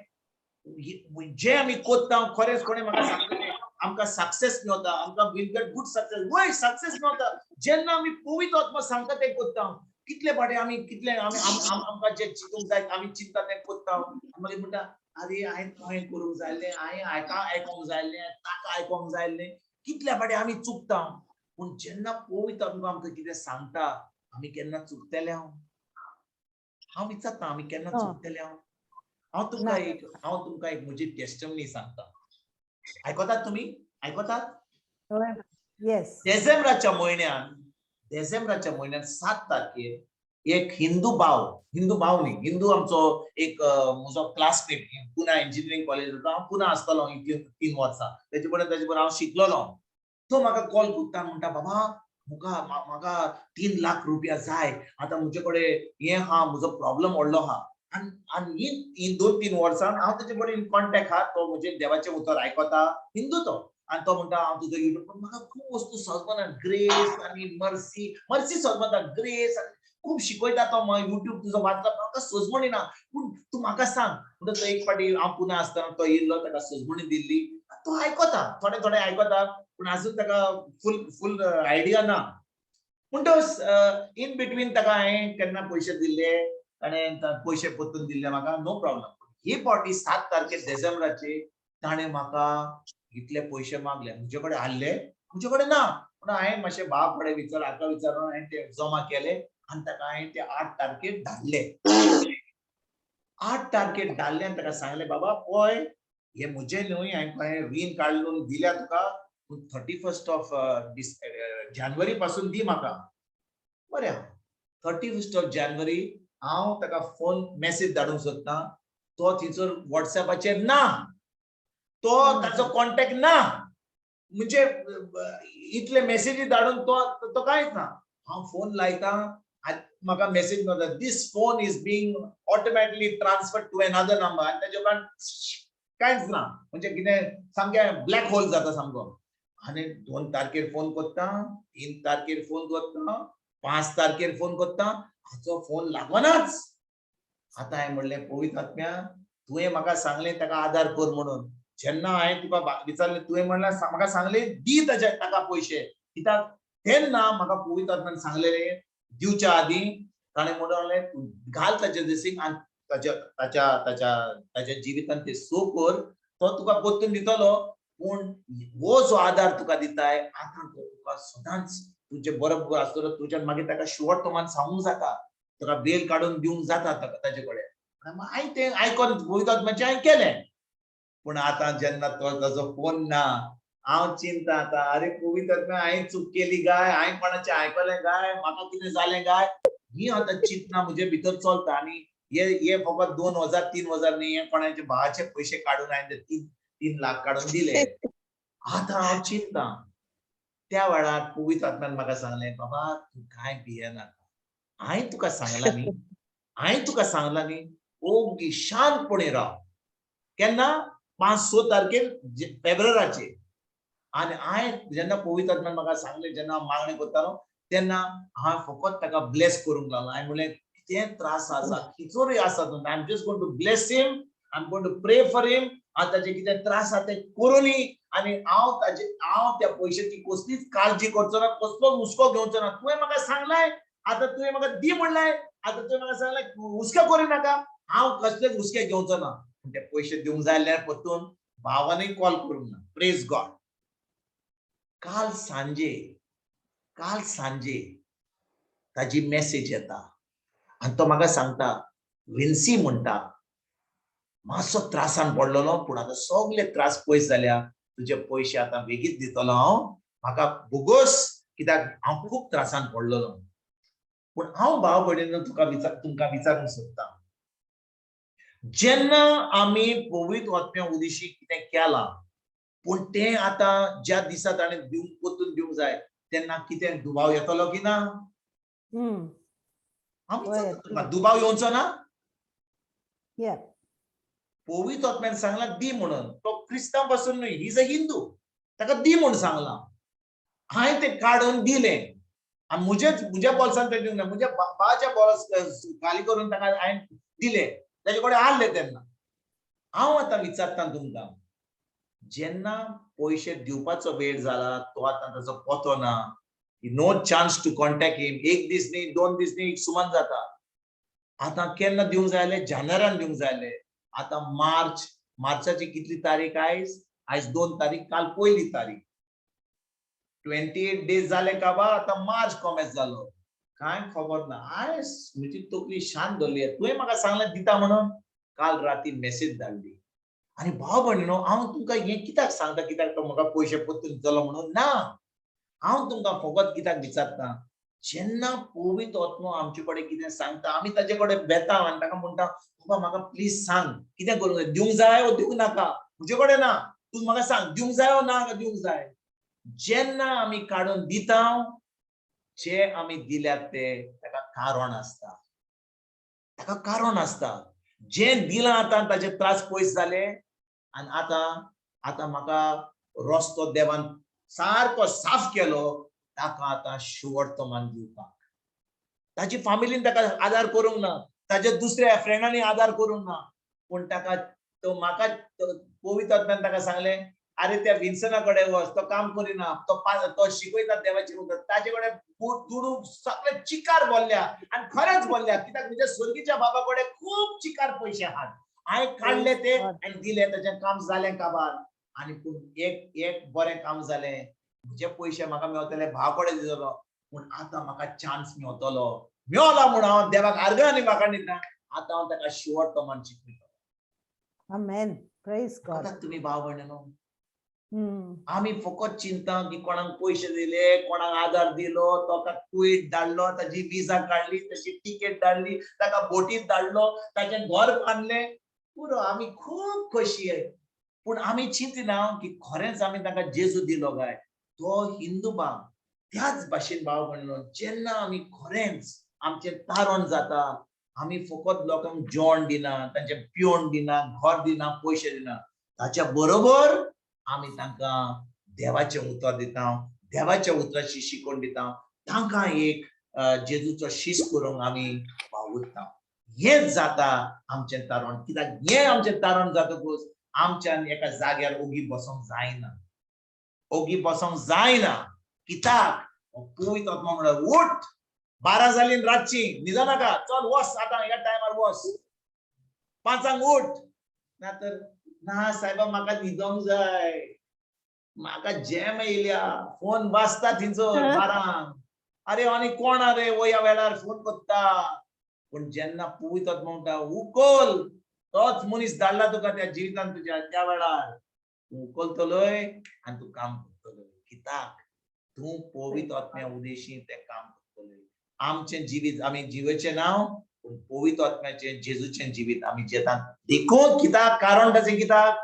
जे आमी कोत्ता खरेंच कोणें म्हाका सांगलें आमकां सक्सेस मेवता, आमकां will get good success. वय सक्सेस मेवता जेन्ना आमी पवित्र आत्मा सांगता तें कोत्ता. कितले फाटी आमी कितले आमी आमकां जे चिंतूंक जाय आमी चिंतता तें कोत्ता. मागीर म्हणटा आरे हांवें तुवें करूंक जाय आसलें, हांवें हाका आयकोंक जाय आसलें, ताका आयकोंक जाय आसलें. कितल्या फाटी आमी चुकता. पूण जेन्ना पवित्र आत्मा आमकां कितें सांगता आमी केन्ना चुकतले? हांव हांव विचारता आमी केन्ना चुकतले? हांव हांव तुमकां एक हांव तुमकां एक म्हजी टेस्टमनी सांगता. आयकतात तुमी? आयकतात? येस. डिसेंबराच्या म्हयन्यान, डिसेंबराच्या म्हयन्यान 7 तारखेर एक हिंदू भाव, हिंदू भाव न्ही, हिंदू आमचो एक म्हजो क्लासमेट, पुना इंजिनियरींग कॉलेज होता, हांव पुना आसतालो 3 वर्सां, तेजे बरोबर तेजे बरोबर हांव शिकलोलो. तो म्हाका कॉल करता, म्हणटा बाबा म्हाका म्हाका 3 लाख रुपया जाय, आतां म्हजे कडेन हें आहा, म्हजो प्रॉब्लम व्हडलो आहा. आनी आनी ही 2-3 वर्सां हांव तेजे बरोबर इन कॉन्टेक्ट आहा. तो म्हजें देवाचें उतर आयकता, हिंदू तो. आनी तो म्हणटा हांव तुजो युट्यूब, पूण म्हाका खूब वस्तू समजना, ग्रेस आनी मर्सी, मर्सी समजना, ग्रेस आनी खूब शिकयता तो. युट्यूब तुजो वाचला, म्हाका सजमणी ना, पूण तूं म्हाका सांग. म्हणटा तो एक फावटी हांव पुना आसतना तो येयल्लो, ताका सजमणी दिल्ली. तो आयकता, थोडे थोडे आयकता, पूण आजून ताका फूल फूल आयडिया ना. म्हणटच इन बिटवीन ताका हांवें केन्ना पयशे दिल्ले, ताणें पयशे परतून दिल्ले म्हाका, नो प्रॉब्लम. ही फावटी 7 तारखेर डिसेंबराचे ताणें म्हाका इतले पयशे मागले, म्हजे कडेन आहले, म्हजे कडेन ना. पूण हांवें मातशें बाप कडेन विचार, हाका विचारून हांवें ते जमा केले आनी ताका हांवें ते 8 तारखेर धाडले. 8 तारखेर धाडले आनी ताका सांगलें बाबा पळय हे म्हजे न्हय, हांवें खंय रीण काडून दिल्या तुका, पूण 31 ऑफ जानेवारी पासून दी म्हाका. बरें, 31 ऑफ जानेवारी हांव ताका फोन मॅसेज धाडूंक सोदता, तो थंयसर वॉट्सएपाचेर ना, तो ताचो कॉन्टेक्ट ना, म्हणजे इतले मॅसेजी धाडून तो तो कांयच ना. हांव फोन लायता, म्हाका मॅसेज मेळटा, this phone is being automatically transfer to another number. आनी ताच्या उपरांत कांयच ना, म्हणजे कितें सामकें ब्लॅक होल जाता सामको. आनी 2 तारखेर फोन करता, 3 तारखेर फोन करता, 5 तारखेर फोन करता, हाचो फोन लागनाच. आतां हांवें म्हणलें पवित्र आत्म्या तुवें म्हाका सांगलें ताका आदार कर म्हणून, जेन्ना हांवें तुका विचारलें तुवें म्हणल्यार म्हाका सांगलें दी ताजे ताका पयशे, कित्याक तेन्ना म्हाका पवित्र आत्म्यान सांगलेलें दिवच्या आदीं ताणें म्हणलें तूं घाल ताच्या दिसीक आनी ताच्या ताच्या ताच्या ताच्या जिवितान ते सो कर, तो तुका परतून दितलो. पूण हो जो आदार तुका दिताय आतां तो तुका सदांच तुजे बरोबर आसतलो. तुज्यान मागीर ताका शुअर तोमान सांगूंक जाता, तुका बेल काडून दिवंक जाता ताका ताजे कडेन. हांवें तें आयकोन पवित्र आत्म्याचें हांवें केलें. पूण आतां जेन्ना तो ताजो फोन ना, हांव चिंता आतां, आरे पवित्र आत्म्या हांवें चूक केली काय, हांवें कोणाचें आयकलें काय, म्हाका कितें जालें काय, ही आतां चिंतना म्हजे भितर चलता. आनी हे हे फकत 2,000 3,000 न्ही, हे कोणाचे भावाचे पयशे काडून हांवें ते 3 लाख काडून दिले. आतां हांव चिंता. त्या वेळार पवित्र आत्म्यान म्हाका सांगलें, बाबा तूं कांय भियेनाका, हांवें तुका सांगलां न्ही, हांवें तुका सांगलां न्ही, ओगी शांतपणे राव. केन्ना? 5-6 तारखेर फेब्रुवाराचे. आनी हांवें जेन्ना पवित्र आत्म्यान म्हाका सांगलें, जेन्ना हांव मागणें करतालो तेन्ना हांवें फकत ताका ब्लेस करूंक लागलो. हांवें म्हणलें कितें त्रास आसा, कितोरूय आसा, I am just going to bless him, I am going to pray for him. आनी ताचे कितें त्रास आसा ते करूनी, आनी हांव ताजे हांव त्या पयशाची कसलीच काळजी करचो ना, कसलोच हुस्को घेवचो ना. तुवें म्हाका सांगलाय, आतां तुवें म्हाका दी म्हणलाय, आतां तुवें म्हाका सांगलाय हुस्को करी नाका, हांव कसलेच हुस्के घेवचो ना. पूण ते पयशे दिवंक जाय जाल्यार परतून भावानूय कॉल करूंक ना. Praise God. काल सांजे, काल सांजे ताजी मॅसेज येता आनी तो म्हाका सांगता, विन्सी म्हणटा, मातसो त्रासान पडलेलो पूण आतां सगले त्रास पयस जाल्या, तुजे पयशे आतां बेगीच दितलो हांव, म्हाका बोगोस, कित्याक हांव खूब त्रासान पडलेलो. पूण हांव भाव भयणीनो तुका तुमकां विचारूंक सोदता, जेन्ना आमी पवित्र आत्म्या उदेशी कितें केलां पूण तें आतां ज्या दिसा ताणें दिवंक परतून दिवंक जाय तेन्ना कितें दुबाव येतलो की ना? हांव विचारता तुमकां, दुबाव येवचो ना? पवित्र आत्म्यान सांगलां दी म्हणून, तो क्रिस्तांव पासून न्हय, he is a Hindu, ताका दी म्हूण सांगलां. हांवें तें काडून दिलें आनी म्हजेच म्हज्या बोल्सान तें दिवंक ना, म्हज्या बाच्या बोल्स खाली करून ताका हांवें दिलें, ताजे कडेन आहले. तेन्ना हांव आतां विचारता तुमकां, जेन्ना पयशे दिवपाचो वेळ जाला तो आतां ताजो पतो ना, no chance to contact him, एक दीस न्ही, 2 दीस न्ही, एक सुमान जाता. आतां केन्ना दिवंक जाय जाल्यार जानेरान दिवंक जाय जाल्यार आतां मार्च, मार्चाची कितली तारीख आयज? आयज 2 तारीख, काल 1 तारीख, 28 डेज जाले काबार, आतां मार्च कॉमेस जालो, कांय खबर ना. आयज म्हजी तकली शांत धरली. तुवें म्हाका सांगलें दिता म्हणून, काल राती मेसेज धाडली. आनी भाव भयणीनो, हांव तुमकां हें कित्याक सांगता, कित्याक तो म्हाका पयशे परतून दितलो म्हणून ना, हांव तुमकां फकत कित्याक विचारता, जेन्ना पवित्र आत्मो आमचे कडेन कितें सांगता आमी ताजे कडेन बेता आनी ताका म्हणटा, बाबा म्हाका प्लीज सांग कितें करूंक जाय, दिवंक जाय वो दिवंक नाका, म्हजे कडेन ना, तूं म्हाका सांग दिवंक जाय वो ना दिवंक जाय. जेन्ना आमी काडून दिता, जे आमी दिल्यात ते ताका कारण आसता, ताका कारण आसता. जें दिलां आतां ताजे त्रास पयस जाले आनी आतां आतां म्हाका रस्तो देवान सारको साफ केलो, ताका आतां शुवर तमान दिवपाक. ताजी फामिलीन ताका आदार करूंक ना, ताज्या दुसऱ्या फ्रेंडांनी आदार करूंक ना, पूण ताका तो म्हाका पवित्र आत्म्यान ताका सांगलें, अरे त्या विन्सना कडेन वच, तो काम करिना, तो शिकयता देवाचें उतर, ताजे कडेन दुडू सगळे चिकार भरल्या आनी खरेंच भरल्या, कित्याक म्हज्या स्वर्गीच्या बाबा कडेन खूब चिकार पयशे आहात, हांवें काडले ते आनी दिले, ताचें काम जालें काबार. आनी पूण एक एक बरें काम जालें, म्हजे पयशे म्हाका मेवतले, भाव कडेन दितलो, पूण आतां म्हाका चान्स मेवतलो, मेवला म्हूण हांव देवाक आर्गां आनी म्हाका दिता, आतां हांव ताका शुअर तमान शिकयतलो. आमेन. Praise God. आतां तुमी भाव भयणीनो, आमी फकत चिंता की कोणाक पयशे दिले, कोणाक आदार दिलो, ताका कुवेट धाडलो, ताजी विजा काडली, ताची टिकेट धाडली, ताका बोटीत धाडलो, ताचें घर बांदलें, पुरो आमी खूब खोशी. पूण आमी चिंतिना की खरेंच आमी ताका जेजू दिलो काय. तो हिंदू बाब त्याच भाशेन भाव भयणीनो, जेन्ना आमी खरेंच आमचें तारण जाता, आमी फकत लोकांक जेवण दिना, तांचें पिवण दिना, घर दिना, पयशे दिना, ताच्या बरोबर आमी तांकां देवाचें उतर दिता, देवाच्या उतराची शिकवण दिता, तांकां एक जेजूचो शीस करूंक आमी वावुरता. हेंच जाता आमचें तारण. कित्याक हें आमचें तारण जातकूच आमच्यान एका जाग्यार ओगी बसोंक जायना, ओगी बसोंक जायना. कित्याक पवित्र आत्मा म्हणल्यार उठ, 12 जाली रातची, न्हिदो नाका, चल वस आतां ह्या टायमार वस, 5 उठ. ना तर ना सायबा म्हाका न्हिदोंक जाय, म्हाका जॅम येयल्या, फोन वाजता थिंचर 12, अरे आनी कोण रे वो ह्या वेळार फोन करता. पूण जेन्ना पवित्र आत्मा म्हणटा उकोल, तोच मनीस धाडला तुका त्या जिवितान तुज्या त्या वेळार, तूं उखलतलोय आनी तूं काम करतलोय. कित्याक तूं पवित्र आत्म्या उदेशी तें काम करतलोय. आमचें जिवीत आमी जिवेचें नांव, पूण पवित्र आत्म्याचें जेजूचें जिवीत आमी जेतात. देखून कित्याक कारण ताचें कित्याक,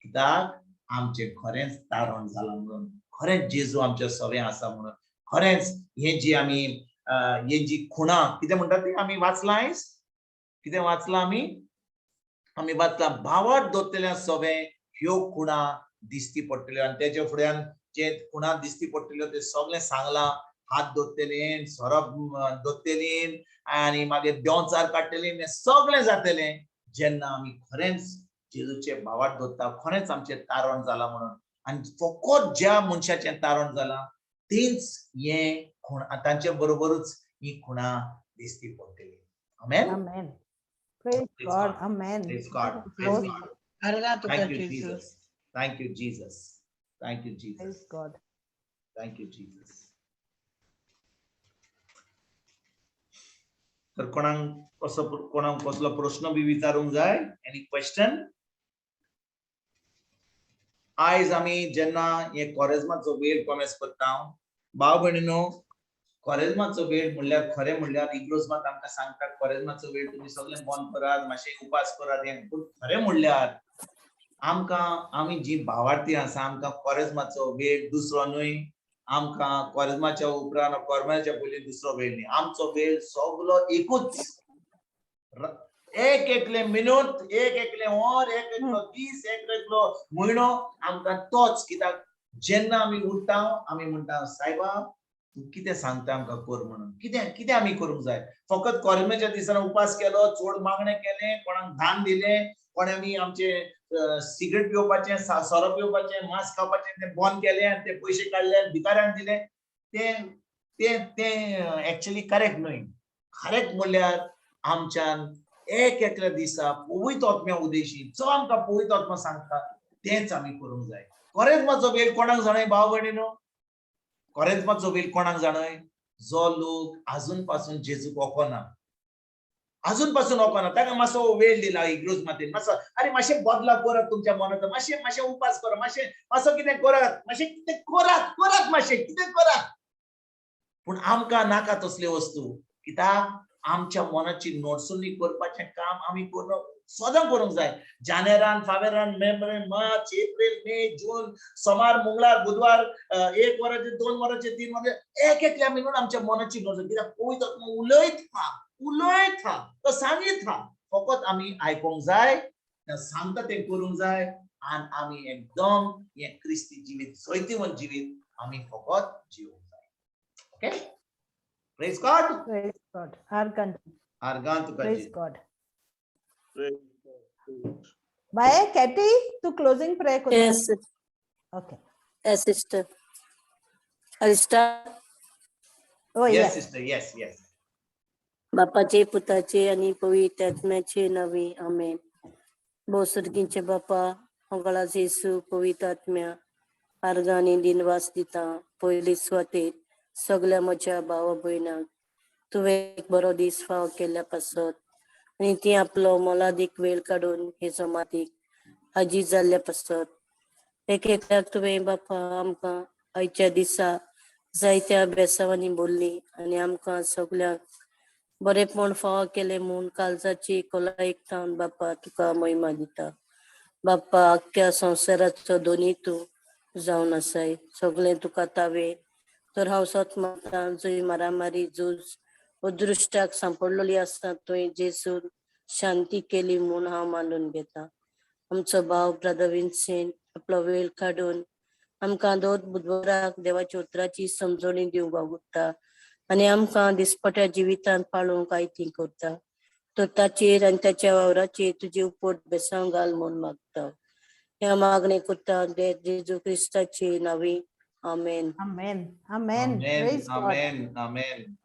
कित्याक आमचें खरेंच तारण जालां म्हणून, खरेंच जेजू आमच्या सवें आसा म्हणून, खरेंच हें जी आमी हे जी खुणां कितें म्हणटात ती आमी वाचलां आयज, कितें वाचलां आमी, आमी वाचलां भावार्थ दवरतल्या सवें ह्यो खुणां दिसती पडटल्यो. आनी तेच्या फुड्यान जे खुणां दिसती पडटल्यो ते सगळें सांगलां, हात दवरतले, सोरोप दवरतली आनी मागीर देंवचार काडटली, हें सगळें जातलें जेन्ना आमी खरेंच जेजूचे भावार्थ दवरता, खरेंच आमचें तारण जालां म्हणून. आनी फकत ज्या मनशाचें तारण जालां तीच हें खूण तांचे बरोबरूच ही खुणां दिसती पडटली. आमेन. आमेन. Praise God. Amen. Praise God. Praise God. Thank you, Jesus. Thank you, Jesus. Thank you, Jesus. Praise God. Thank you, Jesus. तर कोणाक कसो कोणाक कसलो प्रश्न बी विचारूंक जाय, एनी क्वेश्चन? आयज आमी जेन्ना हे कॉरेज्माचो वेळ कोमेस करता, भाव भयणीनो, कॉरेज्माचो वेळ म्हणल्यार खरें म्हणल्यार इग्रोज मात आमकां सांगता कॉरेज्माचो वेळ तुमी सगळें बंद करात, मातशें उपास करात हें. पूण खरें म्हणल्यार आमकां आमी जी भावार्थी आसा आमकां कॉरेज्माचो वेळ दुसरो न्हय, आमकां कॉरेज्माच्या उपरांत कॉरेज्माच्या पयलीं दुसरो वेळ न्हय, आमचो वेळ सगलो एकूच, एक एकले मिनूट, एक एकले वर, एक एकलो दीस, एक एकलो म्हयनो, आमकां तोच. कित्याक जेन्ना आमी उठ्ठा आमी म्हणटा सायबा तूं कितें सांगता आमकां कर म्हणून, कितें कितें आमी करूंक जाय. फकत कॉरेज्माच्या दिसांनी उपास केलो, चड मागणें केलें, कोणाक दान दिलें, कोणें आमी आमचें सिगरेट पिवपाचें, सोरो पिवपाचें, मांस खावपाचें तें बंद केलें आनी ते पयशे काडले आनी भिकाऱ्यांक दिले, तें तें तें एक्चुली करेक्ट न्हय. करेक्ट म्हणल्यार आमच्यान एक एकल्या दिसा पवित्र आत्म्या उदेशी जो आमकां पवित्र आत्मा सांगता तेंच आमी करूंक जाय. कॉरेज्माचो वेळ कोणाक जाणय भाव भयणीनो, कॉरेज्माचो वेळ कोणाक जाणय? जो लोक आजून पासून जेजूक वखना, आजून पासून वखना, ताका मातसो वेळ दिला इग्रोज मातेन, मातसो अरे मातशें बदलाव करात तुमच्या मनाचो, मातशें मातशें उपास करात, मातशें मातसो कितें करात, मातशें कितें करात, करात मातशें कितें करात. पूण आमकां नाका तसल्यो वस्तू, कित्याक आमच्या मनाची नोटसुनी करपाचें काम आमी करून सदां करूंक जाय. जानेरान, फावेरान, मेम्ब्रेन, मार्च, एप्रील, मे, जून, सोमार, मंगळार, बुधवार, 1 वराचे, 2 वराचे, 3 वराचे, एक एकल्या म्हणून आमच्या मनाची नोटसून. कित्याक पवित्र आत्मा उलयता, उलयता, तो सांगिता, फकत आमी आयकोंक जाय, सांगता तें करूंक जाय आनी आमी एकदम हें क्रिस्ती जिवीत, जैतिवंत जिवीत आमी फकत जिवंक जाय. Okay, praise God. Praise God. Argon. Argon तुका. Praise God. Bye, Katie, तू क्लोजिंग प्रेयर कर. Yes. Okay. Yes, sister. I'll start. Oh, yes, yeah. Sister. Yes, yes. बापाचे, पुताचे आणि पवित्र आत्म्याचे नावे, आमेन. भोव बापा, मंगळा जेसू, पवित्र आत्म्या, आर्गां आनी दिनवास दिता पयली सुवातेर सगळ्या म्हज्या भावा भयणांक तुवें एक बरो दीस फावो केल्ल्या पासत आनी ती आपलो मोलादीक वेळ काडून हे जमातीक हाजीर जाल्ल्या पासत. एक एकल्याक तुवें बापा आमकां आयच्या दिसा जायत्या बेसांवांनी बोल्ली आनी आमकां सगळ्यांक बरेपण फावो केलें म्हूण काळजाची खोलायेक थावन बापा तुका महिमा दिता. बाप्पा, आख्ख्या संवसाराचो दोनी तूं जावन आसाय, सगळें तुका तावे तर हांव सत मानता. जंय मारामारी, झूज, अदृश्टाक सांपडलेली आसता थंय जेजून शांती केली म्हूण हांव मानून घेता. आमचो भाव ब्रदर विन्सेंट आपलो वेळ काडून आमकां दर बुधवाराक देवाच्या उतराची समजणी दिवंक वावुरता आनी आमकां दिसपट्या जिवितांत पाळूंक आयती करता, तर ताचेर आनी ताच्या वावराचेर तुजी उपट बेसांव घाल म्हूण मागता. ह्या मागणें करता जेजू क्रिस्ताचे नांवी, Amen. Amen. Amen. Amen. Praise God. Amen. Amen.